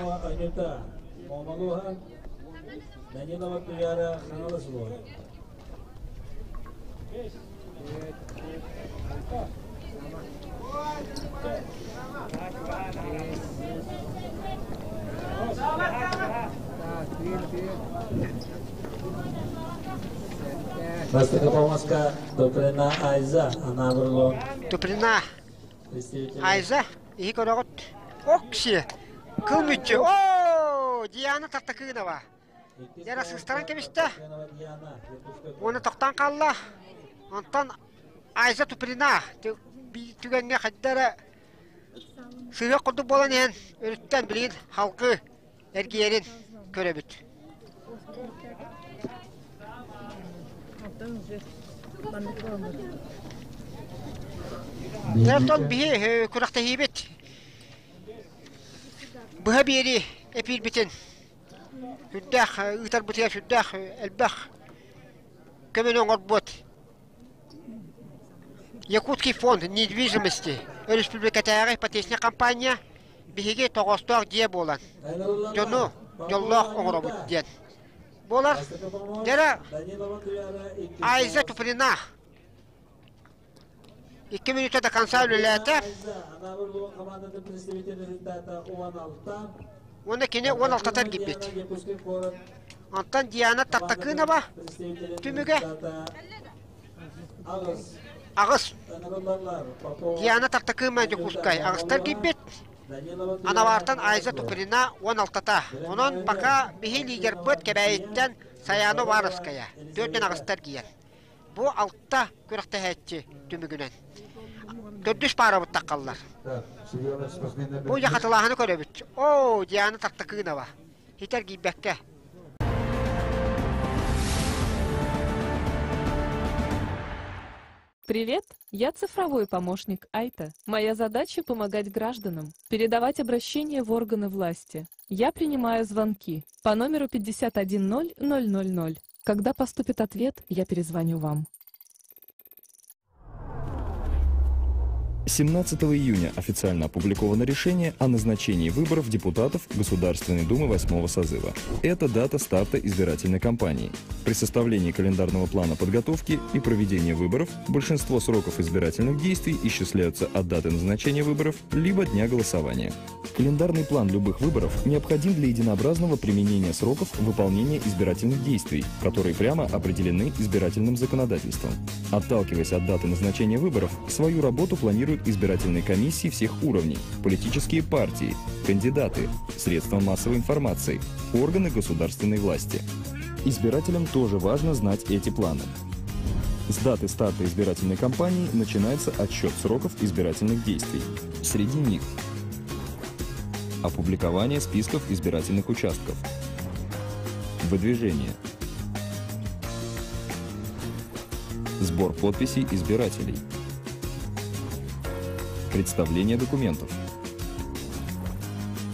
Бастакы помоска Туприна Айза Анаабырлон. Туприна Айза, иһи көрөҕүт. Окси, кыл мүччү. Оо, Диана Тартакынова. Дьэ, сыстаран кэбистэ. Уонна тохтоон хаалла. Онтон Айза Туприна түгэҥҥэ хайда эрэ сыһыах курдук буолан иһэн өрүттэн билигин халкы эргийэрин көрөбүт. Онтон биһи күрэхтэһиибит быһа биэрии эпиирбитин сүрдээх ыытарбытыгар сүрдээх элбэх көмөнү оҥорбут Якутский фонд недвижимости өрөспүүбүлүкэтээҕи ипотечнай компания биһиги тоҕоостоох дьиэ буолан дьону дьоллоох оҥоробут диэн буолар. Дьэ Айза Туприна икки мүнүүтэ до конца үлэлээтэ. Уонна кини 16-тан киирбит. Онтон Диана Тартакынова түмүгэ Аҕыс. Диана Тартакыма Дьокуускай аҕыстар киирбит. Анабаартан Айза Туприна 16-та. Онон пока биһи лидербыт Кэбээйиттэн Саяна Уваровская төрдүн аҕыстар киирэр. Бу алта күрэхтэһээччи түмүгүнэн. Төрдүс паарабыт таххаллар. Бу дьэ хатылааһыны көрөбүт. Оо, Диана Тартакынова. Хитэр киирбэккэ. Привет, я цифровой помощник Айта. Моя задача помогать гражданам, передавать обращения в органы власти. Я принимаю звонки по номеру 510000. Когда поступит ответ, я перезвоню вам. 17 июня официально опубликовано решение о назначении выборов депутатов Государственной Думы 8 созыва. Это дата старта избирательной кампании. При составлении календарного плана подготовки и проведения выборов большинство сроков избирательных действий исчисляются от даты назначения выборов либо дня голосования. Календарный план любых выборов необходим для единообразного применения сроков выполнения избирательных действий, которые прямо определены избирательным законодательством. Отталкиваясь от даты назначения выборов, свою работу планируют избирательные комиссии всех уровней, политические партии, кандидаты, средства массовой информации, органы государственной власти. Избирателям тоже важно знать эти планы. С даты старта избирательной кампании начинается отсчет сроков избирательных действий. Среди них опубликование списков избирательных участков, выдвижение, сбор подписей избирателей, представление документов,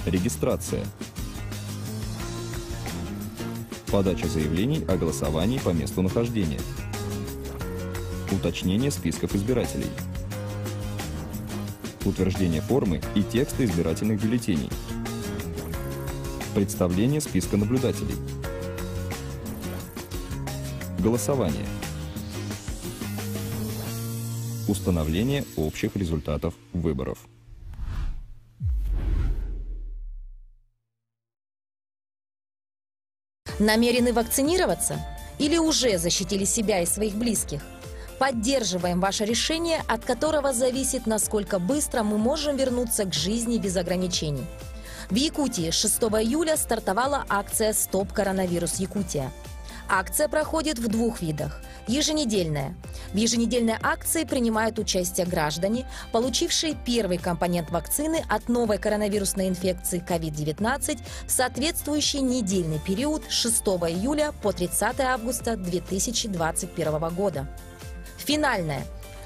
регистрация, подача заявлений о голосовании по месту нахождения, уточнение списков избирателей, утверждение формы и текста избирательных бюллетеней, представление списка наблюдателей, голосование, установление общих результатов выборов. Намерены вакцинироваться или уже защитили себя и своих близких? Поддерживаем ваше решение, от которого зависит, насколько быстро мы можем вернуться к жизни без ограничений. В Якутии 6 июля стартовала акция «Стоп коронавирус Якутия». Акция проходит в двух видах. Еженедельная. В еженедельной акции принимают участие граждане, получившие первый компонент вакцины от новой коронавирусной инфекции COVID-19 в соответствующий недельный период с 6 июля по 30 августа 2021 года. Финальная.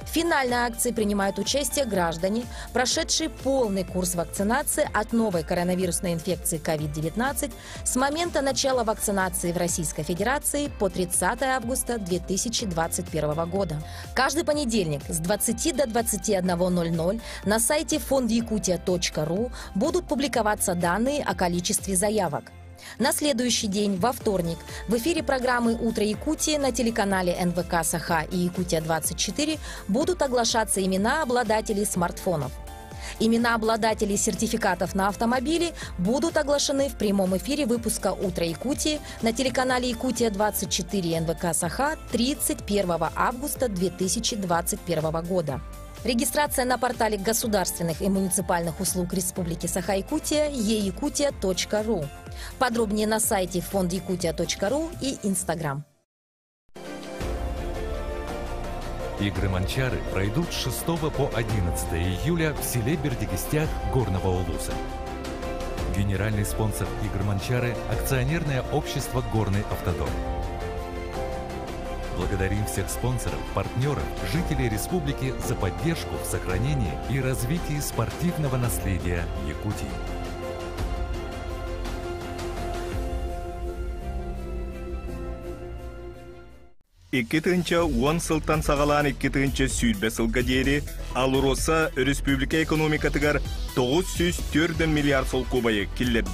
В финальной акции принимают участие граждане, прошедшие полный курс вакцинации от новой коронавирусной инфекции COVID-19 с момента начала вакцинации в Российской Федерации по 30 августа 2021 года. Каждый понедельник с 20 до 21.00 на сайте фондякутия.ру будут публиковаться данные о количестве заявок. На следующий день, во вторник, в эфире программы «Утро Якутии» на телеканале НВК «Саха» и «Якутия-24» будут оглашаться имена обладателей смартфонов. Имена обладателей сертификатов на автомобили будут оглашены в прямом эфире выпуска «Утро Якутии» на телеканале «Якутия-24» НВК «Саха» 31 августа 2021 года. Регистрация на портале государственных и муниципальных услуг Республики Саха-Якутия eyakutia.ru. Подробнее на сайте фондякутия.ру и Инстаграм. Игры Манчары пройдут с 6 по 11 июля в селе Бердигестях Горного Улуса. Генеральный спонсор Игр Манчары – акционерное общество «Горный автодор». Благодарим всех спонсоров, партнеров, жителей республики за поддержку в сохранении и развитии спортивного наследия Якутии. 2010 сылтан саҕалаан 2020 сылга диэри АЛРОСА өрөспүүбүлүкэ экономикатыгар 904 миллиард солкуобайы киллэрдэ.